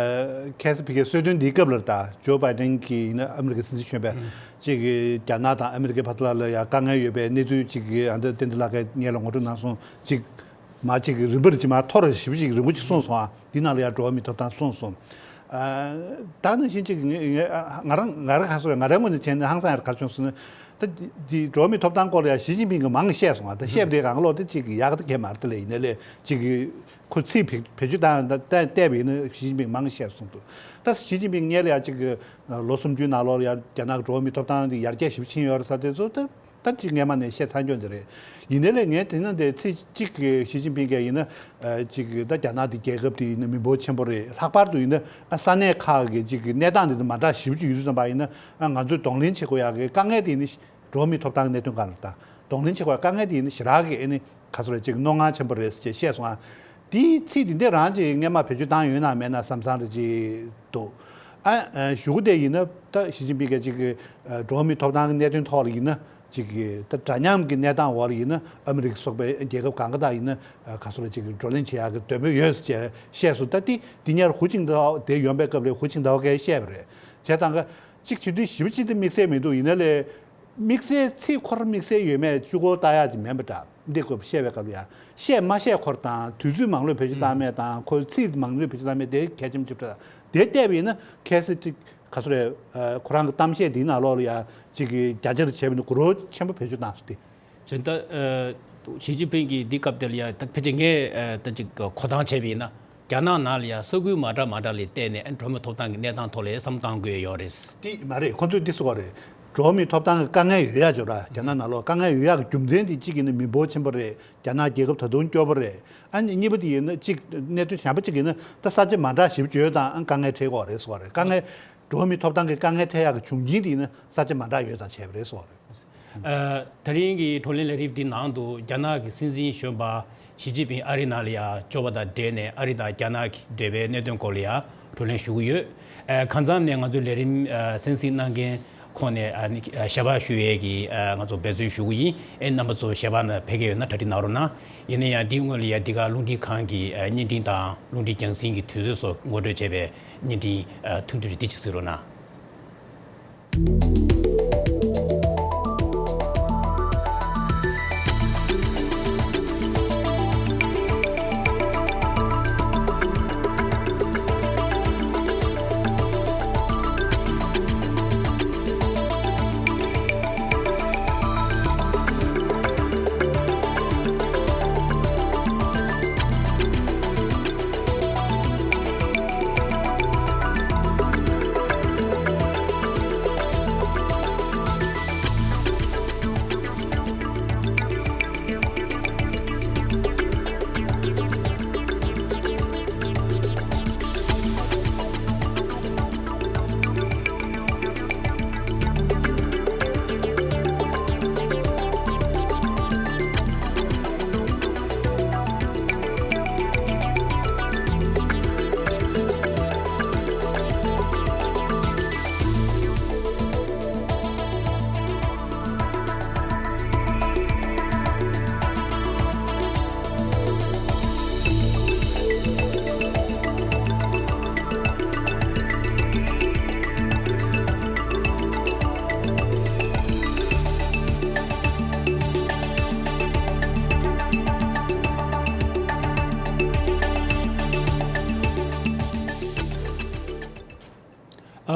ཁ་སང་ཕ་གིའི་གསོལ་སྟོན་འདིའི་སྐབས་ལ་ད་ཇོ་བྷའི་ཌེན་གྱིས་ཡིན་ན་ཨ་མི་རི་ཀའི་སྲིད་འཛིན་གཞོན་པས་ཅིག་རྒྱ་ནག་དང་ཨ་མི་རི་ཀའི་བར་ལ་ཡ་དཀའ་ངལ་ཡོད་པའི་གནས་ཚུལ་ཅིག་ཨ་འདི་བསྟན་འཛིན་ལགས་ཀྱིས་ངེད་ལ་ངོ་སྤྲོད་གནང་སོང་ཅིག་མ་ཅིག་རིམ་པར་ཅིག་མ་ཐོར་ཞིབ་ཅིག་རིང་པོ་ཅིག་གསུངས་སོང་ཨ། འདི་ནང་ལ་ཡ་འགྲོ་བ་མིའི་ཐོབ་ཐང་གསུངས་སོང་། ཨ། ད་ནང་བཞིན་ཅིག་ངས་ང་རང་ང་རང་ག་སོ་རེད། ང་རའི་ངོས་ནས་བྱས་ན་ཧང་སང་ཡར་གར་བྱུང་ཟེར་ན། ད་འདི་འགྲོ་བ་མིའི་ཐོབ་ཐང་སྐོར་ལ་ཡ་ཞི་ཅིན་ཕིང་གིས་མང་བཤད་སོང་ཨ། ད་བཤད་པ་དེ་གང་ལོག་དེ་ཅིག་ཡག་གི་མ་རེད་དེ་ལས་ཡིན་ནའི་ལས་ཅིག་ཁོ་ཚིག་བེད་བེད་སྤྱོད་བཏང་ད་བལྟས་པ་ཡིན་ན་ཞི་ཅིན་ཕིང་མང་བཤད་སོང་འདུག་ད་ཞི་ཅིན་ཕིང་སྔོན་ལ་ཡ་ཅིག་ལོ་སུམ་ཅུའི་ནང་ལོགས་ལ་ཡ་རྒྱ་ནག་གི་འགྲོ་བ་མིའི་ཐོབ་ཐང་དེ་ཡར་རྒྱས་ཞེ་པོ་ཕྱིན་ཡོད་རེད་ཟེར་དེ་ཚོ་ད། ད་ཅིག་སྔས་མ་ནས་བཤད་ཚར་མྱོང་དེ་རེད། ཡིན་ནའི་ལས་ངས་དེ་ན་དེ་ཚིག་གཅིག་གི་ཞི་ཅིན་ཕིང་གིས་ཡིན་ན་ཨ་ཅིག་ད་རྒྱ་ནག་དེ་རྒྱལ་ཁབ་དེ་ཡིན་ན་མི་འབོར་ཆེན་པོ་རེད། ལྷག་པར་དུ་ཡིན་ན་ཨ་ས་གནས་ཁག་གི་ཅིག་གི་གནས་སྟངས་དེ་ཚོ་མ་འདྲ་ཞེ་པོ་ཅིག་ཡོད་དུས་ཙམ་པ་ཡིན་ན་ཨ་ང་ཚོས་གདོང་ལེན་བྱེད་དགོས་ཡག་གི་དཀའ་ངལ་དེ་ཡིན་ན་འགྲོ་བ་མིའི་ཐོབ་ཐང་གི་གནད་དོན་སྒང་ལ་ད་གདོང་ལེན་བྱེད་དགོས་ཡག་དཀའ་ངལ་དེ་ཡིན་ན་ཞེ་དྲག་གི་ཨ་ནི་ག་ཚོད་རེད་ཅིག་རྣོ་ངར་ཆེན་པོ་རེད་ཅེས་བཤད་སོང་ཨ། དེའི་ཚིག་དེ་འདྲ་རང་ཅིག་སྔས་མ་བེད་སྤྱོད་བཏང་ཡོད་ན་མེད་ན་བསམ་བསམ་རེ་ཅིག་འདུག་ཨ། གཞུག་གུ་དེ་ཡིན་ན་ད་ཞི་ཅིན་ཕིང་གིས་ཅིག་གི་འགྲོ་བ་མིའི་ཐོབ་ཐང་གི་གནད་དོན་ཐོག་ལ་ཡིན་ན་ཅིག་གི་ད་འདྲ་མཉམ་གྱི་གནས་སྟངས་འོག་ལ་ཡིན་ན་ཨ་མི་རི་ཀ་སོགས་པའི་རྒྱལ་ཁབ་གང་ག་དང་ཡིན་ན་ག་ཚོད་ལ་ཅིག་གི་བགྲོ་གླེང་བྱེད་ཡག་གི་འདོད་མོས་ཡོད་ཅེས་བཤད་སོང་། ད་དེ་དེ་ཉར་ཧུ་ཅིང་ཐའོ་དེ་ཡོང་པའི་སྐབས་ལ་ཧུ་ཅིང་ཐའོ་གིས་བཤད་པ་རེད། བྱས་ཙང་ག་ཅིག་བྱེད་དུས་ཞིབ་ཅིག་ཏུ་དམིགས་བསལ་མི་འདུག་ཡིན་ན་ལས། དམིགས་བསལ་ཚིག་ཁོ་རང་དམིགས་བསལ་ཡོད་མེད་གཅིག་པོ་ལྟ་ཡག་ཅིག་མིན་པ་འདྲ། འདི་སྐོར་བཤད་པའི་སྐབས་ལ་ཡང་བཤད་མ་བཤད་སྐོར་དང་དུས་ཚོད་མང་ལོས་བེད་སྤྱོད་བཏང་མེད་དང་ཁོའི་ཚིག་མང་ལོས་བེད་སྤྱོད་བཏང་མེད་དེ་གལ་ཆེན་པོ་ཅིག་འདྲ། དེ་བལྟས་པ་ཡིན་ན་ཁ་སང་ཅིག་ག་ཚོད་རེད། ཁོ་རང་གི་གཏམ་བཤད་འདིའི་ནང་ལོགས་ལ་ཡང་ཅིག་གི་རྒྱ་ཆེར་བྱས་པ་ཡིན་ན་གུ་རུ་ཆེན་པོ་བེད་སྤྱོད་བཏང་སོང་སྟེ། བྱས་ད་ཞི་ཅིན་ཕིང་གིས་འདི་སྐབས་དེ་ལ་ཡང་ད་ཕལ་ཆེར་ངས་ད་ཅིག་གོ་སྟངས་བྱས་པ་ཡིན་ན། རྒྱ་ནག་ནང་ལ་ཡང་ས་ཁུལ་མ་འདྲ་མ་འདྲ་ལ་བལྟས་ནས་ཨ་ནི་འགྲོ་བ་མིའི་ཐོབ་ཐང་གི་གནས་སྟངས་ཐོག་ལ་བསམ་བློ་གཏང་དགོས་ཡོད་རེད། དེ་མ་རེད། ཁོ་ཚོས་འདི་ཟེར་བ་རེད། འགྲོ་བ་མིའི་ཐོབ་ཐང་གི་དཀའ་ངལ་ཡོད་ཡག་ཅིག་ཡོད་ར། རྒྱ་ནག་ནང་ལོགས་དཀའ་ངལ་ཡོད་ཡག་གི་རྒྱུ་མཚན་དེ་གཅིག་ཡིན་ན་མི་འབོར་ཆེན་པོ་རེད། རྒྱ་ནག་རྒྱལ་ཁབ་ད་དུང་སྐྱོ་པོ་རེད། ཨ་ནི་གཉིས་པ་དེ་ཡིན་ན་གཅིག་གནད་དོན་གཞན་པ་གཅིག་ཡིན་ན་ད་ས་ཆ་མ་འདྲ་ཞིབ་བརྗོད་དང་ཨ་དཀའ་ངལ་འཕྲད་ཀྱི་ཡོད་རེད་ཟེར་བ་རེད། དཀའ་ངལ་འགྲོ་བ་མིའི་ཐོབ་ཐང་གི་དཀའ་ངལ་འཕྲད་ཡག་གི་བྱུང་རྐྱེན་དེ་ཡིན་ན་ས་ཆ་མ་འདྲ་ཡོད་དང་བྱས་པ་རེད་ཟེར་བ་རེད། ཨ། ད་རིང་གི་བགྲོ་གླེང་ལས་རིམ་འདི་ནང་དུ་རྒྱ་ནག་གི་སྲིད་འཛིན་གཞོན་པ་ཞི་ཅིན་ཕིང་ཨ་རི་ནང་ལ་ཡ་འབྱོར་བ་དང་འབྲེལ་ནས་ཨ་རི་དང་རྒྱ་ནག་གི་འབྲེལ་བའི་གནད་དོན་སྐོར་ལ་ཡ་བགྲོ་གླེང་ཞུ་གི་ཡོད། ཨ། གང་འཚམ་ནས་ང་ཚོའི་ལས་རིམ་ཨ་གསན་གཟིགས་གནང་མཁན་ཁོངས་ནས་ཨ་ནི་ཨ་ཞལ་པར་ཞུ་ཡས་ཀྱི་ཨ་ང་ཚོ་འབད་བརྩོན་ཞུ་གི་ཡིན། ཨེ་རྣམ་པ་ཚོ་ཞལ་པར་ནང་ཕེབས་ཀྱི་ཡོད་ན་གྲ་སྒྲིག་གནང་རོགས་གནང་། ཡིན་ན་ཡང་འདིའི་སྔོན་ལ་ཡ་འདི་ག་རླུང་འཕྲིན་ཁང་གི་ཨ་བརྙན་འཕྲིན་དང་རླུང་འཕྲིན་རྒྱང་སྲིང་གི་དུས་ཚོད་སོགས་ངོ་སྤྲོད་བྱས་པའི་བརྙན་འཕྲིན་ཨ་ཐུང་ཐུང་ཞིག་འདི་གཅིག་གཟིགས་རོགས་གནང་། ཨ།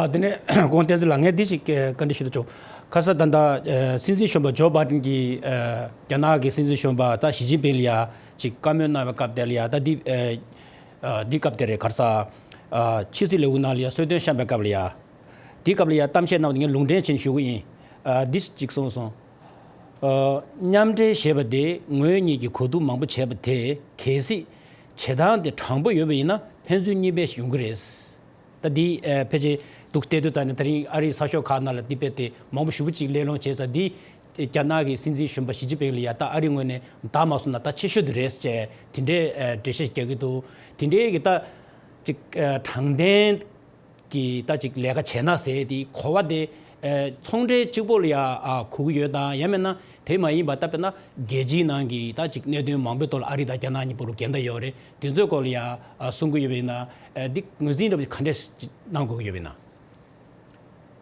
དེ་ནས་གོང་བསྟན་འཛིན་ལགས་ངས་འདི་ཞིག་བཀའ་འདྲི་ཞུ་ཐུབ་ཆོག་ཁ་ས་ད་ལྟ་ཨ་སྲིད་འཛིན་གཞོན་པ་ཇོ་བྷའི་ཌེན་གྱིས་ཨ་རྒྱ་ནག་གི་སྲིད་འཛིན་གཞོན་པ་ད་ཞི་ཅིན་ཕིང་ལ་ཡ་ཅིག་བཀའ་མོལ་གནང་བའི་སྐབས་དེ་ལ་ཡ་ད་འདི་ཨ་ཨ་འདི་སྐབས་དེ་རེད། ག་རེ་ཟ། ཨ་ཕྱི་སྲིད་ལས་ཁུངས་ནང་ལ་ཡ་གསོལ་སྟོན་བཤམས་པའི་སྐབས་ལ་ཡ། འདི་སྐབས་ལ་ཡ་གཏམ་བཤད་གནང་བ་དེ་ངས་ལུང་འདྲེན་བྱས་ནས་ཞུ་གི་ཡིན། ཨ་འདི་ཅིག་གསུངས་སོང་། ཨ་མཉམ་འབྲེལ་ཞེས་པ་དེ་ངོས་གཉིས་ཀྱིས་གོ་བསྡུར་མང་པོ་བྱས་པ་དེ་གལ་སྲིད་བྱེད་སྟངས་དེ་དྲང་པོ་ཡོད་པ་ཡིན་ན་ཕན་ཚུན་གཉིས་ཕན་ཞིག་ཡོང་གི་རེད། ད་འདི་ཨ་ཕལ་ཆེར་འདུག་བལྟས་དུས་ཙམ་ནས་ད་རིང་ཨ་རིའི་གསར་ཤོག་ཁག་ནང་ལ་འདི་དཔེ་དེ་མང་པོ་ཞེ་པོ་ཅིག་གླེང་སློང་བྱས་ཙང་འདི་རྒྱ་ནག་གི་སྲིད་འཛིན་གཞོན་པ་ཞི་ཅིན་ཕིང་ལ་ཡ་ད་ཨ་རིའི་ངོས་ནས་བདག་མ་བཟུང་ན་ད་ཆེ་ཤོས་དེ་རེད་ཟེར་དེ་འདྲའི་ཨ་འགྲེལ་བཤད་རྒྱག་གི་འདུག་དེ་འདྲའི་གི་ད་ཅིག་ཨ་དྲང་བདེན་གི་ད་ཅིག་ལས་ཀ་བྱས་ན་ཟེར་དེ་གོ་བ་དེ་ཨ་ཚོང་འབྲེལ་གཅིག་པོ་ལ་ཡ་ཨ་གོ་གི་ཡོད་དང་ཡང་མིན་ན་དེ་མ་ཡིན་པ་ད་དཔེར་ན་རྒྱལ་སྤྱིའི་ནང་གི་ད་ཅིག་གནད་དོན་མང་པོའི་ཐོག་ལ་ཨ་རི་དང་རྒྱ་ནག་གཉིས་པོ་རུ་འགལ་ཟླ་ཡོད་རེད། དེ་ཚོའི་སྐོར་ལ་ཡ་ཨ་གསུང་གི་ཡོད་པ་ཡིན་ན་ཨ་འདི་ངོས་འཛིན་འདྲ་པོ་ག་འདྲས་གནང་དགོས་ཀྱི་ཡོད་པ་ཡིན་ན།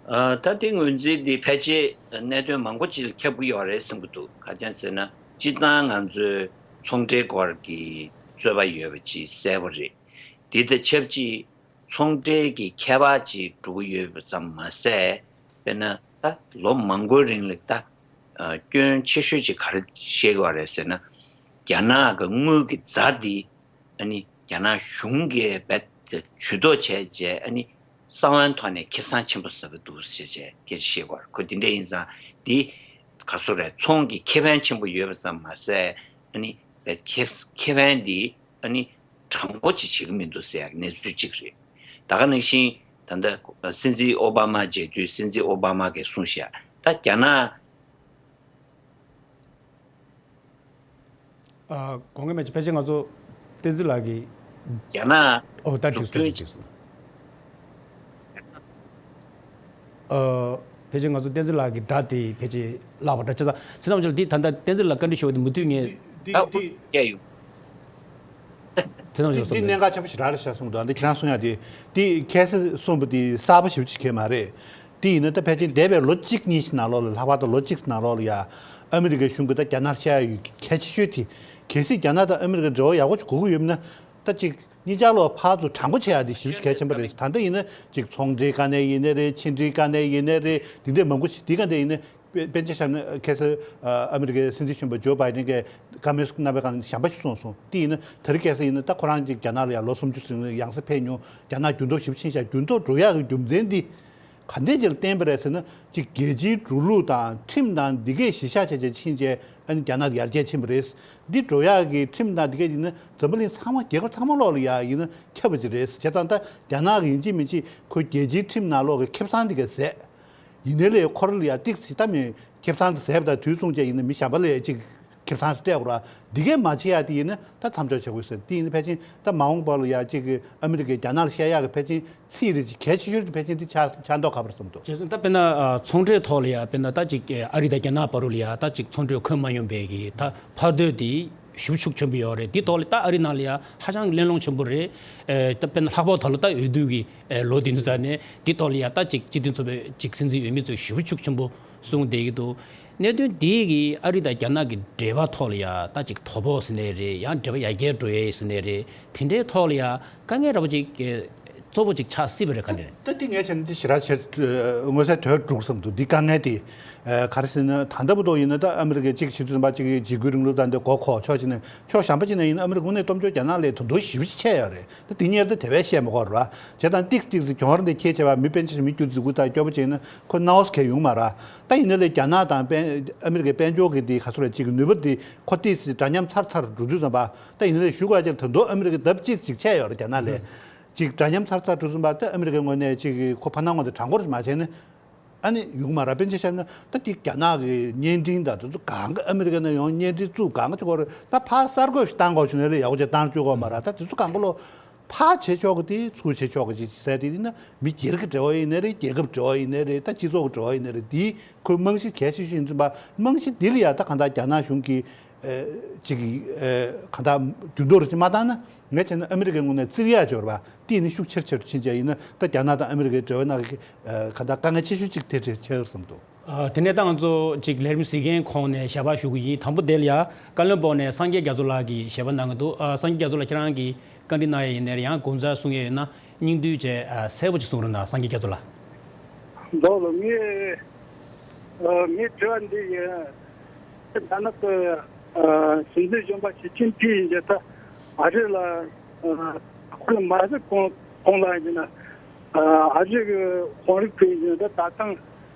ཨ་ད་དེ་ངོས་འཛིན་འདི་ཕལ་ཆེར་གནད་དོན་མང་པོ་ཅིག་ལ་ཁྱབ་ཀྱི་ཡོད་རེད་བསམ་གྱི་འདུག་ག་རེ་ཟེར་ན་སྤྱིར་བཏང་ང་ཚོའི་ཚོང་འབྲེལ་སྐོར་གྱི་རྩོད་པ་ཡོད་པ་ཅིག་གསལ་པོ་རེད། དེ་དང་ཆབས་ཅིག་ཚོང་འབྲེལ་གྱི་ཁྱད་པར་ཅིག་འགྲོ་གི་ཡོད་པ་ཙམ་མ་ཟད། དཔེར་ན་ད་ལོ་མང་པོའི་རིང་ལ་ད་ཨ་སྐྱོན་ཆེ་ཤོས་ཅིག་ག་རེ་བཤད་ཀྱི་ཡོད་རེད་ཟེར་ན། རྒྱ་ནག་གི་དངུལ་གྱི་རྫ་འདི་ཨ་ནི་རྒྱ་ནག་གཞུང་གིས་རྦད་དེ་ཇུས་གཏོགས་བྱས་རྗེས་ཨ་ནི་ས་བོན་ཐོག་ནས་ཁེ་བཟང་ཆེན་པོ་ཟ་གི་འདུག་ཟེར་བྱས་སྐད་ཆ་བཤད་ཀྱི་ཡོད་རེད། ཁོ་དེ་འདྲ་ཡིན་ཙང་འདི་ག་སོ་རེད། ཚོང་གི་ཁེ་ཕན་ཆེན་པོ་ཡོད་པ་ཙམ་མ་ཟད་ཨ་ནི་རྦད་ཁེ་ཁེ་ཕན་འདི་ཨ་ནི་དྲང་པོ་ཅིག་བྱེད་ཀྱི་མི་འདུག་ཟེར་ཡག་གནས་ཚུལ་གཅིག་རེད། ད་ག་ནང་བཞིན་ད་ལྟ་སྲིད་འཛིན་ཨོ་བྷ་མ་མཇལ་དུས་སྲིད་འཛིན་ཨོ་བྷ་མ་གིས་གསུངས་བཞག་ད་རྒྱ་ནག་ཨ་དགོངས་འགལ་མེད་ཅེས་ཕལ་ཆེར་ང་ཚོ་བསྟན་འཛིན་ལགས་ཀྱིས། རྒྱ་ནག་ཨོ་ད་འཛུགས་སྐྲུན་འགྲིག་སོང་། ཨ་ཕལ་ཆེར་ང་ཚོ་བསྟན་འཛིན་ལགས་ཀྱི་སྒྲ་དེ་ཕལ་ཆེར་བརླག་པ་འདྲ་བྱས་ཙང་ཚེ་རིང་དབང་ཕྱུག་ལགས་འདི་ད་ལྟ་བསྟན་འཛིན་ལགས་བཀའ་འདྲི་ཞུ་བ་དེ་མུ་མཐུད་ངས། ད་འདི་འུ་སྐད་ཡོད། ཚེ་རིང་དབང་ཕྱུག་འདི་གནད་འགག་ཆེན་པོ་ཞིག་རག་རེད་ཤག་གསུངས་འདུག་འདི་ཁྱེད་རང་གསུང་ཡག་དེ་འདི་ཁ་སང་གསུངས་པ་དེ་གསར་པ་ཞེ་པོ་ཅིག་གང་ཡང་མ་རེད། དེ་ཡིན་ན་ད་ཕལ་ཆེར་འདས་པའི་ལོ་གཅིག་གཉིས་ཤིག་ནང་ལོགས་ལ་ལྷག་པར་དུ་ལོ་གཅིག་ནང་ལོགས་ལ་ཡ་ཨ་མི་རི་ཀའི་གཞུང་གིས་ད་རྒྱ་ནག་བཤད་ཡ་ཡོད་གལ་ཆེ་ཤོས་དེ་གལ་སྲིད་རྒྱ་ནག་དང་ཨ་མི་རི་ཀ་འབྲེལ་བ་ཡག་པོ་ཅིག་དགོས་ཀྱི་ཡོད་ན་ད་ཅིག་གཉིས་ཆར་ལོག་ཕར་ཚུར་དྲང་པོ་བྱེད་ཡ་དེ་ཞེ་པོ་ཅིག་གལ་ཆེན་པོ་རེད། ད་ལྟ་ཡིན་ན་ཅིག་ཚོང་འབྲེལ་དཀའ་གནད་ཡིན་ནའི་རེད། ཕྱི་འབྲེལ་དཀའ་གནད་ཡིན་ནའི་རེད། དེ་འདྲ་མང་པོ་ཞིག་དེ་ག་འདྲ་ཡིན་ན་ དཔེ་དཔེ་ཆ་བཞག་ན་ཁ་སང་ཨ་མི་རི་ཀའི་སྲིད་འཛིན་གཞོན་པ་ཇོ་བྷའི་ཌེན་གྱིས་བཀའ་མོལ་གནང་བའི་སྒང་ཞན་པ་ཞིག་གསུངས་སོང་། དེ་ཡིན་ན་དེ་རིང་ཁ་སང་ཡིན་ན་ད་ཁོ་རང་ཅིག་རྒྱ་ནག་ལ་ཡང་ལོ་སུམ་ཅུ་ཙམ་ཡང་སེ་ཕེབས་མྱོང་། རྒྱ་ནག་འགྱུར་ལྡོག་ཞེ་པོ་ཕྱིན་ཤག་འགྱུར་ལྡོག་འགྲོ་ཡག་གི་རྒྱུ་མཚན་འདི་ག་འདྲས་ཅིག་ལ་བརྟེན་པ་རེད་ཟེར་ན། ཅིག་རྒྱལ་སྤྱིའི་འགྲོ་ལུགས་དང་ཁྲིམས་དང་འདི་གས་གཞི་བཞག་བྱས་བྱས་ཕྱིན་བྱས་ཨ་ནི་རྒྱ་ནག་ཡར་རྒྱས་ཕྱིན་པ་རེད། འདི་འགྲོ་ཡག་གི་ཁྲིམས་དང་འདི་གས་ཡིན་ན་འཛམ་བུ་གླིང་ཚང་མ་རྒྱལ་ཁབ་ཚང་མ་ལོག་ལ་ཡ་ཡིན་ན་ཁྱབ་པ་ཅིག་རེད། བྱས་ཙང་ད་རྒྱ་ནག་གི་ཡིན་གཅིག་མིན་གཅིག་ཁོའི་རྒྱལ་སྤྱིའི་ཁྲིམས་ནང་ལོག་གི་ཁེ་བཟང་འདི་གས་ཟད། ཡིན་ནའི་ལས་ཁོ་རང་ལ་ཡ་ཏིག་ཙི་ད་མི་ཁེ་བཟང་དེ་ཟད་པ་དང་དུས་མཚུངས་བཅས་ཡིན་ན་མི་གཞན་པ་ལ་ཡ་ཅིག་ཁེ་བཟང་སྤྲད་དགོས་ར། འདི་གས་མ་བྱེད་ཡ་དེ་ཡིན་ན་ད་མཚམས་འཇོག་བྱེད་དགོས་ཟེར། དེ་ཡིན་ན་ཕལ་ཆེར་ད་མ་འོངས་པ་ལ་ཡ་ཅིག་ཨ་མི་རི་ཀས་རྒྱ་ནག་ལ་བཤད་ཡག་གི་ཕལ་ཆེར་ཚིག་རེ་ཅིག་གལ་ཆེ་ཤོས་དེ་ཕལ་ཆེར་འདི་ཆགས་ཆགས་མདོག་ཁ་པོ་རེད་བསམ་འདུག་རྗེས་སུ་ད་དཔེར་ན་ཨ་ཚོང་འབྲེལ་ཐོག་ལ་ཡ་དཔེར་ན་ད་ཅིག་ཨ་རི་དང་རྒྱ་ནག་བར་དུ་ལ་ཡ་ད་ཅིག་ཚོང་འབྲེལ་འཁོན་མ་ཡོང་པའི་གི་ད་འཕར་སྡོད་དེ་ཞེ་པོ་ཤུགས་ཆེན་པོ་ཡོད་རེད། འདི་ཐོག་ལ་ད་ཨ་རི་ནང་ལ་ཡ་ཧ་ཅང་གླེང་སློང་ཆེན་པོ་རེད། ཨེ་ད་དཔེར་ན་ལྷག་པར་དུ་ལ་ད་འོས་བསྡུ་གི་ཨེ་ལོ་དེ་ཚོ་ནས་འདི་ཐོག་ལ་ཡ་ད་ཅིག་སྤྱི་མཐུན་ཚོགས་པའི་ཅིག་སྲིད་འཛིན་འོས་མི་ཚོས་ཞེ་པོ་ཤུགས་ཆེན་པོ་གསུངས་བསྡད་ཀྱི་འདུག་གནད་དོན་འདི་གིས་ཨ་རི་དང་རྒྱ་ནག་གི་འབྲེལ་བ་ཐོག་ལ་ཡ་ད་ཅིག་དོ་ཕོག་ཟེར་ནའི་རེད། ཡང་འབྲེལ་བ་ཡར་རྒྱས་འགྲོ་ཡས་ཟེར་ནའི་རེད། དེ་འདྲའི་ཐོག་ལ་ཡ་དཀའ་ངལ་འདྲ་པོ་ཅིག་གཙོ་བོ་ཅིག་ཆགས་སྲིད་པ་རེད་ག་ནས། ད་འདི་ངས་བྱས་ན་འདི་ཞེ་དྲག་བྱས་མངོན་གསལ་དོད་འགྲོ་གི་བསམ་འདུག་འདི་དཀའ་ངལ་དེ་ག་རེ་ཟེར་ན། ད་ལྟ་བར་དུ་ཡིན་ན་ད་ཨ་མི་རི་ཀས་གཅིག་བྱེད་དུས་ཙམ་པ་གཅིག་འཇིགས་སྐུལ་རིང་ལུགས་དང་འདི་མགོ་འཁོར་ཕྱོགས་གཅིག་ནས། ཕྱོགས་གཞན་པ་གཅིག་ནས་ཡིན་ན་ཨ་མི་རི་ཀ་དངོས་གནས་སྟོབས་འབྱོར་རྒྱ་ནག་ལས་ད་དུང་ཞེ་པོ་ཅིག་ཆེ་ཡོད་རེད། ད་འདི་གཉེར་ད་དེ་བས་བཤད་མི་དགོས་ར། བྱས་ཙང་ཏིག་ཏིག་ཙི་གྱོང་ར་འདི་ཁྱེད་བྱས་པ་མི་སྤུན་མཆེད་མི་རྒྱུ་འཛི་གུ་དང་སྐྱོ་པོ་བྱས་ན་ཁོ་ནའོ་སི་གས་ཡོང་མ་ར། ད་ཡིན་ན་ལས་རྒྱ་ནག་དང་དཔལ་ཨ་མི་རི་ཀའི་དཔལ་འབྱོར་གྱི་འདི་ག་ཚོད་རེད་ཅིག་ནུས་པ་འདི་ཁོ་ཏིག་ཙི་འདྲ་མཉམ་ཚར་ཚར་འགྲོ་དུས་ཙམ་པ། ད་ཡིན་ན་ལས་ཞུ་དགོས་ཅིག་ད་དུང་ཨ་མི་རི་ཀ་ལྡབ་གཅིག་ཅིག་ཆེ་ཡོད་ར་རྒྱ་ནག་ལས། ཅིག་འདྲ་མཉམ་ཚར་ཚར་འགྲོ་དུས་ཙམ་པ་ད་ཨ་མི་རི་ཀའི་ངོས་ནས་ཅིག་ཁོ་ཕར་ནང་ངོས་ནས་དྲང་པོར་མ་བྱས་ན། ཨ་ནི་ཡོང་མ་ར། དཔེར་ན་ཆ་བཞག་ན་ད་དེ་རྒྱ་ནག་གི་བརྙན་འཕྲིན་དང་དེ་ཚོ་གང་ག་ཨ་མི་རི་ཀ་ནས་ཡོང་བརྙན་འཕྲིན་བཙུགས་གང་ག་ཅིག་གོ་རེད། ད་ཕར་གསར་འགོད་ཞིག་བཏང་དགོས་བྱུང་ན་ལས་ཡག་པོ་ཅིག་བཏང་བཅུག་གོ་མ་ར། ད་དེ་ཚོ་གང་ག་ལོ་ཕར་བྱེད་ཆོག་གི་དེ་ཚུར་བྱེད་ཆོག་གི་ཅིག་ཟེར་དེ་ཡིན་ན་མི་སྒེར་གྱི་འབྲེལ་བ་ཡིན་ནའི་རེད། རྒྱལ་ཁབ་འབྲེལ་བ་ཡིན་ནའི་རེད། ད་སྤྱི་ཚོགས་ཀྱི་འབྲེལ་བ་ཡིན་ནའི་རེད། དེ་ཁོའི་རྨང་གཞི་གལ་ཆེ་ཤོས་ཡིན་ཙམ་པ། རྨང་གཞི་འདི་ལ་ཡ་ད་གང་ལྟར་རྒྱ་ནག་གཞུང་གིས་ཨེ་ཅིག་ཨེ་གང་ལྟར་འགྱུར་ལྡོག་རེ་ཅིག་མ་བཏང་ན། ངས་བྱས་ན་ཨ་མི་རི་ཀའི་ངོས་ནས་བཙིར་ཡག་འབྱོར་བ་དེ་ནི་ཤུགས་ཆེར་ཆེར་ཕྱིན་བྱས་ཡིན་ན་ད་རྒྱ་ནག་དང་ཨ་མི་རི་ཀའི་འབྲེལ་བའི་ནང་གི་ཨ་ག་ད་དཀའ་ངལ་ཆེ་ཤོས་གཅིག་དེ་རེད་ཆེ་བསམ་འདུག་ཨ་དེ་ནས་ད་ང་ཚོ་གཅིག་ལས་རིམ་གཟིགས་མཁན་ཁོངས་ནས་ཞལ་པར་ཞུ་གི་ཡིན། དང་པོ་དེ་ལ་ཡ་བཀའ་བློན་སྦུག་ནས་སངས་རྒྱས་རྒྱ་མཚོ་ལགས་ཀྱིས་ཞལ་པར་གནང་གི་འདུག་ཨ་སངས་རྒྱས་རྒྱ་མཚོ་ལགས་ཁྱེད་རང་གིས་བཀའ་འདྲི་གནང་ཡས་ཡིན་ནའི་ཡང་དགོངས་འཆར་གསུང་ཡས་ཡོད་ན་སྙིང་བསྡུས་བྱས་ཨ་གསལ་པོ་ཅིག་གསུང་རོགས་གནང་། སངས་རྒྱས་རྒྱ་མཚོ་ལགས། ལགས་ལགས། ངས་ཨ་ངའི་དྲི་བ་འདི་ཡིན། རྒྱ་ནག་གི་ཨ་སྲིད་འཛིན་གཞོན་པ་ཞི་ཅིན་ཕིང་ཡིན་གྱི་ད་ཨ་རི་ལ་ཨ་ཁོ་མ་ཟིག་གོང་གོང་ལ་ཡིན་ན་ཨ་ཨ་རི་གི་དཔོན་རིགས་ཁོས་ཡིན་ད་ད་ཐེངས་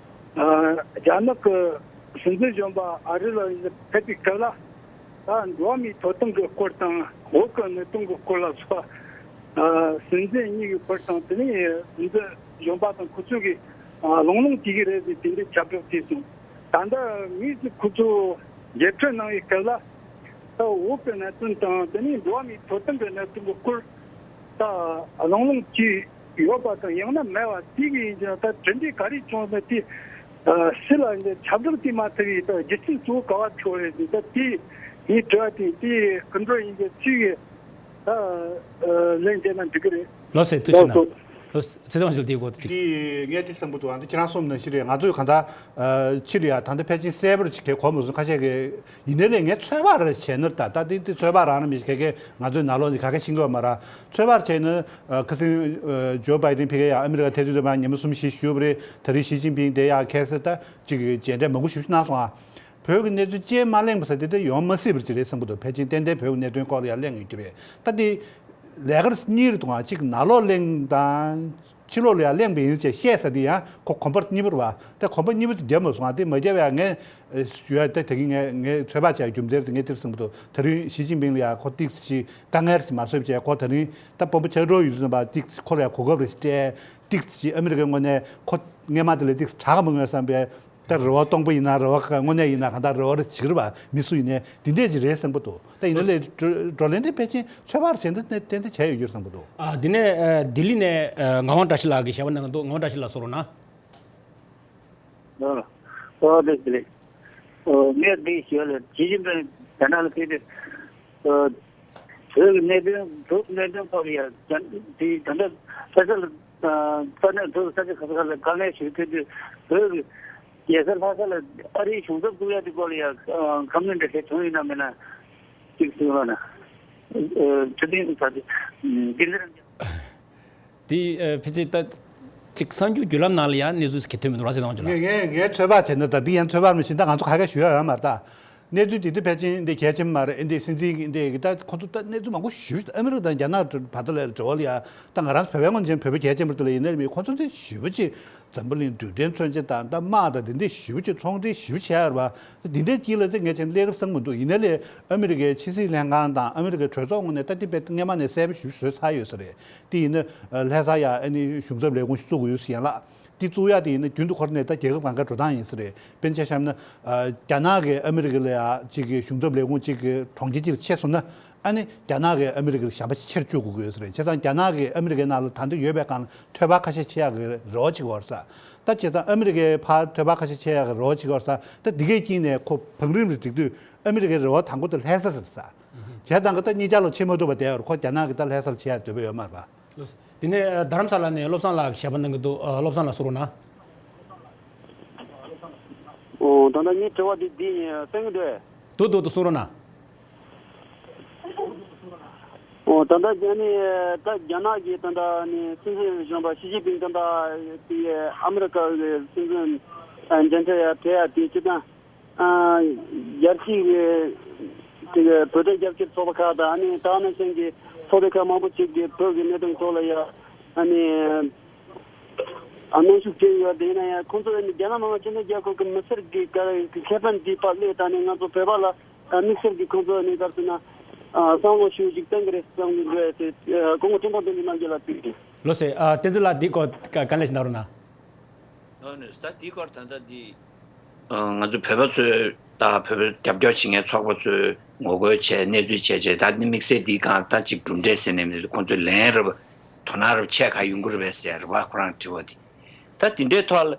ཨ་རྒྱ་ནག་གི་སྲིད་འཛིན་གཞོན་པ་ཨ་རི་ལ་ཕེབས་པའི་སྐབས་ལ་ད་འགྲོ་བ་མིའི་ཐོབ་ཐང་གི་སྐོར་དང་བོད་ཀྱི་གནད་དོན་གྱི་སྐོར་ལ་སོགས་ཨ་སྲིད་འཛིན་གཉིས་ཀྱི་བར་དང་དེ་ནས་སྲིད་འཛིན་གཞོན་པ་དང་ཁོ་ཚོས་ཀྱི་ཨ་གླེང་སློང་བྱེད་ཀྱི་རེད་ཟེར་དེ་འདྲའི་ཁྱབ་བསྒྲགས་བྱས་སོང་། ད་ལྟ་དངོས་སུ་ཁོ་ཚོ་མཇལ་འཕྲད་གནང་བའི་སྐབས་ལ་ད་བོད་ཀྱི་གནད་དོན་དང་དེ་ནས་འགྲོ་བ་མིའི་ཐོབ་ཐང་གི་གནད་དོན་གྱི་སྐོར་ད་གླེང་སློང་བྱས་ཡོད་པ་དང་ཡང་ན་མེད་པ་དེ་གི་ཡིན་ཀྱང་ད་གྲུབ་འབྲས་ག་རེ་བྱུང་ཟེར་དེ་ཨ་སྲིད་ལ་འདི་ཁྱབ་བསྒྲགས་བྱེད་མ་ཐུབ་པའི་ད་རྒྱུ་རྐྱེན་གཙོ་བོ་ག་བ་འཕྲོ་རེད་ཟེར། ད་དེ་ངའི་དྲི་བ་དེ་དེ་སྐུ་མགྲོན་ཡིན་གྱི་ཚིག་གི་ད་ཨ་ལན་བྱས་ན་འགྲིག་གི་རེད། ལགས་སོ་ཐུགས་རྗེ་ཆེ་གནང་། ལགས་སོ། ལགས་སོ་ཚེ་བརྟན་དབང་ཕྱུག་དེའི་སྐོར་དུ་ཅིག་དེ་ངས་དེ་བསམ་གྱི་འདུག་ཨ་འདི་ཁྱེད་རང་གསུངས་ནང་བཞིན་རེད། ང་ཚོས་གང་ལྟར་ཨ་ཕྱི་ལ་ཡ་ད་ལྟ་ཕལ་ཆེར་གསལ་པོར་ཅིག་གང་གོ་མ་སོང་། ཁ་ཤས་ཀྱིས་ཡིན་ནའི་ལས་ངས་ཚོད་དཔག་རེ་བྱས་ན་ད་ད་དེ་དེ་ཚོད་དཔག་རང་རང་མི་ཞིག་ག་གེ་ང་ཚོའི་ནང་ལོགས་ནས་ག་གེ་ཤེས་ཀྱི་ཡོད་མ་རེད། ཚོད་དཔག་བྱས་ན་ཨ་ཁ་སང་ཨ་ཇོ་བྷའི་ཌེན་ཕ་གིར་ཡ་ཨ་མི་རི་ཀ་ཐེ་དུས་དེ་མ་ཉི་མ་གསུམ་བཞི་བཞུགས་པ་རེད། ད་རེས་ཞི་ཅིན་ཕིང་དེ་ཡ་ཁ་སང་ད་ཅིག་མཇལ་འཕྲད་མང་པོ་ཞེ་པོ་ཅིག་གནང་སོང་ཨ། བོད་ཀྱི་གནད་དོན་ཅིག་མ་གླེང་བ་ཟེར་དེ་ད་ཡོང་མ་སྲིད་པ་ཅིག་རེད་བསམ་གྱི་འདུག་ཕལ་ཆེར་ཏན་ཏན་བོད་ཀྱི་གནད་དོན་སྐོར་ལ་ཡང་གླེང་ཡོད་རྒྱུ་རེད། ད་དེ་ལས་ཀ་གཉིས་རེད་འདུག་ཨ་གཅིག་ནང་ལོགས་གླེང་དང་ཕྱི་ལོགས་ལ་ཡང་གླེང་བ་ཡིན་ཅེས་བཤད་ས་དེ་ཡང་ཁོ་གོམ་པ་གཉིས་པ་རེད་བ། ད་གོམ་པ་གཉིས་པ་དེ་བརྒྱབ་མ་སོང་ཨ། དེ་མ་བརྒྱབ་ཡང་ངས་ཞུ་ཡ་ད་དེ་གི་ངས་ངས་ཚོད་དཔག་བྱས་རྒྱུ་མཚན་དེ་ངས་དེར་བསམ་གྱི་འདུག་ད་རིང་ཞི་ཅིན་ཕིང་ལ་ཡང་ཁོ་ཏིག་ཙི་དཀའ་ངལ་ཞིག་མ་བཟོས་བྱས་ཁོ་ད་རིང་ད་དཔོན་པོ་ཆགས་འགྲོ་ཡོད་དུས་ཙམ་པ་ཏིག་ཙི་ཁོ་ལ་ཡང་གོ་སྐབས་རེ་སྤྲད། ཏིག་ཙི་ཨ་མི་རི་ཀའི་ངོས་ནས་ཁོ་སྔས་མ་དེ་ལས་ཏིག་ཙི་དྲག་ག་མ་ངོས་བསམ་པའི། ད་རེ་བ་སྟོང་པ་ཡིན་ན་རེ་བ་དངོས་གནས་ཡིན་ན་གང་ལྟར་རེ་བ་རེ་བྱེད་ཀྱི་རེད་བ། མི་སུ་ཡིན་ནའི་འདི་འདྲས་ཅིག་རེད་བསམ་གྱི་འདུག་ད་ཡིན་ན་ལས་བགྲོ་བགྲོ་གླེང་འདི་ཕལ་ཆེར་ཚོད་དཔག་བྱས་ན་ཏན་ཏན་བྱས་ཡོད་རྒྱུ་རེད་བསམ་གྱི་འདུག་ཨ་འདི་ནས་ཨ་ལྡི་ལི་ནས་ཨ་ངག་དབང་བཀྲ་ཤིས་ལགས་ཀྱིས་ཞལ་པར་གནང་གི་འདུག་ངག་དབང་བཀྲ་ཤིས་ལགས་གསུང་རོགས་གནང་། ལགས་ལགས། ཨོ་ལགས་ལགས། ཨོ་ངས་འདི་ཞུ་ཡ་ལ་ཞི་ཅིན་ཕིང་རྒྱ་ནག་ལ་ཕེབས་ཏེ་ཨོ་བོད་ཀྱི་གནད་དོན་བོད་གནད་དོན་སྐོར་ལ་ཡ་རྒྱ་འདི་ད་ལྟ་ལྷ་ས་ལ་ས་གནས་བོད་ས་ཆ་ཁ་ས་ལ་དཀའ་ངལ་ཞིག་ཐེབས་དུས་བོད་ཀྱི་རྒྱལ་ས་ལྷ་ས་ལ་ཨ་རིའི་གཞུང་ཚབ་བཙུགས་ཡ་དེ་སྐོར་ལ་ཡ་ཨ་བཀའ་མོལ་འདྲ་བྱས་བྱུང་ཡོད་ན་མེད་ན་ཅིག་གསུང་རོགས་གནང་། ཨ་ཚུལ་ལྡན་ས་དེ་འདི་འདྲ་རང་། དེ་ཨ་ཕལ་ཆེར་ད་ ཅིག་གསར་འགྱུར་བརྒྱུད་ལམ་ནང་ལ་ཡང་གནས་ཚུལ་ག་ཐོན་མི་འདུག་ར་ཅེ་དང་ཅོ་ལ། ངས་ངས་ངས་ཚོད་དཔག་བྱས་ན་ད་འདི་ཡང་ཚོད་དཔག་མི་ཤེས། ད་ང་ཚོ་ག་ག་ཞུ་ཡ་ཡོད་མ་རེད་ད། གནས་ཚུལ་འདི་འདི་ཕལ་ཆེར་འདི་གལ་ཆེན་མ་རེད། འདི་སྲིད་འཛིན་འདི་གི་ད་ཁོ་ཚོ་ད་གནས་ཚུལ་མང་པོ་ཞུས། ཨ་མི་རི་ཀ་དང་རྒྱ་ནག་བར་དུ་ལ་འབྲེལ་བ་ལ་ཡ་ད་ང་རང་ཚོ་བོད་པའི་ངོས་ནས་བྱས་ན་བོད་པ་གལ་ཆེན་པོ་དེ་ལ་ཡིན་ནའི་མི་ཁོ་ཚོ་འདི་ཞེ་པོ་ཅིག་འཛམ་བུ་གླིང་རྡུལ་ཕྲན་མཚོན་ཆ་དང་ད་དམག་དང་འདི་འདི་ཞེ་པོ་ཅིག་ཚོང་འབྲེལ་ཞེ་པོ་བྱས་ཡོད་རེད་པ། འདི་འདྲའི་དཀྱིལ་ལ་ད་ངས་བྱས་ན་སླེབས་ཀྱི་རེད་བསམ་གྱི་མི་འདུག་ཡིན་ནའི་ལས་ཨ་མི་རི་ཀའི་ཕྱི་སྲིད་ལྷན་ཁང་དང་ཨ་མི་རི་ཀའི་གྲོས་ཚོགས་ངོས་ནས་ད་འདི་དཔེ་སྔོན་མ་ནས་གསལ་པོ་ཞེ་པོ་བཟོས་ཚར་ཡོད་ས་རེད། དེ་ཡིན་ན་ལྷ་ས་ཡ་ཨ་ནི་གཞུང་ཚབ་ལས་ཁུངས་ཤིག་བཙུགས་དགོས་ཡོད་ས་ཡིན་ལགས། དེ་བཙུགས་ཡ་དེ་ཡིན་ན་རྒྱུན་དུ་ཁོ་རང་ནས་ད་རྒྱལ་ཁབ་གང་ག་འགྲོ་སྟངས་ཡིན་ས་རེད། དཔེར་ན་ཆ་བཞག་ན་རྒྱ་ནག་གིས་ཨ་མི་རི་ཀ་ལ་ཡ་གཅིག་གི་གཞུང་ཚབ་ལས་ཁུངས་གཅིག་གི་གྲོང་ཁྱེར་གཅིག་ལ་ཕྱེ་སོང་ན། ཨ་ནི་རྒྱ་ནག་གིས་ཨ་མི་རི་ཀར་ཞབས་པ་ཕྱིར་བཅུག་དགོས་ཀྱི་ཡོད་ས་རེད། བྱས་ཙང་རྒྱ་ནག་གིས་ཨ་མི་རི་ཀའི་ནང་ལ་ད་ལྟ་ཡོད་པའི་སྒང་ལ་ཐོད་པ་ཁ་ཤས་ཕྱེ་ཡག་གི་རེ་བ་བྱེད་ཀྱི་ཡོད་རེད་ས། ད་བྱས་ཙང་ཨ་མི་རི་ཀའི་ཕར་ཐོད་པ་ཁ་ཤས་ཕྱེ་ཡག་གི་རེ་བ་བྱེད་ཀྱི་ཡོད་རེད་ས། ད་འདི་གའི་དཀྱིལ་ནས་ཁོ་བང་རིམ་རེ་བསྒྲིགས་དུས་ཨ་མི་རི་ཀའི་རེ་བ་དང་པོ་དེ་ལྷ་ས་རེད་ས། བྱས་ཙང་གི་ད་གཉིས་ཆ་ལ་ཕྱེ་མ་ཐུབ་པ་བསྡད་ཡོད་རེད། ཁོ་རྒྱ་ནག་གིས་ད་ལྷ་ས་ལ་ཕྱེ་ཡག་འདོད་པ་ཡོད་མ་རེད་པ། དེ་ནས་རྡ་རམ་ས་ལ་ནས་བློ་བཟང་ལགས་ཞལ་པར་གནང་གི་འདུག་བློ་བཟང་ལགས་གསུང་རོགས་གནང་། ཨོ། ད་ལྟ་ངའི་དྲི་བ་འདི་འདི་གསན་གྱི་འདུག་འདུག་འདུག་འདུག་གསུང་རོགས་གནང་། ཨོ། ད་ལྟ་རྒྱ་ནི་ད་རྒྱ་ནག་གི་ད་ལྟ་ནི་སྲིད་འཛིན་གཞོན་པ་ཞི་ཅིན་ཕིང་ད་ལྟ་དེ་ཨ་མི་རི་ཀ་གི་སྲིད་འཛིན་མཇལ་འཕྲད་ཡ་ཕེབས་ཡ་དེ་སྤྱིར་བཏང་ཨ་རྒྱལ་སྤྱིའི་དེ་གི་བོད་དོན་རྒྱབ་སྐྱོར་ཚོགས་པ་ཁག་དང་ཨ་ནི་ད་ག་ནང་བཞིན་གྱི་ཚོགས་སྡེ་ཁག་མང་པོ་ཅིག་གིས་བོད་ཀྱི་གནད་དོན་ཐོག་ལ་ཡ་ཨ་ནི་ཨ་གནོན་ཤུགས་སྤྲད་ཡོད། དེ་ཡིན་ན་ཡང་ཁོང་ཚོ་ཨ་ནི་རྒྱ་ནག་མི་དམངས་སྤྱི་མཐུན་རྒྱལ་ཁབ་ཀྱི་མི་སེར་གྱི་ཁེ་ཕན་འདི་ཕར་སླེབས་ད་ནི་ང་ཚོ་བོད་པ་ལ་དམིགས་བསལ་གྱི་ཁོང་ཚོ་ཨ་ནི་ག་རེ་ཟེར་ན་བསམ་བློ་ཞིག་ཅིག་གཏོང་གི་རེད་བསམ་གྱི་འདུག་དེ་སྐུ་ངོ་བཀྲས་མཐོང་བསྟན་འཛིན་རྣམ་རྒྱལ་ལ་ཐུགས་རྗེ་ཆེ། ལགས་སོ། ཨ་བསྟན་འཛིན་ལགས་འདི་སྐོར་བཀའ་བཀའ་ལན་ཞིག་གནང་རོགས་གནང་། ཨ་ནི་ད་འདི་སྐོར་ད་ལྟ་འདི་ང་ཚོ་བོད་པ་ཚོས་ད་བོད་པ་རྒྱབ་སྐྱོར་བྱེད་མཁན་ཚོགས་པ་ཚོས་ངོ་རྒོལ་བྱས་གནས་ཚུལ་བྱས་བྱས་ད་ནི་དམིགས་བསལ་འདི་གང་ད་ཅིག་གྲུབ་འབྲས་ཟེར་ནས་མི་འདུག་ཁོང་ཚོས་ལན་རབ་དོ་སྣང་རབ་བྱས་ག་ཡོང་གི་རེད་པས་ཟེར་བ་ཁོ་རང་དྲི་བ་འདི། ད་དེ་འདྲའི་ཐོག་ལ་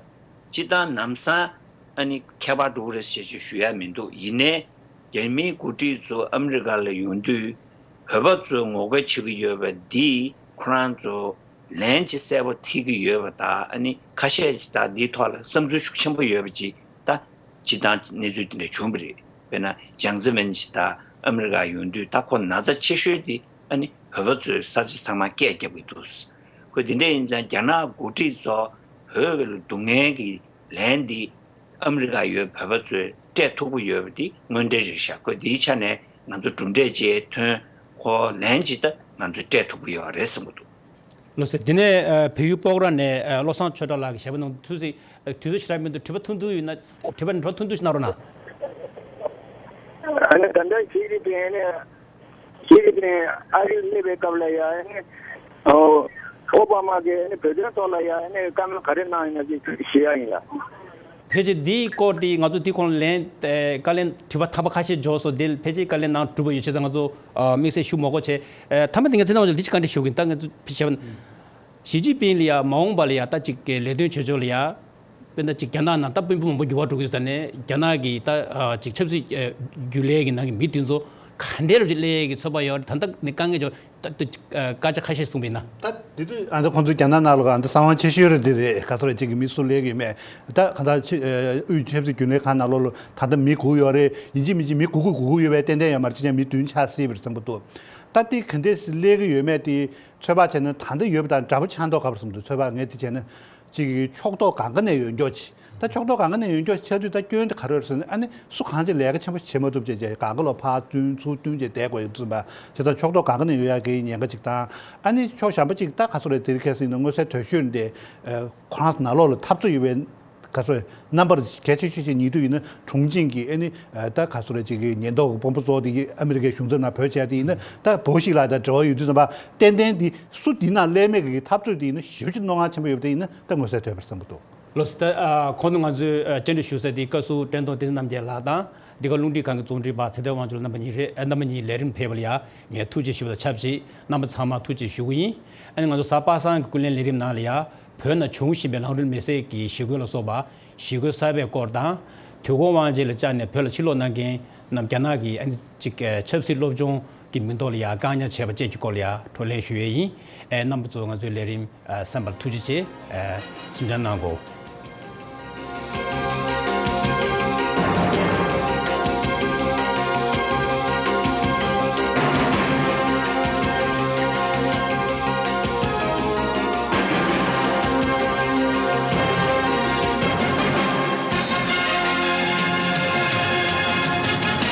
སྤྱིར་བཏང་ལམ་སང་ཨ་ནི་ཁྱད་པར་འགྲོ་གི་རེད་ཞེས་ཞུ་ཡ་མི་འདུག་ཡིན་ནའི་རྒྱ་མིའི་འགོ་ཁྲིད་ཚོ་ཨ་མི་རི་ཀ་ལ་ཡོང་དུས་བོད་པ་ཚོས་ངོ་རྒོལ་བྱེད་ཀྱི་ཡོད་པ་འདིས་ཁོ་རང་ཚོ་ལན་ཅིག་གསལ་པོ་ཐེབས་ཀྱི་ཡོད་པ་དང་ཨ་ནི་ཁ་ཤས་ཅིག་ད་འདིའི་ཐོག་ལ་བསམ་ཚུལ་ཤུགས་ཆེན་པོ་ཡོད་པ་ཅིག་ད་སྤྱིར་བཏང་གནས་ཚུལ་དེ་འདྲ་བྱུང་བ་རེད། དཔེར་ན་ཅང་ཙེ་མེན་ཅིག་ད་ཨ་མི་རི་ཀ་ཡོང་དུས་ད་ཁོ་ན་ཚ་ཆེ་ཤོས་དེ་ཨ་ནི་བོད་པ་ཚོའི་ས་ཆ་ཚང་མ་སྐད་རྒྱབ་ཀྱི་འདུག་ཁོས་དེ་འདྲ་ཡིན་ཙང་རྒྱ་ནག་འགོ་ཁྲིད་ཚོ་བོད་ལ་སྡུག་བསྔལ་གྱི་ལན་འདི་ཨ་མི་རི་ཀ་ཡོད་བོད་པ་ཚོས་སྤྲད་ཐུབ་ཀྱི་ཡོད་པ་འདི་དངོས་འབྲེལ་རེད་ཤག་ཁོས་འདིའི་ཆ་ནས་ང་ཚོ་གྲུབ་འབྲས་ཅིག་ཐོན། ཁོ་ལན་ཅིག་ད་ང་ཚོས་སྤྲད་ཐུབ་ཀྱི་ཡོད་རེད་བསམ་གྱི་འདུག་ལགས་སོ། དེ་ནས་ཨ་བལ་ཡུལ་སྤོག་ར་ནས་ཨ་བློ་བཟང་ཆོས་གྲགས་ལགས་ཀྱི་ཞལ་པར་གནང་དུས་ཚོད་ཨ་དུས་ཚོད་ཞེ་དྲག་མི་འདུག་དྲི་བ་ཐུང་ཐུང་ཡོད་ན་དྲི་བ་དྲི་བ་ཐུང་ཐུང་ཞིག་གནང་རོགས་གནང་། ཨ་ནི་ད་ལྟ་ཞི་ཅིན་ཕིང་ནས་ཞི་ཅིན་ཕིང་ཨ་རིར་སླེབས་པའི་སྐབས་ལ་ཡ་ཨ་ནི་ཨོ་ཨོ་བྷ་མ་གིས་ཨ་ནི་བོད་དོན་ཐོག་ལ་ཡ་ཨ་ནི་བཀའ་མོལ་ག་རེ་གནང་ཡོད་ན་ཅིག་ཞུ་ཡ་ཡིན་ལ། ཕལ་ཆེར་འདིའི་སྐོར་དེ་ང་ཚོ་འདི་གོང་ལན་ཨེ་བཀའ་ལན་དྲི་བ་ཐག་པ་ཁ་ཤས་འབྱོར་སོང་། དེ་ཕལ་ཆེར་བཀའ་ལན་གནང་གྲུབ་པ་ཡོད་ཆེད་ཙང་ང་ཚོ་ཨ་དམིགས་བསལ་ཞུ་མ་དགོས་བྱས། ཨེ་མཐའ་མ་དེ་ངས་ཚེ་ནང་ལ་ལི་ཅི་བཀའ་འདྲི་ཞུ་གིན་ད་ང་ཚོ་ཕི་བྱས་པ་ཞི་ཅིན་ཕིང་ལ་ཡ་མ་འོངས་པ་ལ་ཡ་ད་ཅིག་གི་ལས་དོན་བྱེད་ཕྱོགས་ལ་ཡ་དཔེར་ན་ཅིག་རྒྱ་ནག་ནང་ད་དཔོན་པོ་མང་པོ་འགྱུར་བ་འགྲོ་གི་ཡོད་ས་ནས་རྒྱ་ནག་གི་ད་ཨ་ཅིག་ཆབ་སྲིད་ཨེ་རྒྱུན་ལས་ཀྱི་ནང་གི་མི་དེ་ཚོ་ག་འདྲས་རུ་ཅིག་སླེབས་ཀྱི་ཚོད་དཔག་ཡོད་རེད། ད་ལྟ་ནས་དཀའ་ངལ་ཅིག་ད་ལྟ་སྐད་ཆ་ཁ་ཤས་གསུངས་པ་ཡིན་ན། ད་དེ་དུས་ཨ་ནི་ཁོང་ཚོ་རྒྱ་ནག་ནང་ལ་ཨ་ནི་གསང་བ་ཆེ་ཤོས་རེད། དེ་རེད། ག་ཚོད་རེད་ཅིག་གི་མི་སུ་སླེབས་ཀྱི་མེད། ད་གང་ལྟར་ཕྱི་ཨ་དབུས་ཆབ་སྲིད་རྒྱུན་ལས་ཁང་ནང་ལོགས་ལ་ད་ལྟ་མི་སྒུག་ཡོད་རེད། ཡིན་གཅིག་མིན་གཅིག་མི་སྒུག་གི་སྒུག་གི་ཡོད་པའི་ཏན་ཏན་ཡོད་མ་རེད། ཅི་ཆ་མི་བདུན་ཆགས་སྲིད་པ་རེད་བསམ་གྱི་འདུག་ད་དེ་ག་འདྲས་སླེབས་ཀྱི་ཡོད་མེད་དེ་ཚོད་དཔག་བྱས་ན་ད་ལྟ་ཡོད་པ་དང་འདྲ་པོ་ཆགས་མདོག་ཁ་པོ་བསམ་གྱི་འདུག་ཚོད་དཔག་ངས་དེ་བྱས་ན་ཅིག་གི་ཕྱོགས་གཏོགས་གང་ག་ནས་ཡོད་མགྱོགས་ཅིག་ད་ཕྱོགས་གཏོགས་གང་ག་ནས་ཡོད་མགྱོགས་ཆགས་དུས་ད་སྐྱོན་དེ་ག་རེ་རེད་ཟེར་ན། ཨ་ནི་སུ་གང་ཅིག་ལས་ཀ་ཆེན་པོ་བྱེད་མ་ཐུབ་བྱས་བྱས་གང་ག་ལོ་ཕར་བསྟུན་ཚུར་བསྟུན་བྱས་བསྡད་དགོས་ཡོད་ཚུལ་འབའ་བྱས་ཙང་ཕྱོགས་གཏོགས་གང་ག་ནས་ཡོད་ཡག་གི་ཉེན་ཁ་ཅིག་དང་། ཨ་ནི་ཕྱོགས་གཞན་པ་ཅིག་ད་ག་ཚོད་རེད། དེ་རིང་ཁ་སང་ཡིན་ན་མངོན་གསལ་དོད་ཤོས་འདི་ཁོ་རང་ཚོ་ནང་ལོགས་ལ་འཐབ་རྩོད་ཡོད་པའི་ག་ཚོད་རྣམ་པ་གལ་ཆེ་ཤོས་ཅིག་ཉེ་དུས་ཡིན་ན་ཁྲུང་ཆིང་གི་ཨ་ནི་ད་ག་ཚོད་རེད་ཅིག་གི་ཉེན་རྟོག་གི་དཔོན་པོ་ཚོ་དེ་གི་ཨ་མི་རི་ཀའི་གཞུང་ཚབ་ནང་བོད་བྱས་དེ་ཡིན་ན་ད་བོ་ཞིག་ལ་ད་འབྲེལ་བ་ཡོད་དུས་ཙམ་པ་ཏན་ཏན་འདི་སུ་འདི་ནང་སླེབས་མེད་གི་འཐབ་རྩོད་དེ་ཡིན་ན་ཞེ་པོ་ཅིག་རྣོ་ངར་ཆེན་པོ་ཡོད་པ་དེ་ཡིན་ན་ད་མངོན་གསལ་དོད་པ་རེད་བསམ་གྱི་འདུག་ལགས་སོ། ད་ཨ་ཁོང་ཚོ་ང་ཚོའི་ཨ་བཅར་འདྲི་ཞུ་ས་དེ་བཀའ་ཟུར་བཀྲས་མཐོང་བསྟན་འཛིན་རྣམ་རྒྱལ་ལགས་དང་། འདི་ག་རླུང་འཕྲིན་ཁང་གི་རྩོམ་སྒྲིག་པ་ཚེ་བརྟན་དབང་ཕྱུག་རྣམ་པ་གཉིས་རེད། ཨ་རྣམ་པ་གཉིས་ལས་རིམ་ཕེབས་པ་ལ་ཡ་ངས་ཐུགས་རྗེ་ཞུ་བ་དང་ཆབས་ཅིག་རྣམ་པ་ཚང་མར་ཐུགས་རྗེ་ཞུ་གི་ཡིན། ཨ་ནི་ང་ཚོ་གཟའ་པ་སངས་ཀྱི་ཀུན་གླེང་ལས་རིམ་ནང་ལ་ཡ་བོད་ནང་བྱུང་བཞིན་པའི་ལམ་རིམ་མེར་སྲེག་གི་ཞི་རྒོལ་ལ་སོགས་པ་ཞི་རྒོལ་གསར་པའི་སྐོར་དང་། དུས་འཁོར་དབང་ཆེན་ལ་བཅར་ནས་བོད་ལ་ཕྱིར་ལོག་གནང་མཁན་རྣམས་རྒྱ་ནག་གི་ཨ་ནི་ཅིག་ཆབ་སྲིད་སློབ་སྦྱོང་གི་མིང་ཐོག་ལ་ཡ་བཀག་ཉར་བྱས་པ་བཅས་ཀྱི་སྐོར་ལ་ཡ་བགྲོ་གླེང་ཞུ་ཡས་ཡིན། ཨེ་རྣམ་པ་ཚོ་ང་ཚོའི་ལས་རིམ་ཨ་གསན་པར་ཐུགས་རྗེ་ཆེ། ཨེ་གཟིམ་འཇག་གནང་དགོས།